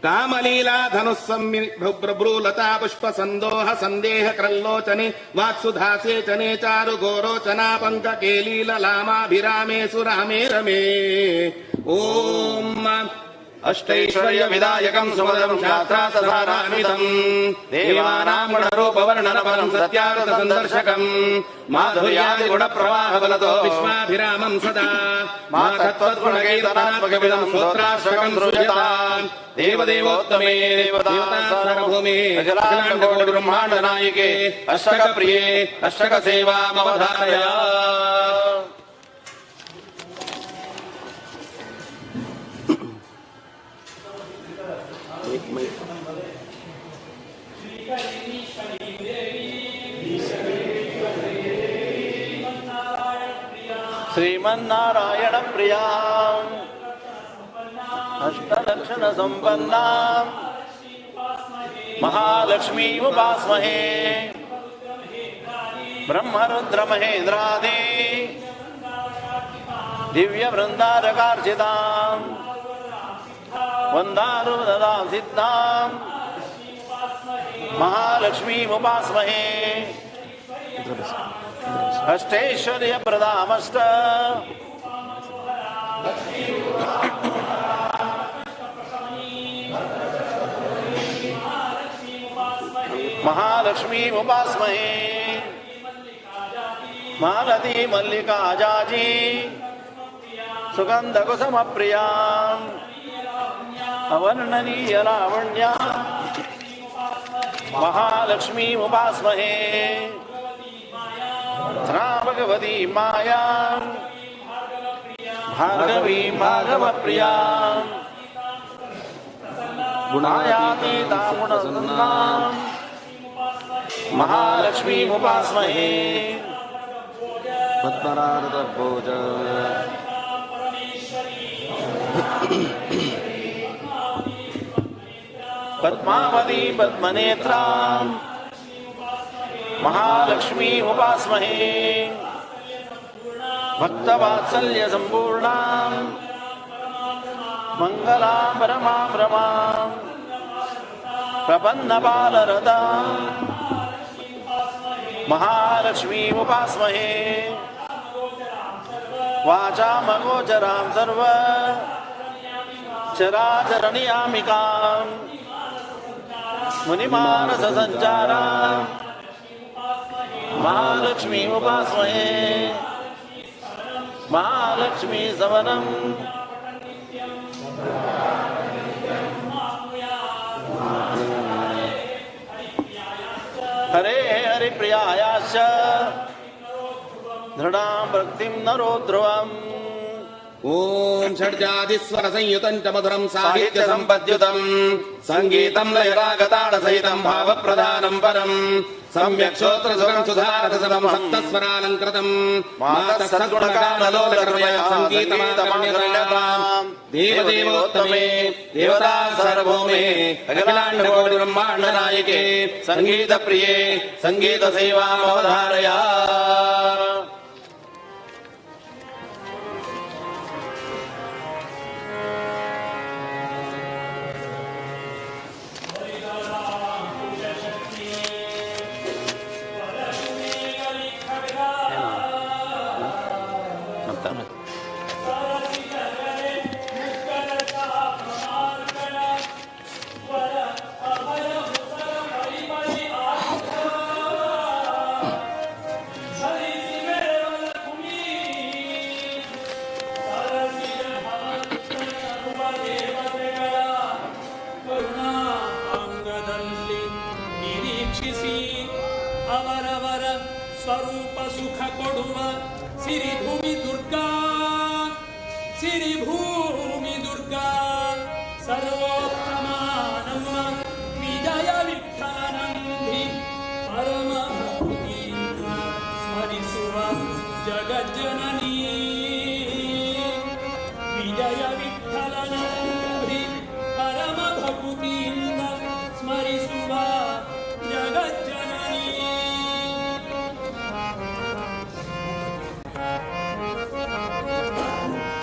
[SPEAKER 1] कामलीला धनुस्सम्भ्रूलता पुष्प संदोह संदेह क्रल्लोचने वाक्सुधासेचने चारु गोरोचना पंककेलीललामाभिरामे सुरामे रमे. ॐ अष्टैश्वर्य विदायकं सुमदं शास्त्रार्थसारान्वितं देवानां गुणरूपवर्णनपरं सत्यार्थ सन्दर्शकं माधुर्यादिगुणप्रवाहबलतो विश्वाभिरामं सदा मातत्वद्गुणकैतनात्मकमिदं स्तोत्राष्टकं श्रूयताम् देवदेवोत्तमे देवता सार्वभौमे अखिलाण्डकोटिब्रह्माण्डनायके अष्टकप्रिये अष्टकसेवामवधारय.
[SPEAKER 12] श्रीमन्नारायण प्रिया अष्टलक्षण संपन्ना महालक्ष्मीमुपास्महे। ब्रह्मरुद्रमहेन्द्रादि दिव्यवृन्दारकार्चितां वन्दारुददां सिद्धां महालक्ष्मीमुपास्महे। अष्टैश्वर्यप्रदामष्ट महालक्ष्मीमुपास्महे। मालती मल्लिका जाजी सुगन्धकुसुमप्रियाम् अवर्णनीय लावण्या महालक्ष्मीमुपास्महे। भगवती माया भार्गवी भार्गवप्रियां गुणायातीतां गुणसन्नां महालक्ष्मीमुपास्महे।
[SPEAKER 13] पद्मनारदभोज
[SPEAKER 12] पद्मावती पद्मनेत्रां महालक्ष्मीमुपास्महे। भक्तवात्सल्यसम्पूर्णां मङ्गलां परमां रमां प्रपन्नपालरतां महालक्ष्मीमुपास्महे। वाचामगोचरां सर्व चराचरनियामिकां मुनिमानससञ्चारां महालक्ष्मीमुपास्महे। महालक्ष्मी सवनम् हरे हरिप्रियायाश्च दृढां भक्तिं नरो ध्रुवम्।
[SPEAKER 1] ॐ षड्जातिस्वरसंयुतं च मधुरं साहित्यसम्पद्युतं सङ्गीतं लयरागताडसहितं भावप्रधानं परं सम्यक् श्रोत्रसुखं सुधारसमं सप्तस्वरालङ्कृतं मातः सद्गुणगानलोलकृपया सङ्गीतमाकर्ण्यतां देवदेवोत्तमे देवता सार्वभौमे अखिलाण्डकोटिब्रह्माण्डनायके सङ्गीतप्रिये सङ्गीतसेवामवधारय।
[SPEAKER 6] ಅವರವರ ಸ್ವರೂಪ ಸುಖ ಕೊಡುವ ಸಿರಿಭೂಮಿ ದುರ್ಗಾ, ಸಿರಿಭೂಮಿ ದುರ್ಗಾ ಸರ್ವೋತ್ತಮ ನಮ್ಮ ವಿಜಯ ವಿಠಲನಂದಿ ಪರಮ ಭಕ್ತಿಯಿಂದ ಸ್ಮರಿಸುವ ಜಗಜ್ಜನನಿ. ವಿಜಯ ವಿಠಲನಂದಿ ಪರಮ ಭಕ್ತಿಯಿಂದ ಸ್ಮರಿಸುವ ಜಗಜ್ಜನನಿ.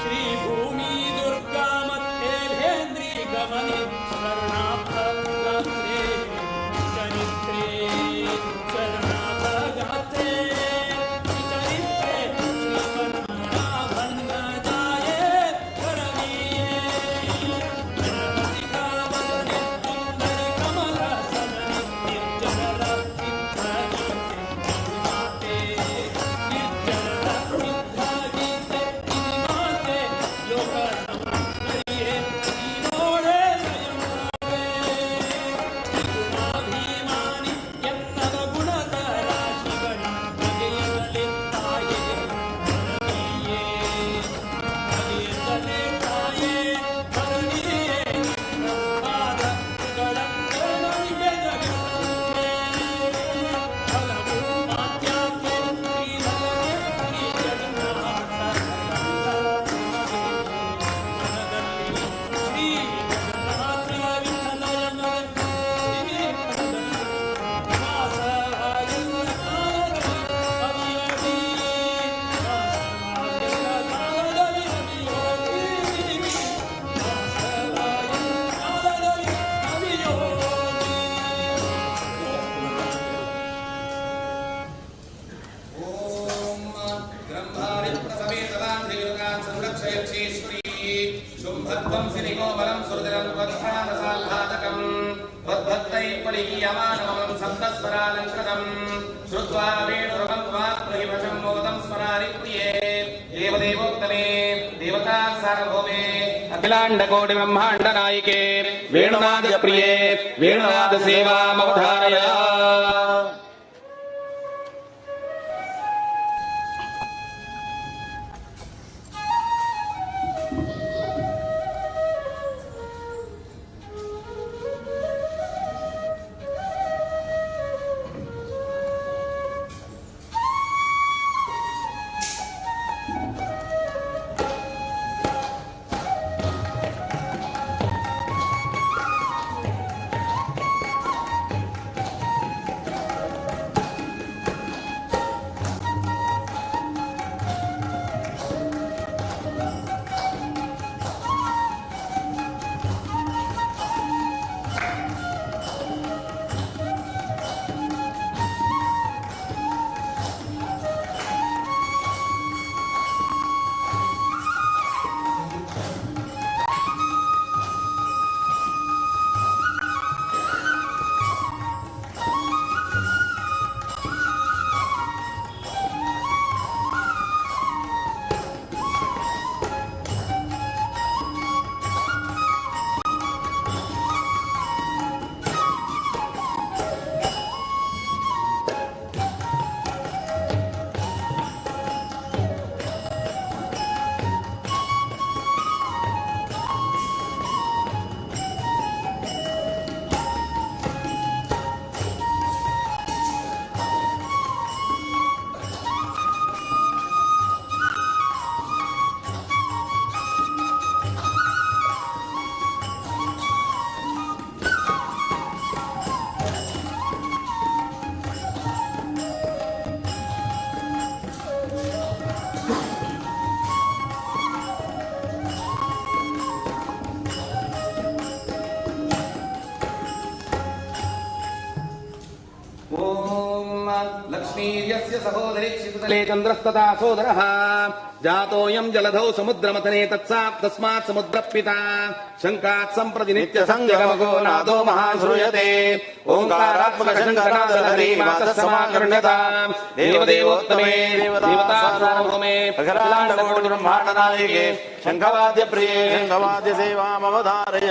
[SPEAKER 6] ಶ್ರೀ ಭೂಮಿ ದುರ್ಗಾ ಮತ್ತೆ ಭೇಂದ್ರಿ ಗಮನಿ ಸ್ವರ್ಣಾಭ
[SPEAKER 1] परिगीयमानमं सप्तस्वरालङ्कृतं श्रुत्वा वेणुरवं त्वा प्रहिवशं मोदं स्मरारि प्रिये देवदेवोत्तमे देवता सार्वभौमे अखिलाण्डकोटि ब्रह्माण्ड नायिके वेणुनाद प्रिये वेणुनाद सेवामवधारय. लक्ष्मीर्यस्य सहोदरी क्षितितले चन्द्रस्तथा सोदरः जातोऽयं जलधौ समुद्रमथने तस्मात् समुद्रपिता शङ्कात् सम्प्रति नित्यसङ्गमको नादो महान् श्रूयते ओङ्कारात्मक शङ्करादहरी मातः समाकर्ण्यताम् देवदेवोत्तमे देवता सार्वभौमे
[SPEAKER 12] अखिलाण्डकोटि ब्रह्माण्डनायके शङ्खवाद्य प्रिये शङ्खवाद्य सेवामवधारय.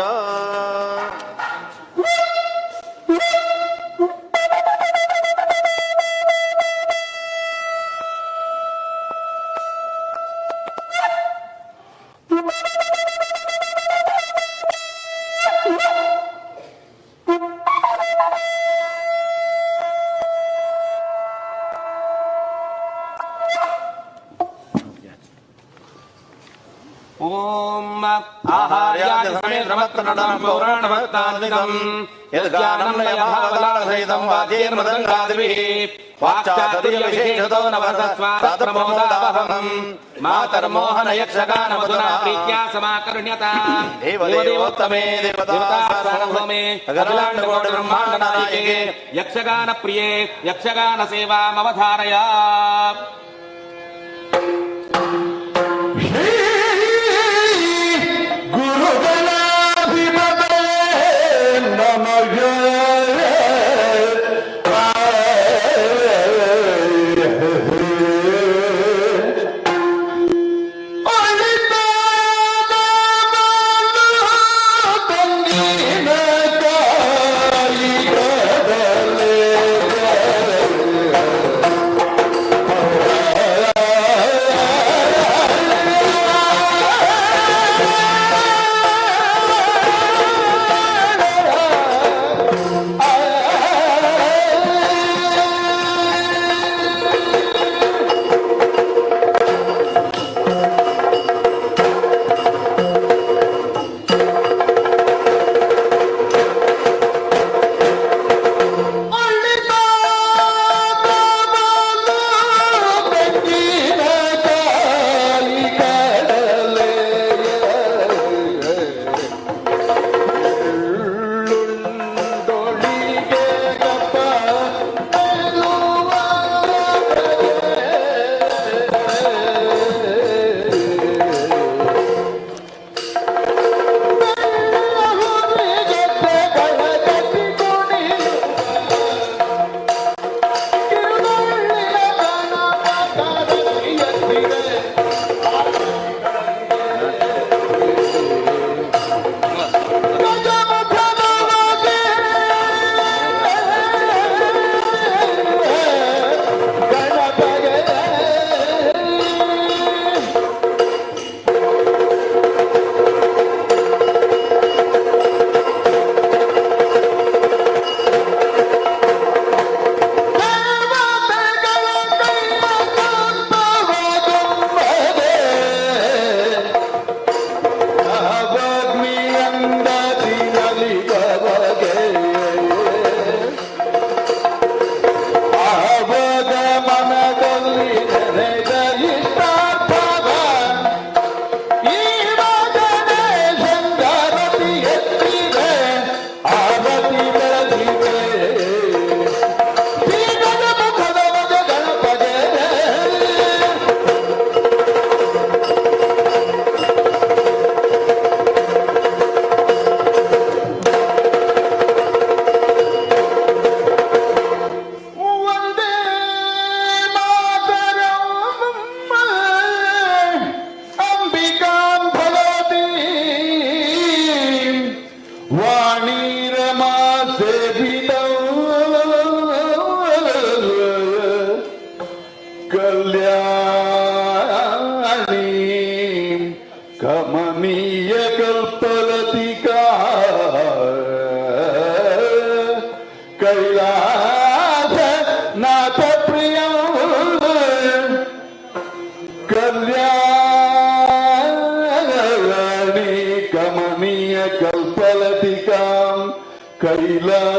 [SPEAKER 1] ओम
[SPEAKER 12] यद्गानं लयभावतालसहितं वाद्यैर्मृदङ्गादिभिः वाक्चातुर्यविशेषतो नवरसस्वादप्रमोदावहम्
[SPEAKER 1] मातर्मोहनयक्षगानमधुना प्रीत्या समाकर्ण्यताम्
[SPEAKER 12] देवदेवोत्तमे देवता
[SPEAKER 1] सार्वभौमे अखिलाण्डकोटिब्रह्माण्डनायके यक्षगानप्रिये यक्षगानसेवामवधारय.
[SPEAKER 12] Oh,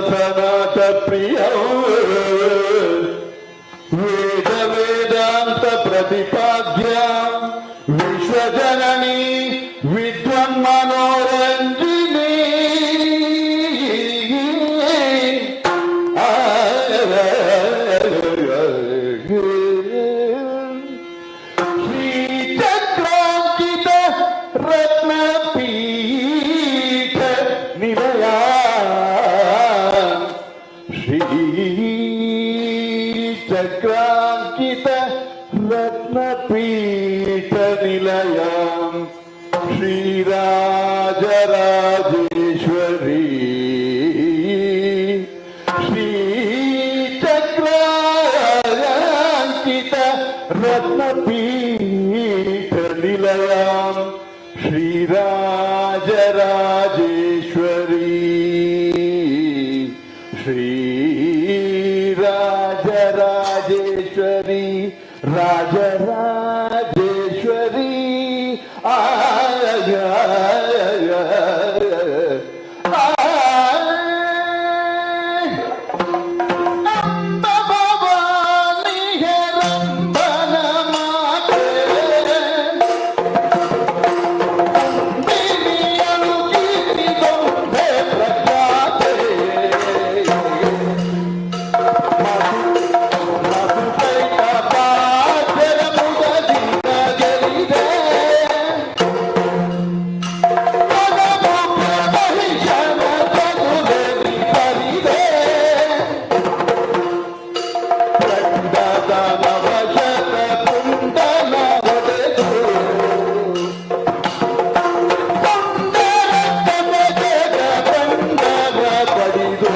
[SPEAKER 13] कैलासनाथ प्रिय वेद वेदांत प्रतिपाद्य विश्वजननी विद्वन्मनोरञ्जिनी श्रीचक्रांकित रत्नपीठ निलया श्रीचक्रांकित रत्नपीठ निलया श्रीराजराजेश्वरी श्रीचक्रांकित रत्नपीठ निलया श्रीराजराजेश्वरी श्रीराजराजेश्वरी राजराजेश्वरी आय अंब भवानी हेरंबन माते ಅಂಬಿನಿಯಳು ಕೀರ್ತಿಗೊಂಬೆ ಪ್ರಖ್ಯಾತೆ ಮಧುಕೈಟ ಪಾತ್ರ ಮುದದಿಂದ ಗೆಲಿದೆ ಮಹಿಷನ ಚತುರದಿ ಪರಿದೆ ಚಂಡದ ನವಶತ ಕುಂಡಲ ಹೊಡೆದು ಕೈದು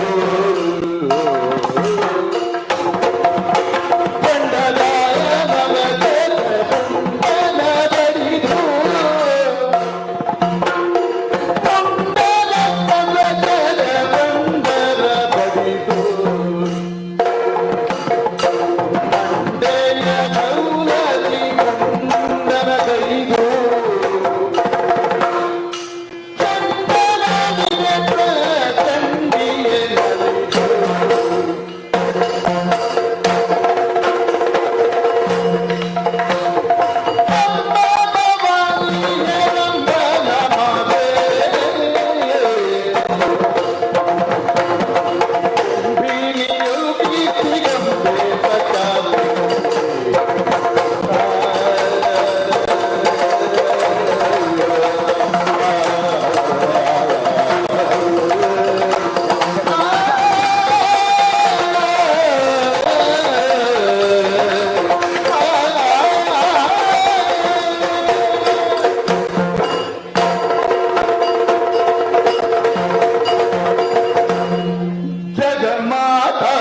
[SPEAKER 13] ಜಗನ್ಮಾತಾ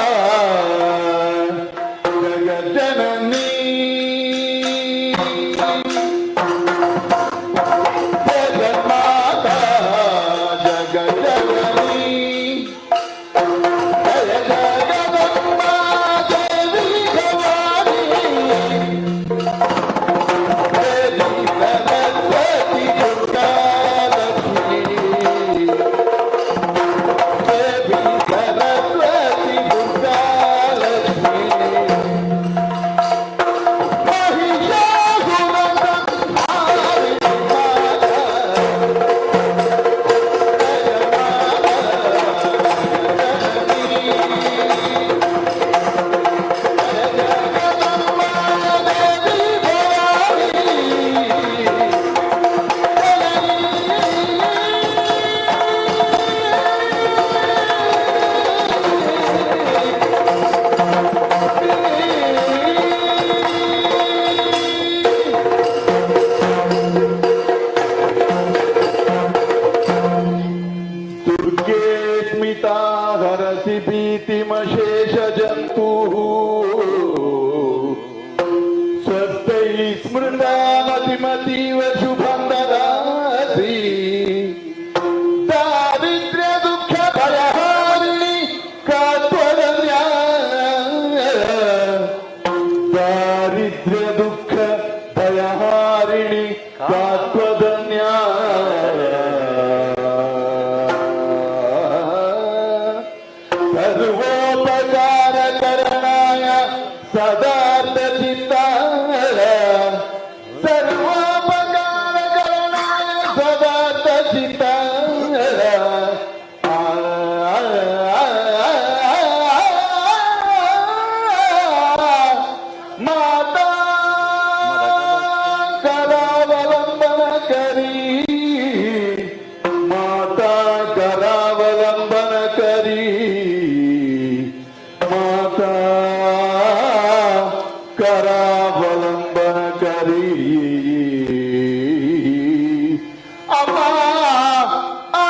[SPEAKER 13] ಜಗಜ್ಜನನಿ ಜಗನ್ಮಾತಾ ಜಗಜ್ಜನನಿ ಜಯ ಜಗದಂಬಾ ದೇವಿ ಭವಾನಿ ದೇವಿ ಸರಸ್ವತಿ ದುರ್ಗಾ ಲಕ್ಷ್ಮೀ ದೇವಿ ಸರಸ್ವತಿ ದುರ್ಗಾ ಲಕ್ಷ್ಮೀ ಮಹಿಷಾಸುರ ಸಂಹಾರಿಣಿ ಮಾತಾ ಜಗದಂಬಾ ದೇವಿ ಭವಾನಿ दुर्गे स्मिता हरसि भीतिमशेष जन्तुः स्वस्तै स्मृतामतिमतीव शुभं ददाति दारिद्र्य दुःख भयहारिणि का त्वदन्या दारिद्र्य दुःख भयहारिणि का त्वदन्या ಸರ್ವೋಪಕಾರ ಕರಣಾಯ ಸದಾರ್ಥ ಚಿತ್ತಾಯ ಸರ್ವೋಪಕಾರ ಕರಣಾಯ ಸದಾರ್ಥ ಚಿತ್ತಾಯ. ಮಾತಾ ಕರಾವಲಂಬನ ಕರಿ, ಮಾತಾ ಕರಾವಲಂಬನ ಕರಿ, ಮಾತಾ ಕರಾವಲಂಬನ ಕರಿ. ಅಮ್ಮ ಆ.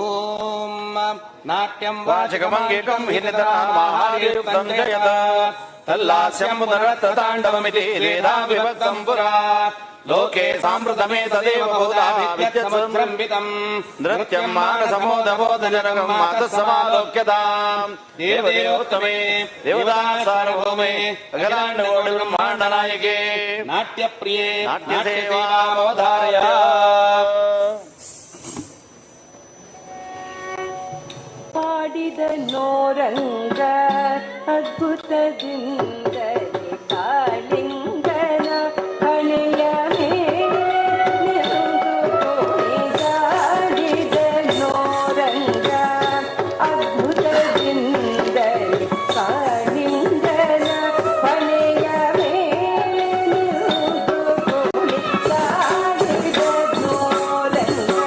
[SPEAKER 1] ಓಂ ನಾಟ್ಯಂ
[SPEAKER 12] ವಾಚಕಮಂಗೇಕಂ ಹಿನಿತರಾಮಾಹಾರ್ಯಯುಕ್ತಂ ಜಯತ ತಲ್ಲಾಸ್ಯಂ ಪುನರತ್ತತಾಂಡವಮಿತಿ ವೇದಾ ವಿಭಕ್ತಂ ಪುರಾ ಲೋಕೆ ಸಾಮೃತಮೇತದೇವ ಬಹುಧಾ ವಿದ್ಯತ್ಸಂಭೃಂಭಿತಂ ನೃತ್ಯಂ ಮಾನಸಮೋದಮೋದಜನಕಂ ಮಾತಃ ಸಮಾಲೋಕ್ಯತಾಂ ದೇವದೇವೋತ್ತಮೇ ದೇವತಾ ಸಾರ್ವಭೌಮೇ ಅಖಿಲಾಂಡಕೋಟಿ ಬ್ರಹ್ಮಾಂಡ ನಾಯಕೇ
[SPEAKER 1] ನಾಟ್ಯಪ್ರಿಯೇ
[SPEAKER 12] ನಾಟ್ಯಸೇವಾಮವಧಾರಯ.
[SPEAKER 14] ಪಾಡಿದ ನೋರಂಗ ಅದ್ಭುತದಿಂದಲೇ ಕಾಳಿಂಗನ ಹಣೆಯ ಮೇಲೆ ನಿಂತು ಕುಣಿದಾಡಿದ ನೋರಂಗ ಅದ್ಭುತದಿಂದಲೇ ಕಾಳಿಂಗನ ಹಣೆಯ ಮೇಲೆ ನಿಂತು ಕುಣಿದಾಡಿದ ನೋರಂಗ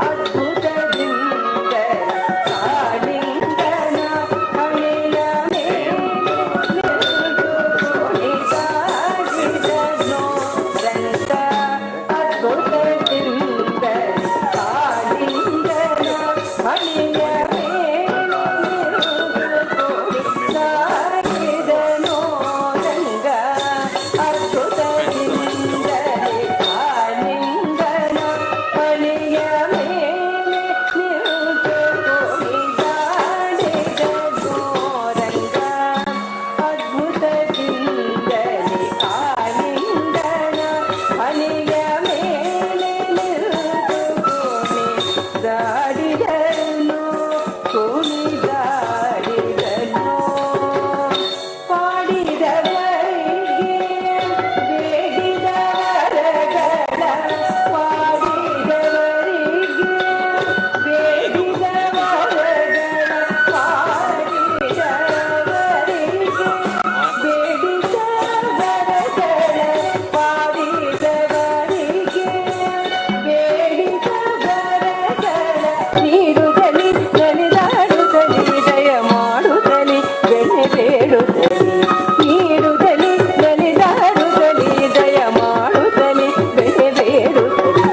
[SPEAKER 14] ಅದ್ಭುತದಿಂದಲೇ ಕಾಳಿಂಗನ ಹಣೆಯ ಮೇಲೆ ನಿಂತು ಕುಣಿದಾಡಿದ ನೋರಂಗ ಅದ್ಭುತದಿಂದಲೇ ಕಾಳಿಂಗನ ಹಣೆಯ ಮೇಲೆ ನಿಂತು ಕುಣಿದಾಡಿದ ನೋರಂಗ ಅದ್ಭುತದಿಂದಲೇ ಕಾಳಿಂಗನ ಹಣೆಯ ಮೇಲೆ ನಿಂತು ಕುಣಿದಾಡಿದ ನೋರಂಗ ಅದ್ಭುತದಿಂದಲೇ ಕಾಳಿಂಗನ ಹಣೆಯ ಮೇಲೆ ನಿಂತು ಕುಣಿದಾಡಿದನು, ಕುಣಿದಾಡಿದನು. ಪಾಡಿದವರಿಗೆ ಬೇಡಿದ ವರಗಳ, ಪಾಡಿದವರಿಗೆ ಬೇಡಿದ ವರಗಳ, ಪಾಡಿದವರಿಗೆ ಬೇಡಿದ ವರಗಳ, ಪಾಡಿದವರಿಗೆ ಬೇಡಿದ ವರಗಳ ನೀಡುತ್ತಲಿ, ನಲಿದಾಡುತ್ತಲಿ, ದಯ ಮಾಡುತ್ತಲಿ, ಬೆಣ್ಣೆ ಬೇಡುತ್ತಲಿ. ನೀಡುತ್ತಲಿ, ನಲಿದಾಡುತ್ತಲಿ, ದಯ ಮಾಡುತ್ತಲಿ, ಬೆಣ್ಣೆ ಬೇಡುತ್ತಲಿ.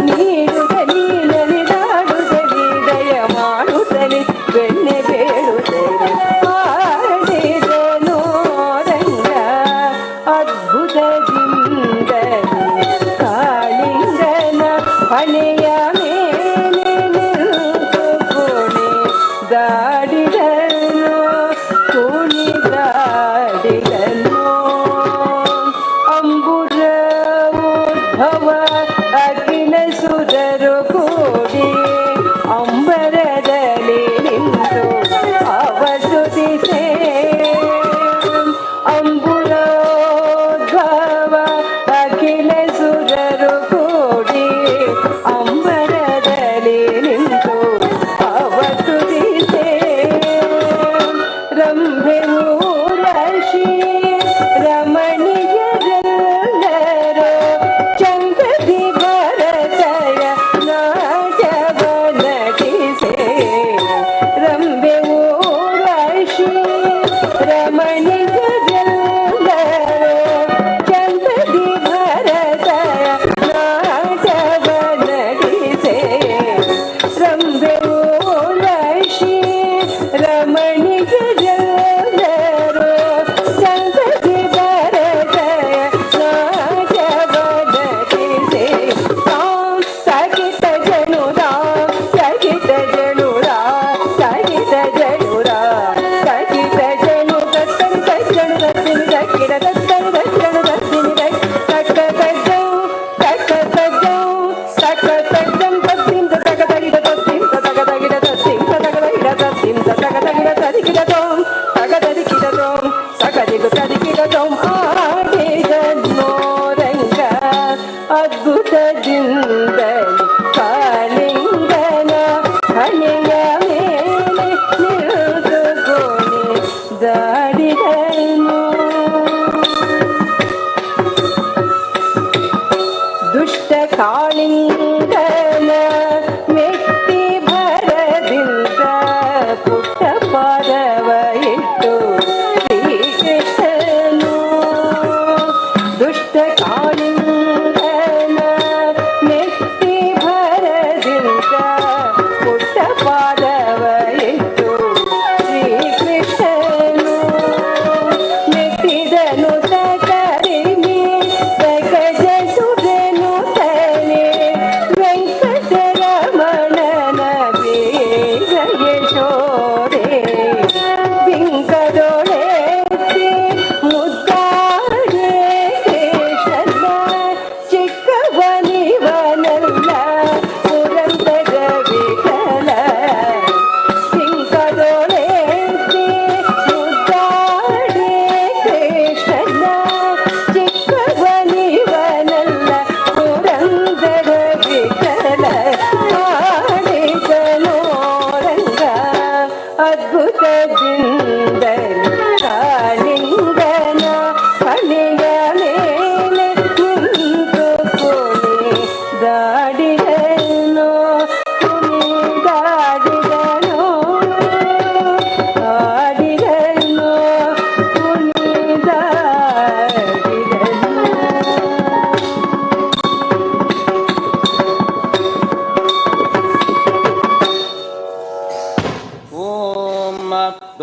[SPEAKER 14] ನೀಡುತ್ತಲಿ, ನಲಿದಾಡುತ್ತಲಿ, ದಯ ಮಾಡುತ್ತಲಿ, ಬೆಣ್ಣೆ ಬೇಡುತ್ತಲಿ. ಆಡಿದನು ರಂಗ ಅದ್ಭುತದಿಂದಲೇ ಕಾಳಿಂಗನ ಹಣೆಯ ಮೇಲೆ ನಿಂತು ಕುಣಿದಾಡಿದನು, ಕುಣಿದಾಡಿದನು. ಅಂಬುರ ಉದ್ಭವ ಅಖಿಲ ಸುರರು ಕೂಡಿ ಅಂಬರದಲ್ಲಿ ನಿಂತು ಅವಸ್ತುತಿಸೆ. ಅಂಬುರೋದ್ಭವ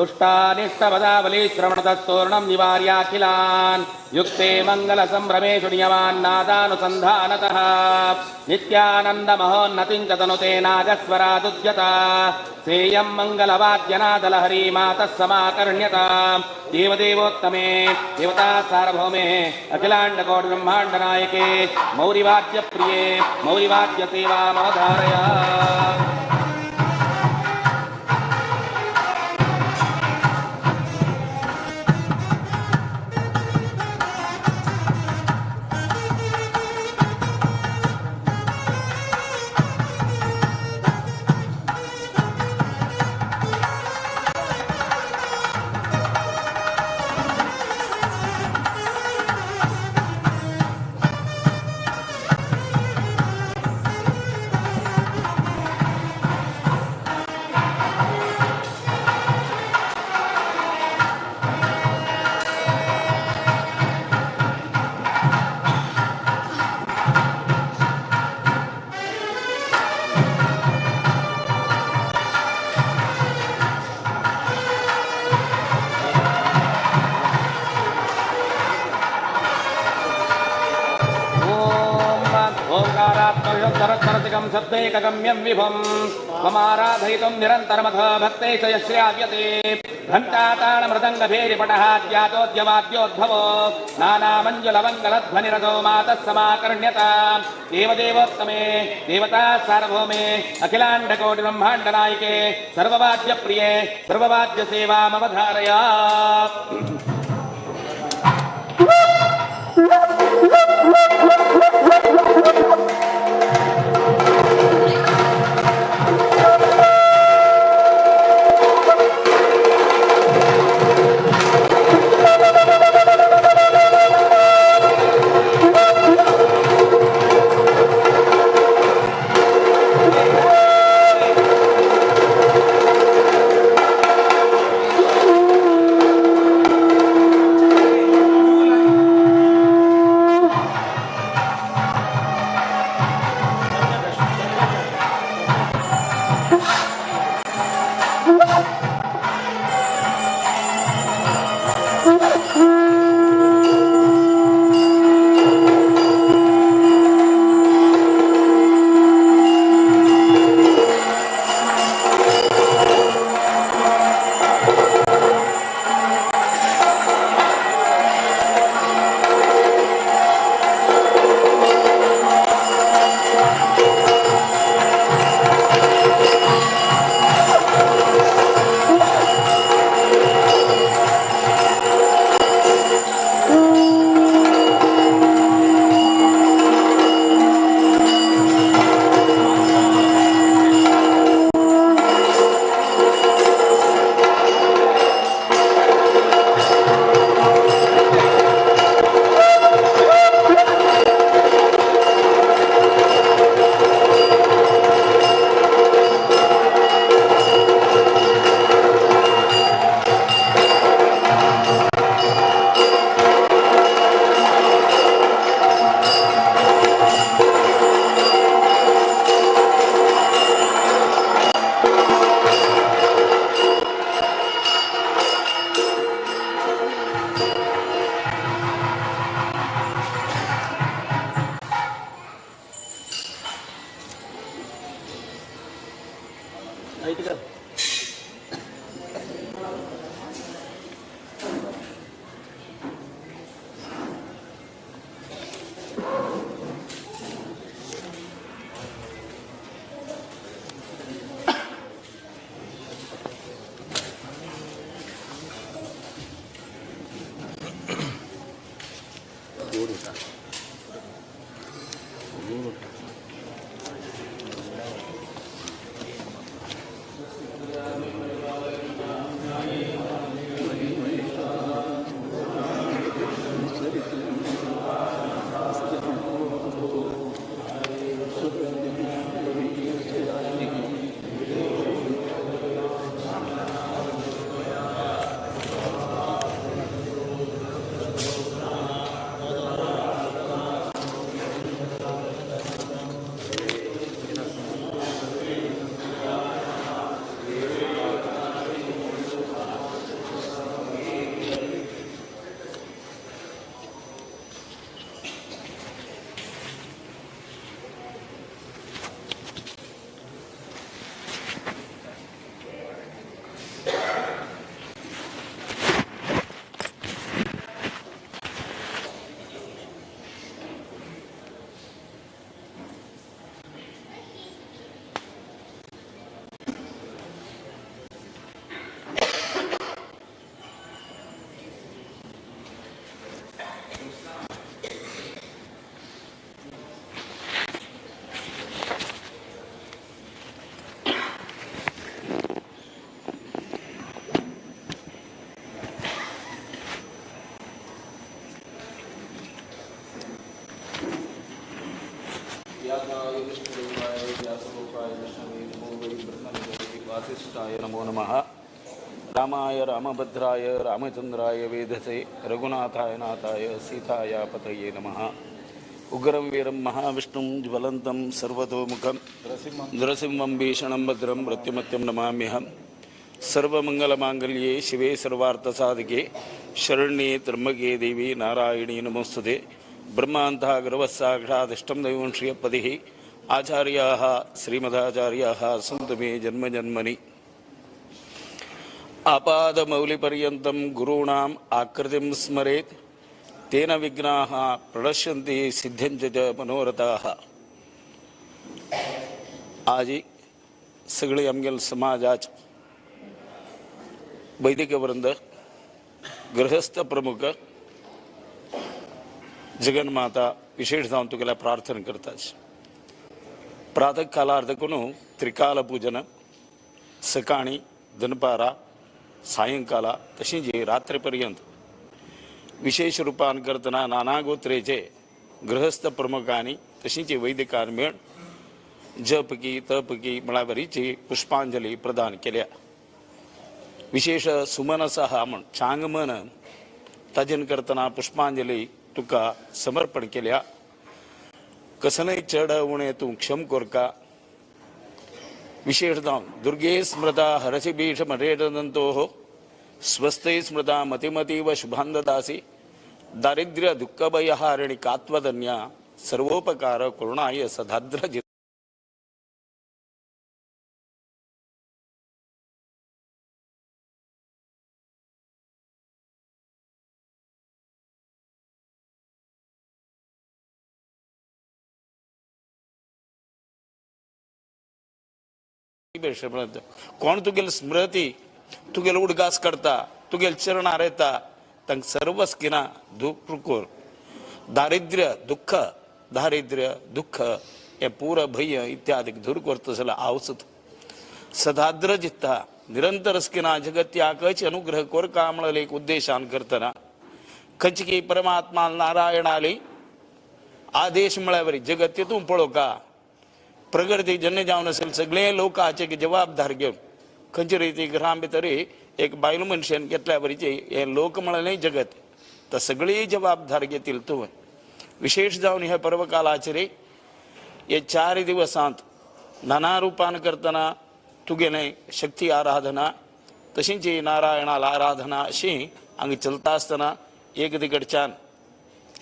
[SPEAKER 1] दुष्टानिष्टपदावली श्रवणतस्तोरणं निवार्याखिलान् युक्ते मङ्गलसम्भ्रमेषु नियमान्नादानुसन्धानतः नित्यानन्दमहोन्नतिं च तनुते नागस्वरादुद्यता सेयं मङ्गलवाद्यनादलहरी मातः समाकर्ण्यता देवदेवोत्तमे देवता सार्वभौमे अखिलाण्डकोटिब्रह्माण्डनायके मौरिवाद्यप्रिये मौरिवाद्यसेवामवधारय. शब्दैकगम्यं विभुं ममाराधयितुं निरन्तरमथ भक्ते च यश्राव्यते घण्टाताणमृदङ्गभेरिपटः ज्ञातोद्यवाद्योद्भवो नानामञ्जुलमङ्गलध्वनिरथो मातः समाकर्ण्यता देवदेवोत्तमे देवता सार्वभौमे अखिलाण्डकोटिब्रह्माण्डनायके सर्ववाद्यप्रिये सर्ववाद्यसेवामवधारय.
[SPEAKER 3] इष्टदेवाय व्यासरूपाय विष्णवे नमो वै ब्रह्मनिधये वासिष्ठाय नमो नमः. रामाय रामभद्राय रामचंद्राय वेधसे रघुनाथाय नाथाय सीताय पतये नमः. उग्रं वीरं महाविष्णुं ज्वलन्तं सर्वतोमुखं नृसिंहं भीषणं भद्रं मृत्युमत्यं नमाम्यहं. सर्वमंगलमांगल्ये शिवे सर्वार्थसाधके शरण्ये त्र्यंबके देवी नारायणी नमोस्तुते. ब्रह्मान्तः गुरवः साक्षादिष्टं दैवं श्रियपतिः आचार्याः श्रीमदाचार्याः सन्तु मे जन्म जन्मनि. आपादमौलिपर्यन्तं गुरूणाम् आकृतिं स्मरेत् तेन विघ्नाः प्रणश्यन्ति सिद्ध्यन्ति च मनोरथाः. आजी सगळे आमगेल समाजाच वैदिक वृंद गृहस्थ प्रमुख जगन्माता विशेष जावन तुगेल्या प्रार्थना करताच. प्रातः कालार देखून त्रिकाल पूजन सकाळी दनपारा सायंकाला तशीच रात्रीपर्यंत विशेष रूपान करतना नाना गोत्रेचे गृहस्थ प्रमुखांनी तशीच वैदिकान मेळ जपकी तपकी म्हळ्यावरीची पुष्पांजली प्रदान केल्या. विशेष सुमनस आहा म्हण चांगमन ताजेन करतना पुष्पांजली तुका समर्पण केल्या. कसनय चड उणें तूं क्षम कोरका. विशेष जावन दुर्गे स्मृता हरसि भीषमरेटदन्तोः स्वस्तै स्मृता मतिमतीव शुभान्ददासि दारिद्र्य दुःखभयहारिणि कात्वधन्या सर्वोपकार करुणाय सदाद्रजि. कोण तुगेल स्मृती तुगेल उडगास करता तुगेल चरणार येता तांकां सर्व स्किना दूख कोर. दारिद्र्य दुःख दारिद्र्य दुःख हे पूर भय इत्यादी दूर करता जाल्यार आवसत सदाद्र जित्ता निरंतर स्किना जगत्याकच अनुग्रह कोरका म्हणले एक उद्देशान करतना खंयची परमात्मा नारायणाली आदेश म्हळ्यावरी जगत तितून पळोवका प्रगती जेन्ना जावन असेल सगळे लोकाचे जबाबदार घेवन खंयचे रिती घरां भितर एक बायल मनशान घेतल्या वरीचे हे लोक म्हणलें जगत तर सगळी जबाबदार घेतील तूं. विशेष जावन ह्या पर्वकालाचेर हे 4 दिवसांत नाना रूपान करतना तुगेलें शक्ती आराधना तशींच नारायणाला आराधना अशी हांगा चलता आसतना एक दिकडच्यान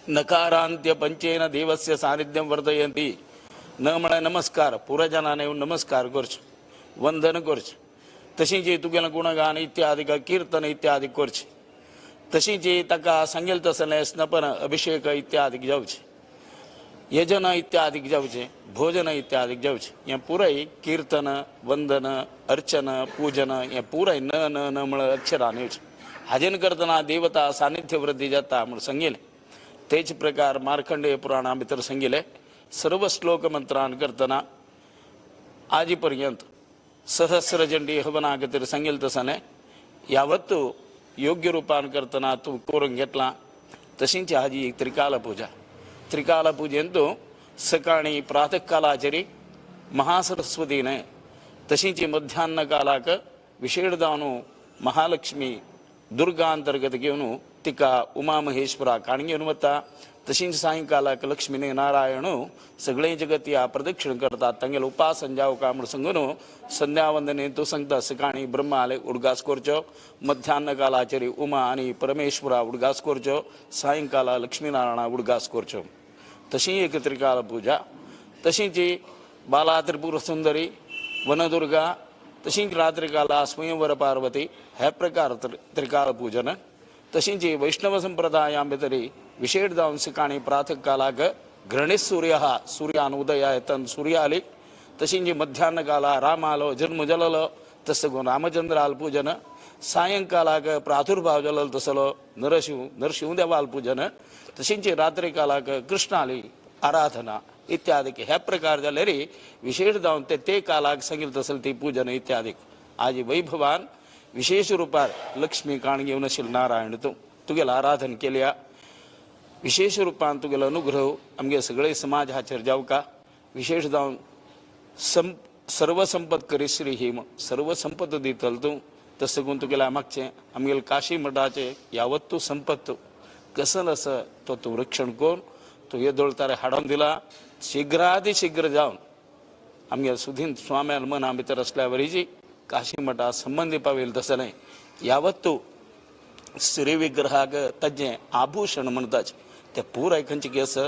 [SPEAKER 3] नकारांत्य पंचेन देवस्य सानिध्यं वर्धयंती न म्हळ्यार नमस्कार पुरजनान येवन नमस्कार करचो वंदन करचें तशींच तुगेलें गुणगान इत्यादी कीर्तन इत्यादी करचें तशींच ताका सांगेल तसलें स्नपन अभिषेक इत्यादी जावचें यजन इत्यादी जावचें भोजन इत्यादी जावचें हें पुराय कीर्तन वंदन अर्चन पूजन हें पुराय न न न म्हळ्यार अक्षरान येवचें. हाजेन करतना देवता सानिध्य वृद्धी जाता म्हूण सांगिल्लें. तेच प्रकार मार्कंडेय पुराणा भितर सांगिल्लें सर्व श्लोक मंत्रान करतना आजी पर्यंत सहस्रचंडी हवना खातीर सांगेल तसलें यावत्तू योग्य रूपान करतना तूं करून घेतला. तशींच हाजी एक त्रिकाल पूजा. त्रिकाल पुजेन तूं सकाळी प्रातःकालाचेर महासरस्वतीने तशींच मध्यान्ह कालाक विशेष जावन महालक्ष्मी दुर्गा अंतर्गत घेवन तिका उमा महेश्वरा काण घेवन वता. तशींच सायंकालाक लक्ष्मीने नारायण सगळे जगत या प्रदक्षिण करतात तांगेले उपासन जावका म्हूण सांगून संध्यावंदने तूं सांगता सकाळी ब्रह्माले उडगास करचो मध्यान्ह कालाचेर उमा आनी परमेश्वरा उडगास करचो सायंकाला लक्ष्मीनारायणा उडगास करचो. तशी एक त्रिकाल पूजा. तशींच बाला त्रिपुर सुंदरी वनदुर्गा तशींच रात्रिकाला स्वयंवर पार्वती हे प्रकार त्रिकाल पूजन. तशींच वैष्णव संप्रदाया भितर विशेष जावन सकाळी प्रातःकालाक घृणीत सूर्य सूर्यान उदया येतन सूर्य आली. तशींच मध्यान्ह काला रामालो जन्म जालो तसो रामचंद्राल पूजन. सायंकालाक प्रादुर्भाव जालो तसलो नरशिंह देवाल पूजन. तशींच रात्रिकालाक कृष्णाली आराधना इत्यादी ह्या प्रकार जाल्यार विशेष जावन ते कालाक सांगिल्लें तसलें ती पूजन इत्यादी. आज वैभवान विशेष रूपार लक्ष्मी काण घेवन आशिल्लो नारायण तूं तुगेलें आराधन केल्या विशेष रूपान तुगेलो अनुग्रह आमगे सगळे समाज हाचेर जावका. विशेष जावन सर्व संपत करी श्री ही सर्व संपत दितल तूं तशें करून तुगेल्या मागचें आमगेले काशी मठाचें यावत तूं संपत्त कसल आसा तो तूं रक्षण करून तूं येदोळ तारे हाडून दिला शीघ्राती शीघ्र जावन आमगे सुधीन स्वाम्यान मना भितर असल्या वरीची काशी मठा संबंदी पावेल तसलें यावत तूं श्री विग्रहाक ताजें आभूषण म्हणटाचे ते पुराय खंयचे की आसा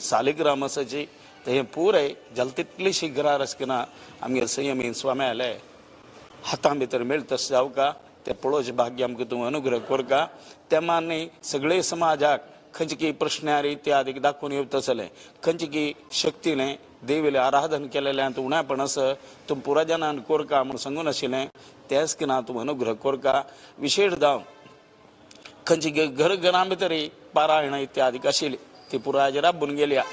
[SPEAKER 3] सालिग्राम आसाची ते हें पुराय जाल तितली शीघ्रार आसतना आमगे संयमीन स्वाम्याले हातां भितर मेळटा तशें जावका ते पळोवचें भाग्य आमकां तूं अनुग्रह करका. ते मान्य सगळे समाजाक खंयचे की प्रश्नारी इत्यादी दाखोवन येवता तसलें खंयचे की शक्तीने देवीले आराधन केलेलें उणापण आसा तूं पुरा जनान कोरका म्हूण सांगून आशिल्लें तेंच की ना तूं अनुग्रह कोरका. विशेष जावन खंयची घर घरां भितर पारायण इत्यादी आशिल्ली ती पुराय राबून गेल्या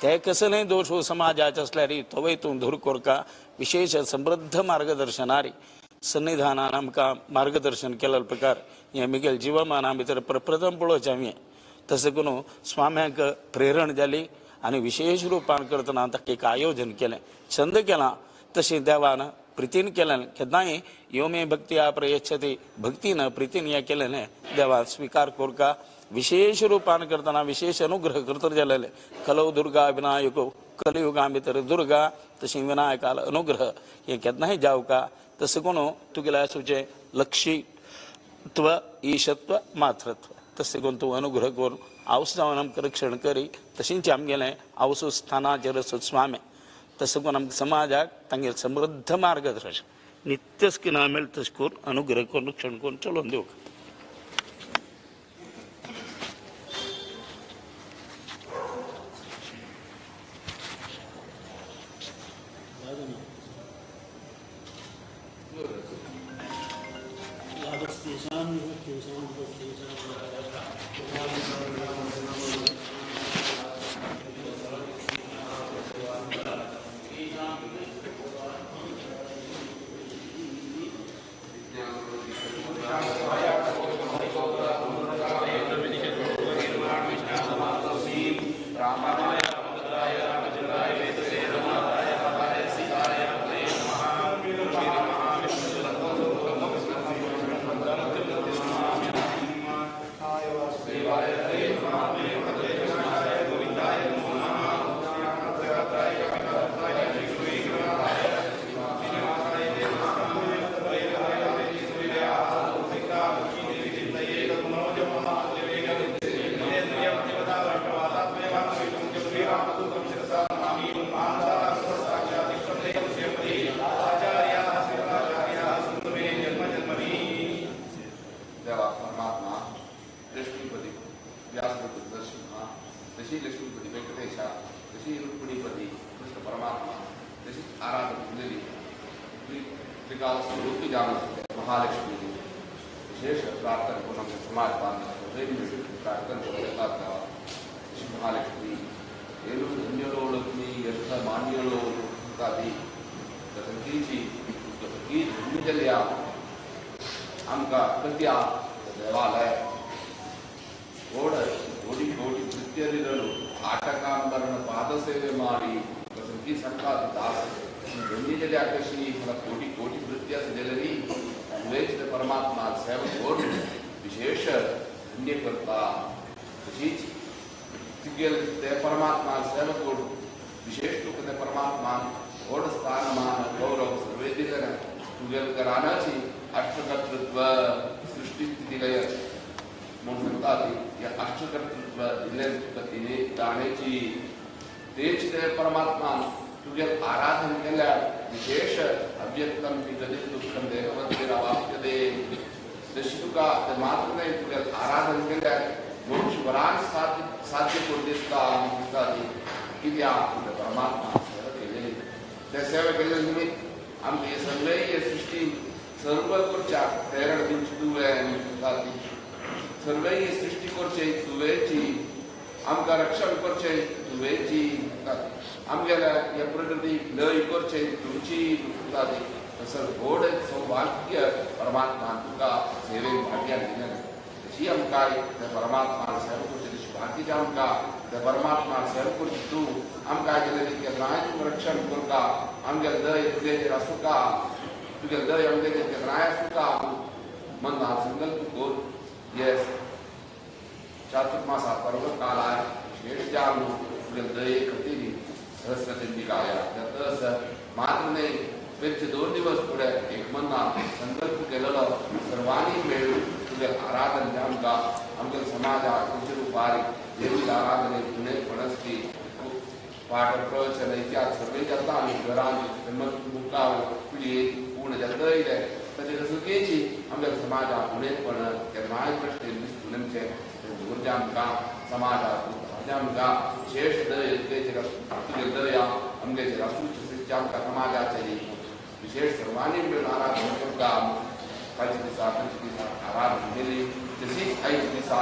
[SPEAKER 3] ते कसलेय दोश हो समाजाचे आसल्यार तोवय तूं दूर कोरका. विशेष समृद्ध मार्गदर्शनारी सन्निधानान आमकां मार्गदर्शन केल्लो प्रकार हें मिगेल जिवमाना भितर प्रप्रथम पळोवचें आमी तशें करून स्वाम्यांक प्रेरण जाली आनी विशेष रुपान करतना ताका एक आयोजन केलें छंद केला तशें देवान प्रितीन केलें केन्नाय यो मे भक्ती प्रयच्छती भक्तीन प्रितीन हें केलें देवान स्विकार कोरका. विशेष रुपान करतना विशेष अनुग्रह करतर जालेले कलौ दुर्गा विनायक कलयुगा भितर दुर्गा तशें विनायकाल अनुग्रह हें केन्नाय जावका तशें करून तुगेलें आसूचें लक्षीत्व ईशत्व मातृत्व तशें करून तूं अनुग्रह करून आवस जावन आमकां रक्षण करी. तशेंच आमगेलें आवसू स्थानाचेर स्वामी तशें करून आमकां समाजाक तांगेर समृद्ध मार्गदर्शन नित्यच की ना मेळटा तशें करून अनुग्रह करून रक्षण करून चलोवन दिवंक.
[SPEAKER 15] परमात्मा तुका सेवे भाग्या दिलें तशी आमकां परमात्मा सेवा करची. भाग्य आमकां त्या परमात्मा सेव करची तूं आमकां गेले केन्नाय तूं रक्षण करता आमगे दय तुजेचेर आसुका तुगे दय आमगेचेर केन्नाय आसुका मन संकल्प कर येस चातुर्मासा पर्व कालाय विशेष जावन तुगे दये खातीर सहस्रचंडिकाया तस मात्र न्हय वेचे 2 दिवस फुडें एक मना संकल्प केलेलो सर्वांनी मेळून तुगे आराधन आमकां आमच्या समाजाक तुमचे रुपार देवी आराधने पुणे फणसकी पाठ प्रवचन इत्याद सगळें जाता आमी घरान मुखार तुजी पूर्ण जाता येयलें ताचे सुकेची आमच्या समाजाक उणेपण केन्नाय प्रश्न दिसतून आमचें दवरचें आमकां समाजाक आमकां विशेष दय तुगे दया आमगेचेर आसूची आमकां समाजाचेर विशेष सर्वांनी मेळून आराधना करता कालच्या दिसा तांच्या दिसा आराधना केली तशीच आयच्या दिसा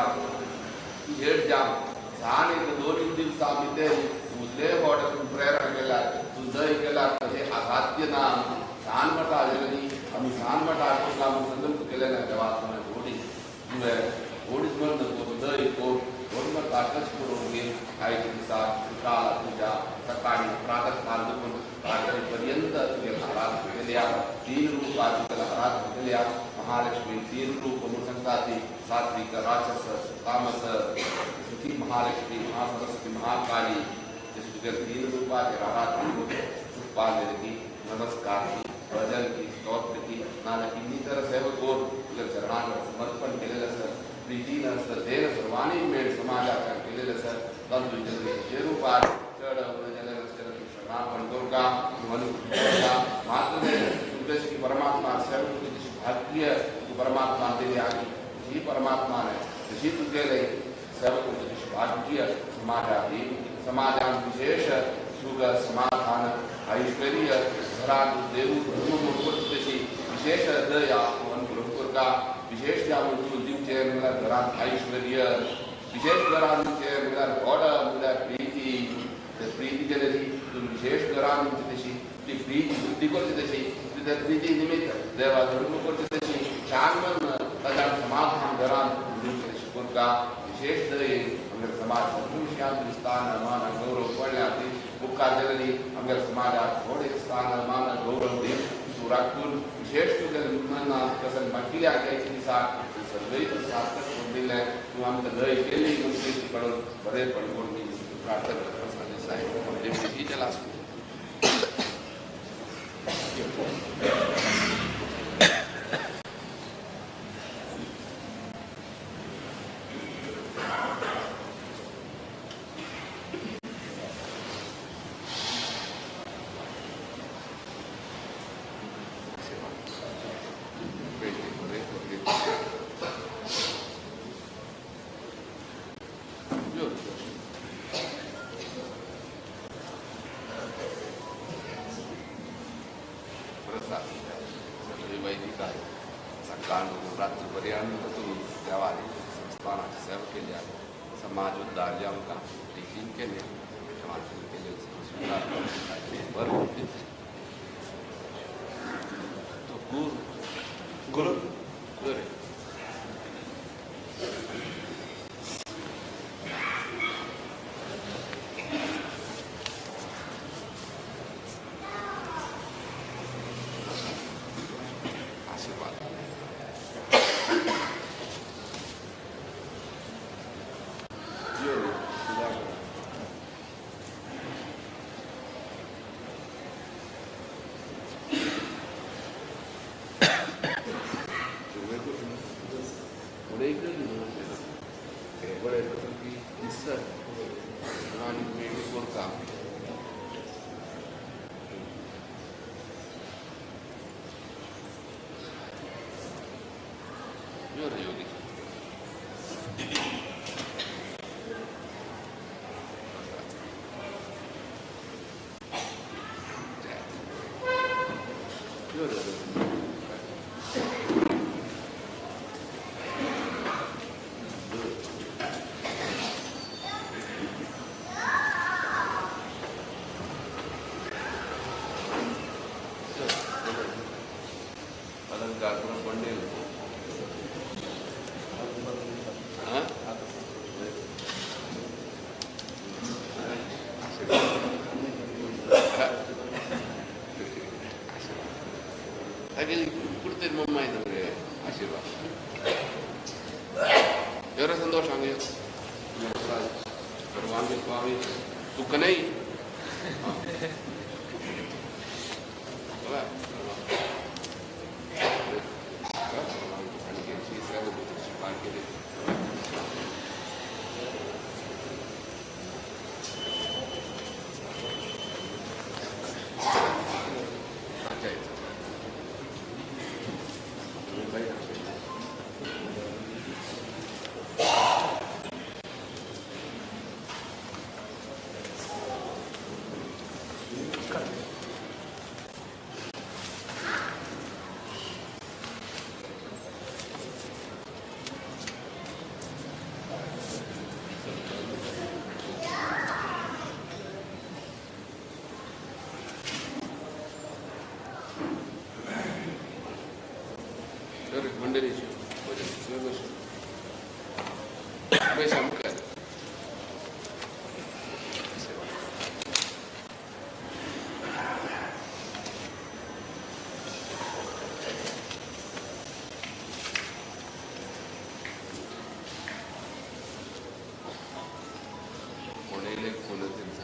[SPEAKER 15] विशेष जाम सान एक 2 दिवसा भितर उजले फावट तूं प्रेरणा केला तूं दय केला तशें असाध्य ना सान मठा आशिल्ली आमी सान मठा तुका आमी संकल्प केले ना देवा तुवें व्हडी तुवें व्हडीच म्हण दय कोर व्हड मठा कश करून घे आयच्या दिसा काल तुज्या सकाळी प्रातः काल देखून रात्री पर्यंत तुगे आराधना केल्या 3 रूपात तुगे आराधना केल्या महालक्ष्मी 3 रूप म्हणून सांगता ती सात्विक राक्षस तामस सुखी महालक्ष्मी महासरस्वती महाकाली जशी तुगे 3 रूपाचे आराधना सुखपाल की नमस्कार की भजन की स्तोत्र की नाल्यार किन्नी सेवक कोर तुगे चरणांक समर्पण केलेलें आसा प्रितीन श्रद्धेन सर्वांनी मेळ समाजाक केलेलें आसा तातूंत जे रुपार चड शरणार्पण करता मात्र तुमचे परमात्मा सेव तुजी भाग्य तूं परमात्मा दिली आनी ही परमात्मा तशी तुगेले सेव तुजी भाग्य समाजाक समाजान विशेष सुख समाधान ऐश्वर्य घरात देव धर्म करची तशी विशेष दया अनुग्रह करता विशेष जावन तूं दिवचें म्हणल्यार घरांत ऐश्वर्य विशेष घरांत दिवचें म्हणल्यार गोड म्हणल्यार प्रिती प्रिती तशी तूं विशेष घरांत दिवची तशी ती प्रिती वृद्धी करची तशी त्या प्रिती निमित्त देवा धर्म करची तशी छान मन ताच्या समाधान घरांत दिवचें तशी करता विशेष दयेन आमगे समाज सर्व विशयांत स्थान मान गौरव पडल्या ती मुखार जाली आमगे समाजाक व्हड एक स्थान मान गौरव दी तूं राखून विशेष तुगे मनात प्रसन्न बाकिल्या आयच्या दिसा सगळीं सार्थक करून दिलें तूं आमकां दय केली म्हणून कडून बरें करून प्रार्थना करता साहेब देव चला समाज उद्धार जे आमकां टिचींग केलें वाचन केलें स्विकार बरें तो गुरू गुरू बरें आशीर्वाद ಹಾಗೆ ಕೊಡ್ತೇನೆ ಮಮ್ಮ ಇದ್ದವ್ರೆ ಆಶೀರ್ವಾದ. ಇವರ ಸಂತೋಷ ಹಂಗೆ ಸರ್ವಾಂಗಿ ಸ್ವಾಮಿ ತುಕ್ಕನೈ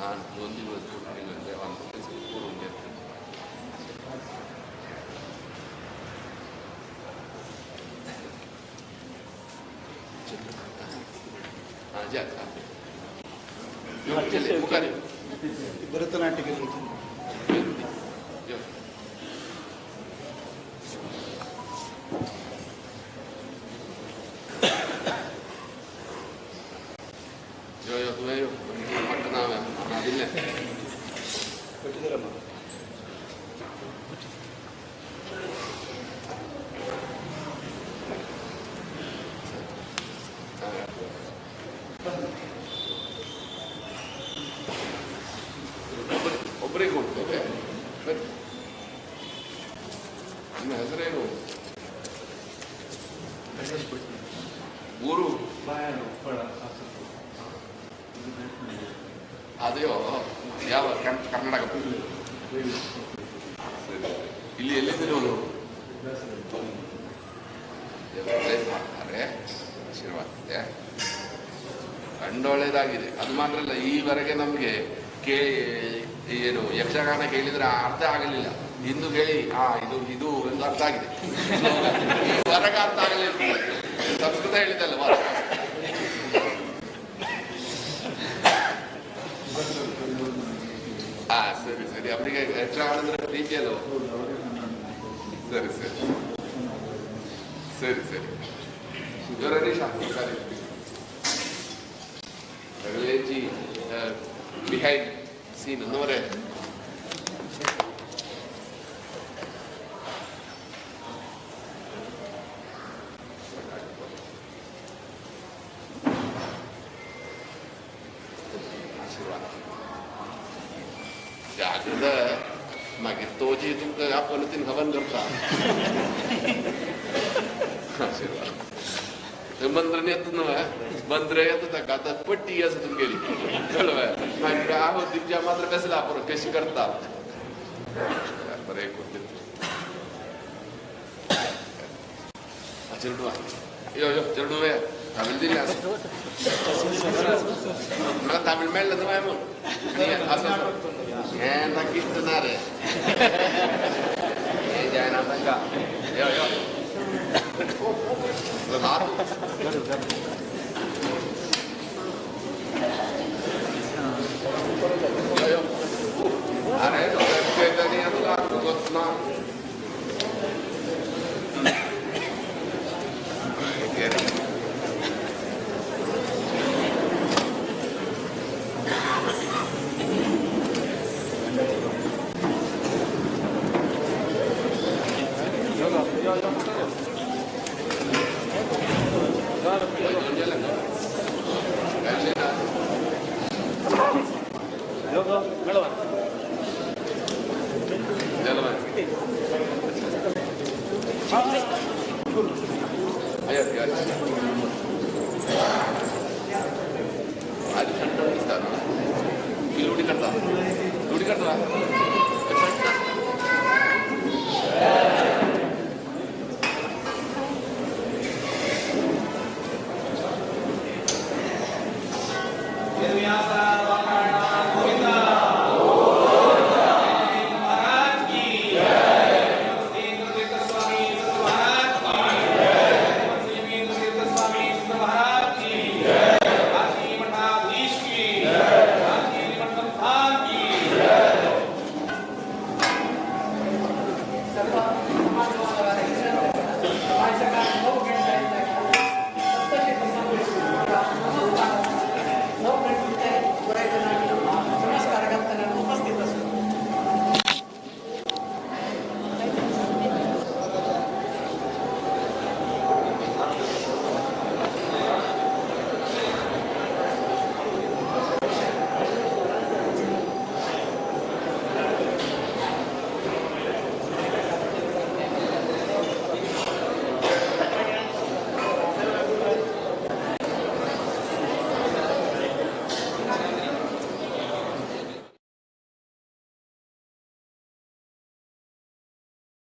[SPEAKER 15] झाड 2 दिवस करून घेतलं.
[SPEAKER 2] ಭರತನಾಟ್ಯ
[SPEAKER 15] ಒಬ್ಬರಿಗೆ ಕೊಡ್ತೇವೆ. ನಿಮ್ಮ ಹೆಸರೇನು? ಊರು? ಅದೇಯೋ ಯಾವ ಕರ್ನಾಟಕ? ಇಲ್ಲಿ ಎಲ್ಲಿದ್ದೀರಿ ಅವರು? ಮಾಡ್ತಾರೆ, ಆಶೀರ್ವಾದ ಇದೆ, ಕಂಡೊಳ್ಳೆಯದಾಗಿದೆ. ಅದು ಮಾತ್ರ ಅಲ್ಲ, ಈವರೆಗೆ ನಮಗೆ ಏನು ಯಕ್ಷಗಾನ ಕೇಳಿದ್ರೆ ಅರ್ಥ ಆಗಲಿಲ್ಲ, ಇಂದು ಕೇಳಿ ಇದು ಇದು ಒಂದು ಅರ್ಥ ಆಗಿದೆ. ಈವರೆಗೆ ಅರ್ಥ ಆಗಲಿಲ್ಲ, ಸಂಸ್ಕೃತ ಹೇಳಿದ್ದಲ್ವಾ? ಸರಿ ಸರಿ, ಅವರಿಗೆ ಯಕ್ಷಗಾನ ಅಂದ್ರೆ ಪ್ರೀತಿ ಅಲ್ವ? ಸರಿ ಸರಿ ಸರಿ ಸರಿ. ಇವರ ಸರಿ ಸಗಲೇಜಿ ಬಿಹೈಂಡ್ ಸೀನ್ ಅನ್ನೋರೆ. आशीर्वाद जागृत मागीर तोजी तुमकां ह्या पद्दतीन हवन करता. आशीर्वाद. मंत्र येता न्हय, मंत्र येता ताका आतां पट्टी आसा तुमगेली, कळ्ळें? मागीर हांव दिवच्या मात्र बेसला पुरो कशी करता बरें करता. चेडू यो यो चेडू तमिळ दिले म्हाका तमिळ मेळ्ळें न्हय म्हूण आसा हें तांकां इश्ट ना रे, हें जायना तांकां. यो यो अरे जोडी करता जोडी करता.